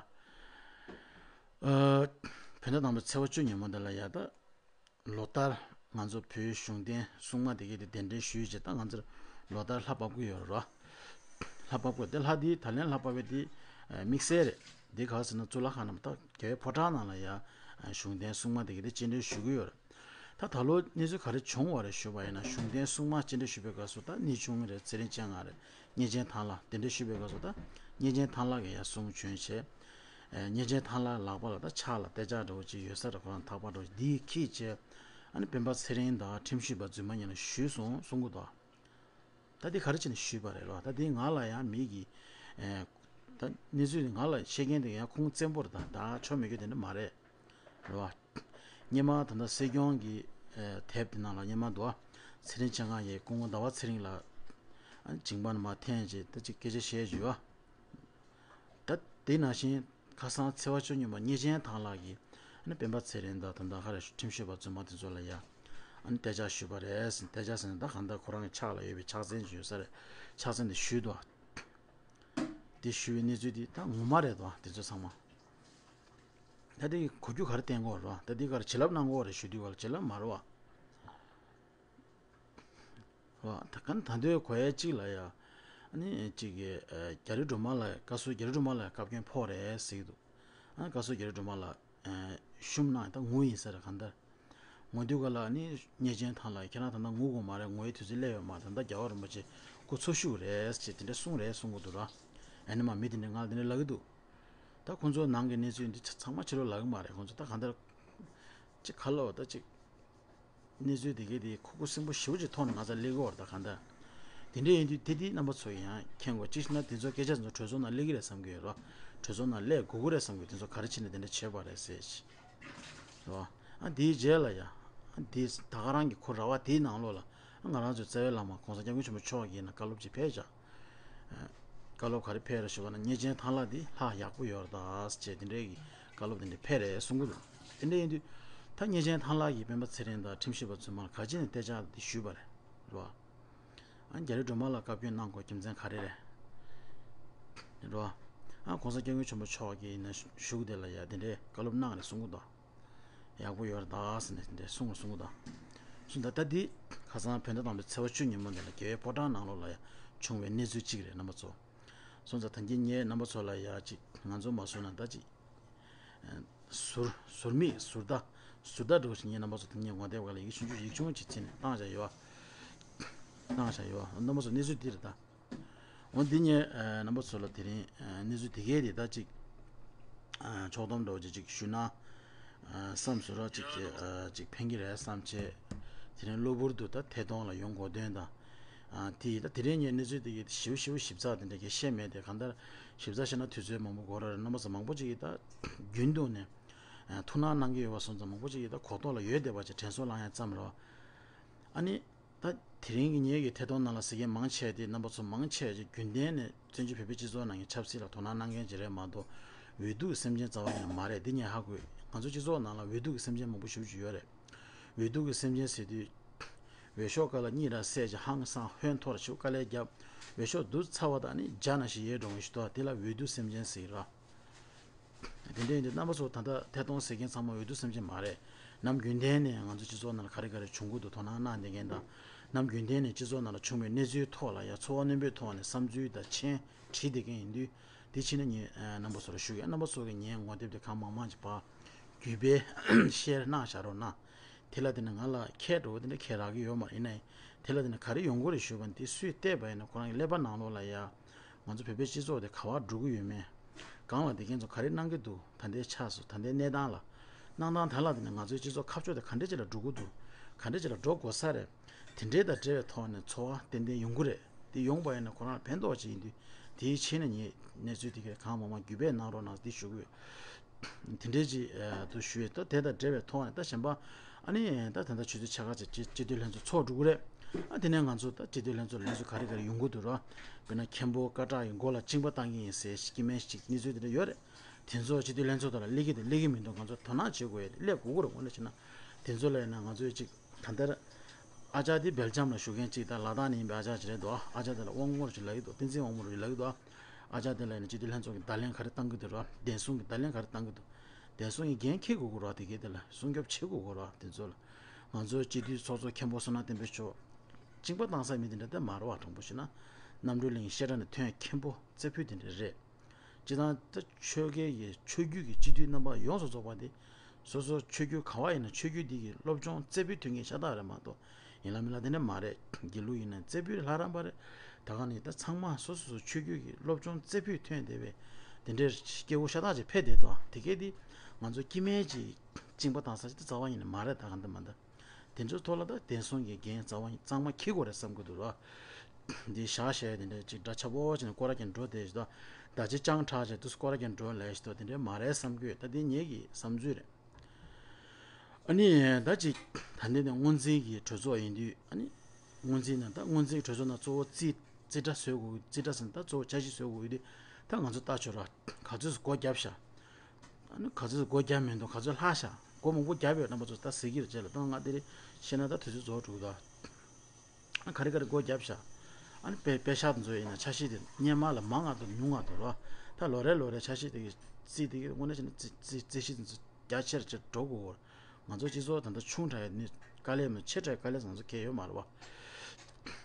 བོད་ཟླ་དང་པོའི་ཚེས་པ་བཅུ་ཉིན་མོ་དེ་ལ་ཡ་ད། ལོ་ལྟར་ང་ཚོ་བོད་གཞུང་བསྟེན་སྲུང་མ་དེ་གས་དེ་གདན་འདྲེན་ཞུས་རྗེས་ད་ང་ཚོར་ལོ་ལྟར་ལྷ་བབས་ཀྱི་ཡོད་རེད་རོ། ལྷ་བབས་ཀྱི་དེ་ལྷ་དེ་ད་ལན་ལྷ་བབས་པའི་དེ་དམིགས་བསལ་རེད། འདི་ག་ཟེར་ན་གཙུག་ལག་ཁང་ནང་ད་རྒྱལ་བའི་ཕོ་བྲང་ནང་ལ་ཡ་གཞུང་བསྟེན་སྲུང་མ་དེ་གས་དེ་སྤྱན་འདྲེན་ཞུ་གི་ཡོད་རེད། ད་ད་ལོ་གནས་ཚུལ་ག་རེ་བྱུང་བ་རེད་ཞུས་པ་ཡིན་ན་གཞུང་བསྟེན་སྲུང་མ་སྤྱན་འདྲེན་ཞུ་བའི་སྐབས་སུ་ད་གནས་ཆུང་རེད། ཚེ་རིང་སྤྱན་སྔ་རེད། གཉན་ཆེན་ཐང་ལྷ་གདན་འདྲེན་ཞུ་བའི་སྐབས་སུ་ད་གཉན་ཆེན་ཐང་ལྷ་གིས་ཡ་གསུང་བྱོན་བྱས། ཨེ་གཉན་ཆེན་ཐང་ལྷ་ལག་པ་ལ་ད་ཕྱག་ལ་གཏད་ལྕགས་འདྲ་བོ་ཅིག་ཡོད་ས་རེད། ཁོ་རང་ཐག་པ་འདྲ་བོ་ཅིག་འདི་ཁྱེར་བྱས་ཨ་ནི་སྤེན་པ་ཚེ་རིང་དང་ཁྲིམས་ཞིབ་པ་རྫུན་མ་གཉིས་ལ་ཞུས་སོང་གསུང་གི་འདུག་ད་འདི་ག་རེ་བྱས་ནས་ཞུས་པ་རེད་ལོ། ད་འདི་ང་ལ་ཡང་མི་གིས་ཨེ་ད་གནས་ཚུལ་འདི་ང་ལ་བཤད་མཁན་དེ་ཡང་ཁུངས་བཙན་པོ་རེད། ད་ད་ཆོ་མེད་རྒྱུ་དེ་འདྲ་མ་རེད། རེད་བ། སྔོན་མ་ད་ལྟ་སྲིད་སྐྱོང་གི་ཨེ་དེབ་དེ་ནང་ལ་སྔོན་མ་འདུག་བ། ཚེ་རིང་སྤྱན་སྔ་ཡིས་སྐུ་ངོ་ཟླ་བ་ཚེ་རིང་ལ་ཨ་ནི་མཇིང་པ་ནས་མར་འཐེན་བྱས་ད་ཅིག་སྐད་ཆ་བཤད་བྱས་བ། ད་དེ་ནང་བཞིན་ཁ་སང་ཚེས་པ་བཅུ་ཉིན་མོ་གཉན་ཆེན་ཐང་ལྷ་གིས་ཨ་ནི་སྤེན་པ་ཚེ་རིང་དང་ད་ལྟ་ཧ་རེ་ཁྲིམས་ཞིབ་པ་རྫུན་མ་དེ་ཚོ་ལ་ཡ་ཨ་ནི་གཏད་འཇགས་ཞུས་པ་རེད་ཟེར། གཏད་འཇགས་ཟེར་ན་ད་གང་ལྟར་ཁོ་རང་གི་ཕྱག་ལ་ཡོད་པའི་ཕྱག་མཚན་ཅིག་ཡོད་ས་རེད། ཕྱག་མཚན་དེ་ཞུས་འདུག་དེ་ཞུས་པའི་གནས་ཚུལ་དེ་ད་ངོ་མ་རེད་དོ། དེ་ཚོ་ཚང་མ། ད་དེ་གོ་རྒྱུ་ག་རེ་བསྟན་གོ་ར། ད་དེ་ག་རེ་བྱིན་རླབས་གནང་གོ་ར་ཞུ་དུས་ག་རེ་བྱིན་རླབས་མ་རེད་བ། བ། ད་ག་ད་དུང་གོ་ཡ་གཅིག་ལ་ཡ། ཨ་ནི་གཅིག་གི་ཨ་རྒྱ་རི་སྒྲོལ་མ་ལ། བཀའ་ཟུར་རྒྱ་རི་སྒྲོལ་མ་ལ་བཀའ་བཀྱོན་ཕོག་རེད་ཟེར་གྱི་འདུག་ཨ་བཀའ་ཟུར་རྒྱ་རི་སྒྲོལ་མ་ལ་ཨ་ཤུམ་གནང་། ད་ངུ་ཡིན་ས་རེད། གང་ལྟར་ངུ་དུས་ག་ལ་ནི་གཉེར་ཆེན་ཐང་ལ་ཁྱེད་རང་ད་ལྟ་ངུ་དགོས་མ་རེད། ངུ་ཡའི་དུས་ཚོད་སླེབས་ཡོད་མ་རེད། ད་ལྟ་རྒྱལ་བ་རིན་པོ་ཆེ་སྐུ་འཚོ་བཞུགས་རེད་ཅེས་དེ་འདྲ་གསུངས་རེད་གསུང་གི་འདུག་ར། ཨ་ནི་མ་མི་དེ་འདྲ་ང་ལ་དེ་འདྲ་ལབ་ཀྱི་འདུག་ད་ཁོང་ཚོའི་ནང་གི་གནས་ཚུལ་འདི་ཚང་མ་ཕྱི་ལོགས་ལབ་ཀྱི་མ་རེད། ཁོང་ཚོ་ད་གང་ལྟར་ཅིག་ཁ་ལོ་ད་ཅིག་གནས་ཚུལ་དེ་གའི་དེ་ཁུག་ཁུག་སིམ་པོ་ཞེ་པོ་ཅིག་ཐོག་ནས་ང་ཚོ་སླེབས་ཀྱི་ཡོད་རེད། ད་གང་ལྟར་དེ་འདྲ་ཡིན་དུས་དེ་དེ་རྣམ་པ་ཚོ་ཡང་མཁྱེན་དགོས། གཅིག་བྱས་ན་དེ་ཚོ་སྐད་ཆ་ཚོ་གྲོས་ཚོགས་ནང་སླེབས་ཀྱི་རེད་བསམ་གྱི་ཡོད་རེད། གྲོས་ཚོགས་ནང་སླེབས་དགོས་ཀྱི་རེད་བསམ་གྱི། དེ་ཚོ་ག་རེ་བྱས་ནས་དེ་འདྲ་བྱས་པ་རེད་ཟེར་ཅིག་རེད་བ། ཨ་དེའི་རྗེས་ལ་ཡ། ཨ་དེ་ད་ག་རང་གི་ཁོ་ར་བ་དེའི་ནང་ལོགས་ལ་ཨ་ང་རང་ཚོའི་རྩ་བའི་བླ་མ་གོང་ས་སྐྱབས་མགོན་ཆེན་པོ་མཆོག་གིས་ན་བཀའ་སློབ་ཅིག་ཕེབས་བཞག་བཀའ་སློབ་ག་རེ་ཕེབས་རེད་ཞུ་བ་ན། གཉེར་ཆེན་ཐང་ལྷ་འདི་ལྷ་ཡག་པོ་ཡོད་རེད་ད་ཅེས་དེ་འདྲའི་གི་བཀའ་སློབ་དེ་འདྲ་ཕེབས་རེད་གསུང་གི་འདུག་དེ་འདྲ་ཡིན་དུས་ད་གཉེར་ཆེན་ཐང་ལྷ་གིས་སྤེན་པ་ཚེ་རིང་དང་ཁྲིམས་ཞིབ་པ་ཚོའི་མར་ག་ཅི་ནས་ཐལ་ཆ་དེ་ཞུས་པ་རེད། རེད་བ། ཨ་རྒྱ་རི་སྒྲོལ་མ་ལ་བཀའ་བཀྱོན་གནང་དགོས་རྒྱུ་མཚན་ག་རེ་རེད། རེད་བ། ཨ་གོང་ས་སྐྱབས་མགོན་ཆེན་པོ་མཆོག་གིས་ན་བཞུགས་དེ་ལ་ཡ་དེ་འདྲའི་བཀའ་སློབ་གནང་རེད་གསུང་གི་འདུག་ཡག་པོ་ཡོད་རེད་ད་ཟེར་ནས་དེ་འདྲ་གསུངས་རེད་གསུང་གི་འདུག་གསུངས་ད་ལྟ་འདི་ཁ་སང་བོད་ཟླ་དང་པོའི་ཚེས་པ་བཅུ་ཉིན་མོ་འདི་ལ་རྒྱལ་བའི་ཕོ་བྲང་ནང་ལོགས་ལ་ཡ་བྱུང་བའི་གནས་ཚུལ་གཅིག་རེད་རྣམ་པ་ཚོ། སོང་ཙང་ད་གིན་ངས་རྣམ་པ་ཚོ་ལ་ཡ་ཅིག་ང་ཚོ་མ་བཟོ་ན་ད་ཅིག་ཟུར་ཟུར་མིག་ཟུར་ལྟ་ཟུར་ལྟ་འགྲོ་བཞིན་ངས་རྣམ་པ་ཚོ་ད་ངས་ངོ་དེབ་སྒང་ལ་ཡིག་ཆུང་ཆུང་ཡིག་ཆུང་ཅིག་བྱས་ནས་བཏང་བཞག་ཡོད། བཏང་བཞག་ཡོད། རྣམ་པ་ཚོ་གནས་ཚུལ་འདི་རེད་ད། འོ་འདི་ངས་རྣམ་པ་ཚོ་ལ་དེ་རིང་གནས་ཚུལ་དེ་གའི་དེ་ད་ཅིག་ཕྱོགས་བསྡོམས་འདྲ་བོ་ཅིག་ཅིག་ཞུས་ན། བསམ་ཚུལ་རོ་ཅིག་ཅིག་ཅིག་ཕན་གྱི་རེད་བསམ་བྱས། དེ་རིང་གློ་བུར་དུ་ད་ཐད་གཏོང་ལ་ཡོང་དགོས་དོན་དང་། དེ་ཡིས་ད་དེ་རིང་ངས་གནས་ཚུལ་དེ་གའི་ཞིབ་ཞིབ་ཞིབ་ཚགས་དེ་འདྲ་གའི་བཤད་མེད་དེ། གང་ལྟར་ཞིབ་ཚགས་བཤད་ན་དུས་ཚོད་མང་པོ་འགོར་ར་རེད། རྣམ་པ་ཚོ་མང་པོ་ཅིག་གིས་ད་རྒྱུན་དུ་ནས་ཐུགས་སྣང་གནང་གི་ཡོད་པ་སོང་ཙང་མང་པོ་ཅིག་གིས་ད་གོ་རྟོགས་ལ་ཡོད་བསྡད་པ་ཅིག་དྲན་གསོ་བསླང་ཡ་ཙམ་རེད། ཨ་ནི། ད་དེ་རིང་གི་ངེད་ཀྱི་ཐད་གཏོང་ནང་ལ་ཟེར་མཁན་མང་ཆེ་དེ་རྣམ་པ་ཚོ་མང་ཆེ་ཅིག་རྒྱུན་ལྡན་ནས་བཙན་བྱོལ་བོད་པའི་སྤྱི་ཚོགས་ནང་གི་ཆབ་སྲིད་ལ་དོ་སྣང་གནང་མཁན་ཅིག་རེད་མ་གཏོགས། འོས་བསྡུ་གི་སེམས་ཅན་རྩ་བ་ཉིད་ནས་མ་རེད། འདི་ངས་ཧ་གོ་ཡོད། ང་ཚོ་སྤྱི་ཚོགས་ནང་ལ་འོས་བསྡུ་གི་སེམས་ཅན་མང་པོ་ཞེ་པོ་ཅིག་ཡོད་རེད། འོས་བསྡུ་གི་སེམས་ཅན་ཟེར་དུས། འོས་ཤོག་ཁ་ལ་གཉིད་ར་སད་ཅིག་ཧང་སང་ཧོན་འཐོར་ཞིག་དཀའ་ལས་བརྒྱབ། འོས་ཤོག་བསྡུ་ཚར་བ་དང་ནི་རྒྱ་ནང་བཞིན་ཡལ་འགྲོ་མཁན་ཞིག་འདུག་དེ་ལ་འོས་བསྡུ་སེམས་ཅན་ཟེར་གི་རེད། དེ་འདྲ་ཡིན་དུས་རྣམ་པ་ཚོ་ད་ལྟ་ཐད་གཏོང་ཟེར་མཁན་ཚང་མ་འོས་བསྡུ་སེམས་ཅན་མ་རེད། ནམ་རྒྱུན་ལྡན་ནས་ང་ཚོ་སྤྱི་ཚོགས་ནང་ལ་ག་རེ་ག་རེ་བྱུང་གི་འདུག་དོ་སྣང་གནང་བསྡད་མཁན་དང་། ནམ་རྒྱུན་ལྡན་ནས་སྤྱི་ཚོགས་ནང་ལ་བྱུང་བའི་གནས་ཚུལ་ཐོག་ལ་ཡ་ཚོར་བ་རྣོན་པོའི་ཐོག་ནས་བསམ་ཚུལ་དང་མཆན་བྲིས་བསྡད་མཁན་ཡིན་དུས། དེ་ཕྱིན་ན་ངས་རྣམ་པ་ཚོ་ལ་ཞུ་གི། རྣམ་པ་ཚོ་གིས་ངའི་ངོ་དེབ་དེ་གང་མང་མང་ཅིག་ཕར་བརྒྱུད་སྤེལ་ཤེར་གནང་བཞག་རོགས་གནང་། དེ་ལ་དེ་ནི་ང་ལ་ཁྱད་འགྲོ་བ་དེ་འདྲ་ཁྱད་རག་གི་ཡོད་མ་རེད། ཡིན་ནའི་དེ་ལ་དེ་ནི་ག་རེ་ཡོང་གི་རེད་ཞུས་པ་ནི། དེ་སུས་བལྟས་པ་ཡིན་ན་ཁོ་རང་གི་ཀླད་པ་ནང་ལོགས་ལ་ཡ། ང་ཚོ་བོད་པའི་སྤྱི་ཚོགས་དེ་ག་པར་འགྲོ་གི་ཡོད་མེད། སྒང་ལ་བསྡད་མཁན་ཚོ་ག་རེ་གནང་གི་འདུག་ད་ལྟའི་ཆགས་སུ་ད་ལྟའི་གནས་སྟངས་ལ། གནང་སྟངས་དེ་ལ་བསྡད་ནས་ང་ཚོའི་སྤྱི་ཚོགས་ཁ་ཕྱོགས་དེ་ག་འདྲ་ཅིག་ལ་འགྲོ་གི་འདུག་ག་འདྲ་ཅིག་ལ་འགྲོ་དགོས་ས་རེད། དེ་འདྲའི་དང་འབྲེལ་བའི་ཐོག་ནས་ཚོར་བ་ཏན་ཏན་ཡོང་གི་རེད། དེ་ཡོང་པ་ཡིན་ན་ཁོ་རང་ལ་ཕན་ཐོགས་ཅིག་ཡིན་དུས། དེའི་ཆེད་ནས་ངས་གནས་ཚུལ་དེ་གའི་གང་མང་མང་བརྒྱུད་སྤེལ་གནང་རོགས་གནང་ཟེར་ཞུ་གི་ཡོད། དེ་འདྲའི་ཅིག་ཨ་དུ་ཞུ་ཡས་ད་དེ་དང་འབྲེལ་བའི་ཐོག་ནས་ད་གཞན་པ། ཨ་ནི་ད་ད་ལྟ་ཆུ་ཚོད་ཕྱེད་ཀ་ཙམ་སྤྱི་སྤྱི་འཐུས་ལྷན་ཚོགས་ཚོགས་འགྲོ་གི་རེད། ཨ་དེ་ནས་ང་ཚོ་ད་སྤྱི་འཐུས་ལྷན་ཚོགས་ལ་གནས་ཚུལ་ག་རེ་ག་རེ་ཡོང་གི་འདུག་ར། དཔེར་ན་མཁན་པོ་སྐད་གྲགས་ཀྱི་མགོ་ལ་གཅིན་པ་བཏང་གི་ཡིན་ཟེར་སྐྱེ་དམན་ཞིག་གནས་ཚུལ་དེ་འདྲ་ཡོད་རེད། དེ་ཚོ་སྤྱི་འཐུས་ལྷན་ཚོགས་དེ་ལ་སླེབས་ཀྱི་འདུག་སླེབས་ཀྱི་མི་འདུག་ང་ཚོ་དོ་སྣང་བྱེད་དགོས་ཡ་དེ་སླེབས་དགོས་ཀྱི་རེད། དངོས་གནས་བྱས་ན་དེ་ཚོ་ལ་ཡིན་ན་ང་ཚོས་ཅིག་གང་ལྟར། ཨ་ཅག་དེ་སྦེལ་ཇམ་ལ་བཞུགས་མཁན་གཅིག་དང་། ལ་དྭགས་ནས་ཡིན་པའི་ཨ་ཅག་ཅིག་རེད་འདུག་ཨ་ཅག་དེ་ལ་དབང་མོ་རུ་ཅིག་ལབ་ཀྱི་འདུག་བསྟན་འཛིན་དབང་མོ་རུ་ཅིག་ལབ་ཀྱི་འདུག་ཨ་ཅག་དེ་ལ་ཡིན་ན་སྤྱི་འཐུས་ལྷན་ཚོགས་ཀྱི་བརྡ་ལན་ག་རེ་བཏང་གི་འདུག་ར། བདེན་གསུང་གི་བརྡ་ལན་ག་རེ་བཏང་གི་འདུག་བདེན་གསུང་གི་འགན་འཁྱེར་དགོས་ཀྱི་ར། དེ་གའི་དེ་ལ་སྲུང་སྐྱོབ་བྱེད་དགོས་ཀྱི་ར། དེ་ཚོ་ལ་ང་ཚོ་སྤྱི་འཐུས་ཚོགས་གཙོ་མཁན་པོ་བསོད་ནམས་བསྟན་འཕེལ་མཆོག་གཅིན་པ་བཏང་ས་མི་དེ་འདྲ་དེ་མ་རེད་བ། དྲང་པོ་བཤད་ན། རྣམ་གྲོལ་གླིང་བཤད་གྲྭ་ནས་ཐོན་མཁན་པོ་རྩེ་ཕུད་དེ་འདྲ་རེད། སྤྱིར་བཏང་ད་ཆོལ་ཁའི་གི་ཆོས་བརྒྱུད་ཀྱི་སྤྱི་འཐུས་རྣམ་པ་ཡོངས་སུ་རྫོགས་པ་དེ། སོ་སོ་ཆོས་བརྒྱུད་ག་བ་ཡིན་ན་ཆོས་བརྒྱུད་འདི་གི་སློབ་སྦྱོང་རྩེ་ཕུད་ཐོན་མཁན་ཤ་སྟག་རེད་མ་གཏོགས། ཡིན་ལ་མིན་ལ་དེ་འདྲ་མ་རེད། དགེ་ལུགས་ཡིན་ན་རྩེ་ཕུད་ལྷ་རམས་པ་རེད། ད་ག་ནི་ད་ཚང་མ་སོ་སོ་སོ་ཆོས་བརྒྱུད་ཀྱི་སློབ་སྦྱོང་རྩེ་ཕུད་ཐོན་བསྡད་པའི་དེ་འདྲའི་སྐྱེ་བོ་ཤ་སྟག་ཅིག་ཕེབས་བསྡད་འདུག་དེ་གས་དེ་ང་ཚོ་སྐྱེ་དམན་གྱི་གཅིན་པ་བཏང་ས་ཅིག་ད་རྩ་བ་ཉིད་ནས་མ་རེད། ད་ག་འདི་མ་འདི། དེ་ཚོའི་ཐོག་ལ་ད་བདེན་གསུང་གི་འགན་རྩ་བ་གཙང་མ་འཁྱེར་དགོས་རེད་བསམ་གྱི་འདུག་ར། འདི་བཞག་བཞག་དེ་འདྲ་ཅིག་འདྲ་ཆགས་པོ་བྱས་ནས་སྐོར་ར་གྱང་འགྲོ་བསྡད་ཞིག་ད། ད་ཅི་སྤྱང་དྲགས་བྱས་དུས་སྐོར་ར་གྱང་འགྲོ་ལས་ཞིག་ད། དེ་འདྲ་མ་རེད་བསམ་གྱི་ཡོད། ད་འདི་ངེད་ཀྱི་བསམ་ཚུལ་རེད། ཨ་ནི་ད་ཅིག་ད་འདི་ནས་སྔོན་རྩིས་ཀྱི་གྲོས་ཚོགས་ཡིན་དུས། ཨ་ནི་སྔོན་རྩིས་ན་ད་སྔོན་རྩིས་ཀྱི་གྲོས་ཚོགས་ན་གཙོ་བོ་རྩིས་རྩིས་ཁྲ་བཟོ་དགོས། རྩིས་ཁྲ་ཟེར་ན་ད་གཙོ་བོ་འཆར་གཞི་བཟོ་དགོས་ཡོད་དུས། ད་ང་ཚོ་ལྟ་ཆོག་ར། ག་ཚོད་སྒོ་བརྒྱབ་ཤག་ཨ་ནི་ག་ཚོད་སྒོ་བརྒྱབ་མི་འདུག་ག་ཚོད་ལྷག་ཤག་སྒོ་མང་པོ་བརྒྱབ་ཡོད། རྣམ་པ་ཚོ་ད་ཟེར་གྱི་རེད། རྗེས་ལ་ད་ང་དེ་རིང་བཤད་ན་ད་དུས་ཚོད་རྫོགས་འགྲོ་གི་འདུག་ཨ་ག་རེ་ག་རེ་སྒོ་བརྒྱབ་ཤག་ཨ་ནི་པེ་པེ་ཤག་དེ་ཚོ་ཡིན་ན་འཆར་གཞི་དེ་སྔོན་མ་ལ་མང་ང་དང་ཉུང་ང་དང་རོ། ད་ལོ་རེ་ལོ་རེ་འཆར་གཞི་དེ་གི་རྩིས་དེ་གི་དངོས་གནས་བྱས་ན་རྩིས་རྩིས་རྩིས་གཞི་དེ་ཚོ་རྒྱ་ཆེར་ཆེར་འགྲོ་དགོས། ང་ཚོ་སྤྱི་ཚོགས་ད་ལྟ་ཆུང་དྲགས་ནི་དཀའ་ལས་མི་ཆེ་དྲགས་དཀའ་ལས་ང་ཚོ་གས་ཡོད་མ་རེད་བ།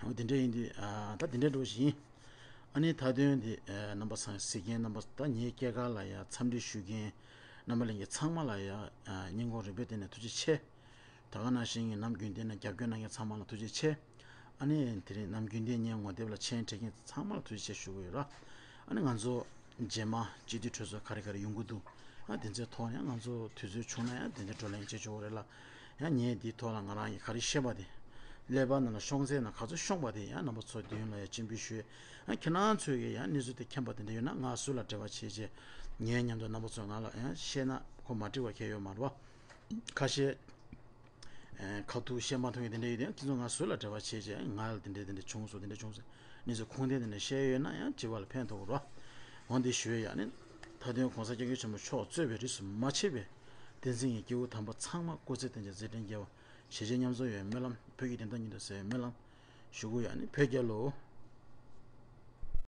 འོ་དེ་འདྲ་ཡིན་དུས་ཨ་ད་དེ་འདྲ་འགྲོ་བཞིན། ཨ་ནི་མཐའ་དོན་དེ་ཨ་རྣམ་པ་ཚང་གཟིགས་མཁན་རྣམ་པ་ད་ངའི་སྐྱེས་སྐར་ལ་ཡ་འཚམས་འདྲི་ཞུ་མཁན་རྣམ་པ་ལྷན་རྒྱས་ཚང་མ་ལ་ཡ་ཨ་སྙིང་ཁོང་རུས་པའི་གཏིང་ནས་ཐུགས་རྗེ་ཆེ། ད་ག་ནང་བཞིན་གྱི་ནམ་རྒྱུན་གཏན་ནས་རྒྱབ་སྐྱོར་གནང་མཁན་ཚང་མ་ལ་ཐུགས་རྗེ་ཆེ། ཨ་ནི་དེ་རིང་ནམ་རྒྱུན་གཏན་ངའི་ངོ་དེབ་ལ་མཆན་བྲིས་མཁན་ཚང་མ་ལ་ཐུགས་རྗེ་ཆེ་ཞུ་གི་ཡོད་ར། ཨ་ནི་ང་ཚོ་རྗེས་མ་སྤྱི་འཐུས་གྲོས་ཚོགས་ག་རེ་ག་རེ་ཡོང་གི་འདུག་ཨ་དེ་ཚོའི་ཐོག་ནས་ང་ཚོ་དུས་ཚོད་བྱུང་ན་ཡང་དེ་འདྲ་བགྲོ་གླེང་བྱེད་ཆོག་གི་རེད་ལ། ཡང་ངས་འདིའི་ཐོག་ལ་ང་རང་གིས་ག་རེ་ཤེས་པ་དེ། ཀླད་པ་ནང་ལ་ཤོང་ཚད་ནང་ག་ཚོད་ཤོང་པ་དེ་ཡང་རྣམ་པ་ཚོ་མདུན་ལ་ཡང་སྤྱན་འབུལ་ཞུས། ཡང་ཁྱེད་རང་ཚོས་ཀྱིས་ཡང་གནས་ཚུལ་དེ་མཁྱེན་པ་དེ་འདྲ་ཡོད་ན་ང་སུ་ལ་འབྲེལ་བ་བྱེད་ཅེས་ངའི་མཉམ་དུ་རྣམ་པ་ཚོས་ང་ལ་ཡང་བཤད་ན་ཁོ་མ་འགྲིག་པ་གང་ཡང་ཡོད་མ་རེད་པ། ཁ་ཤས་ཁ་ཐུག་བཤད་མ་ཐུབ་མཁན་དེ་འདྲ་ཡོད་དེ་ཡང་ཁྱེད་ཚོ་ང་སུ་ལ་འབྲེལ་བ་བྱེད་ཅེས་ང་ལ་དེ་འདྲ་དེ་འདྲ་བྱུང་སོང་དེ་འདྲ་བྱུང་སོང་གནས་ཚུལ་ཁུངས་ལྡན་དེ་འདྲ་བཤད་ཡོད་ན་ཡང་སྤྱི་པ་ལ་ཕན་ཐོགས་རོགས། འོན་ཏེ་ཞུ་ཡ་ཡང་ནི་མཐའ་དོན་གོང་ས་སྐྱབས་མགོན་ཆེན་པོ་མཆོག་གཙོས་པའི་རིས་སུ་མ་ཆད་པའི་བསྟན་འཛིན་གྱི་སྐྱེས་བུ་དམ་པ་ཚང་མ་སྐུ་ཚེ་བརྟན་ཅིང་མཛད་འཕྲིན་རྒྱས་པ། གཞིས་བྱེས་མཉམ་འཛོམས་ཡོང་བའི་སྨོན་ལམ། བོད་ཀྱི་བདེན་མཐའ་མྱུར་དུ་གསལ་བའི་སྨོན་ལམ་ཞུ་གི་ཡོད། ཨ་ནི་བོད་རྒྱལ་ལོ།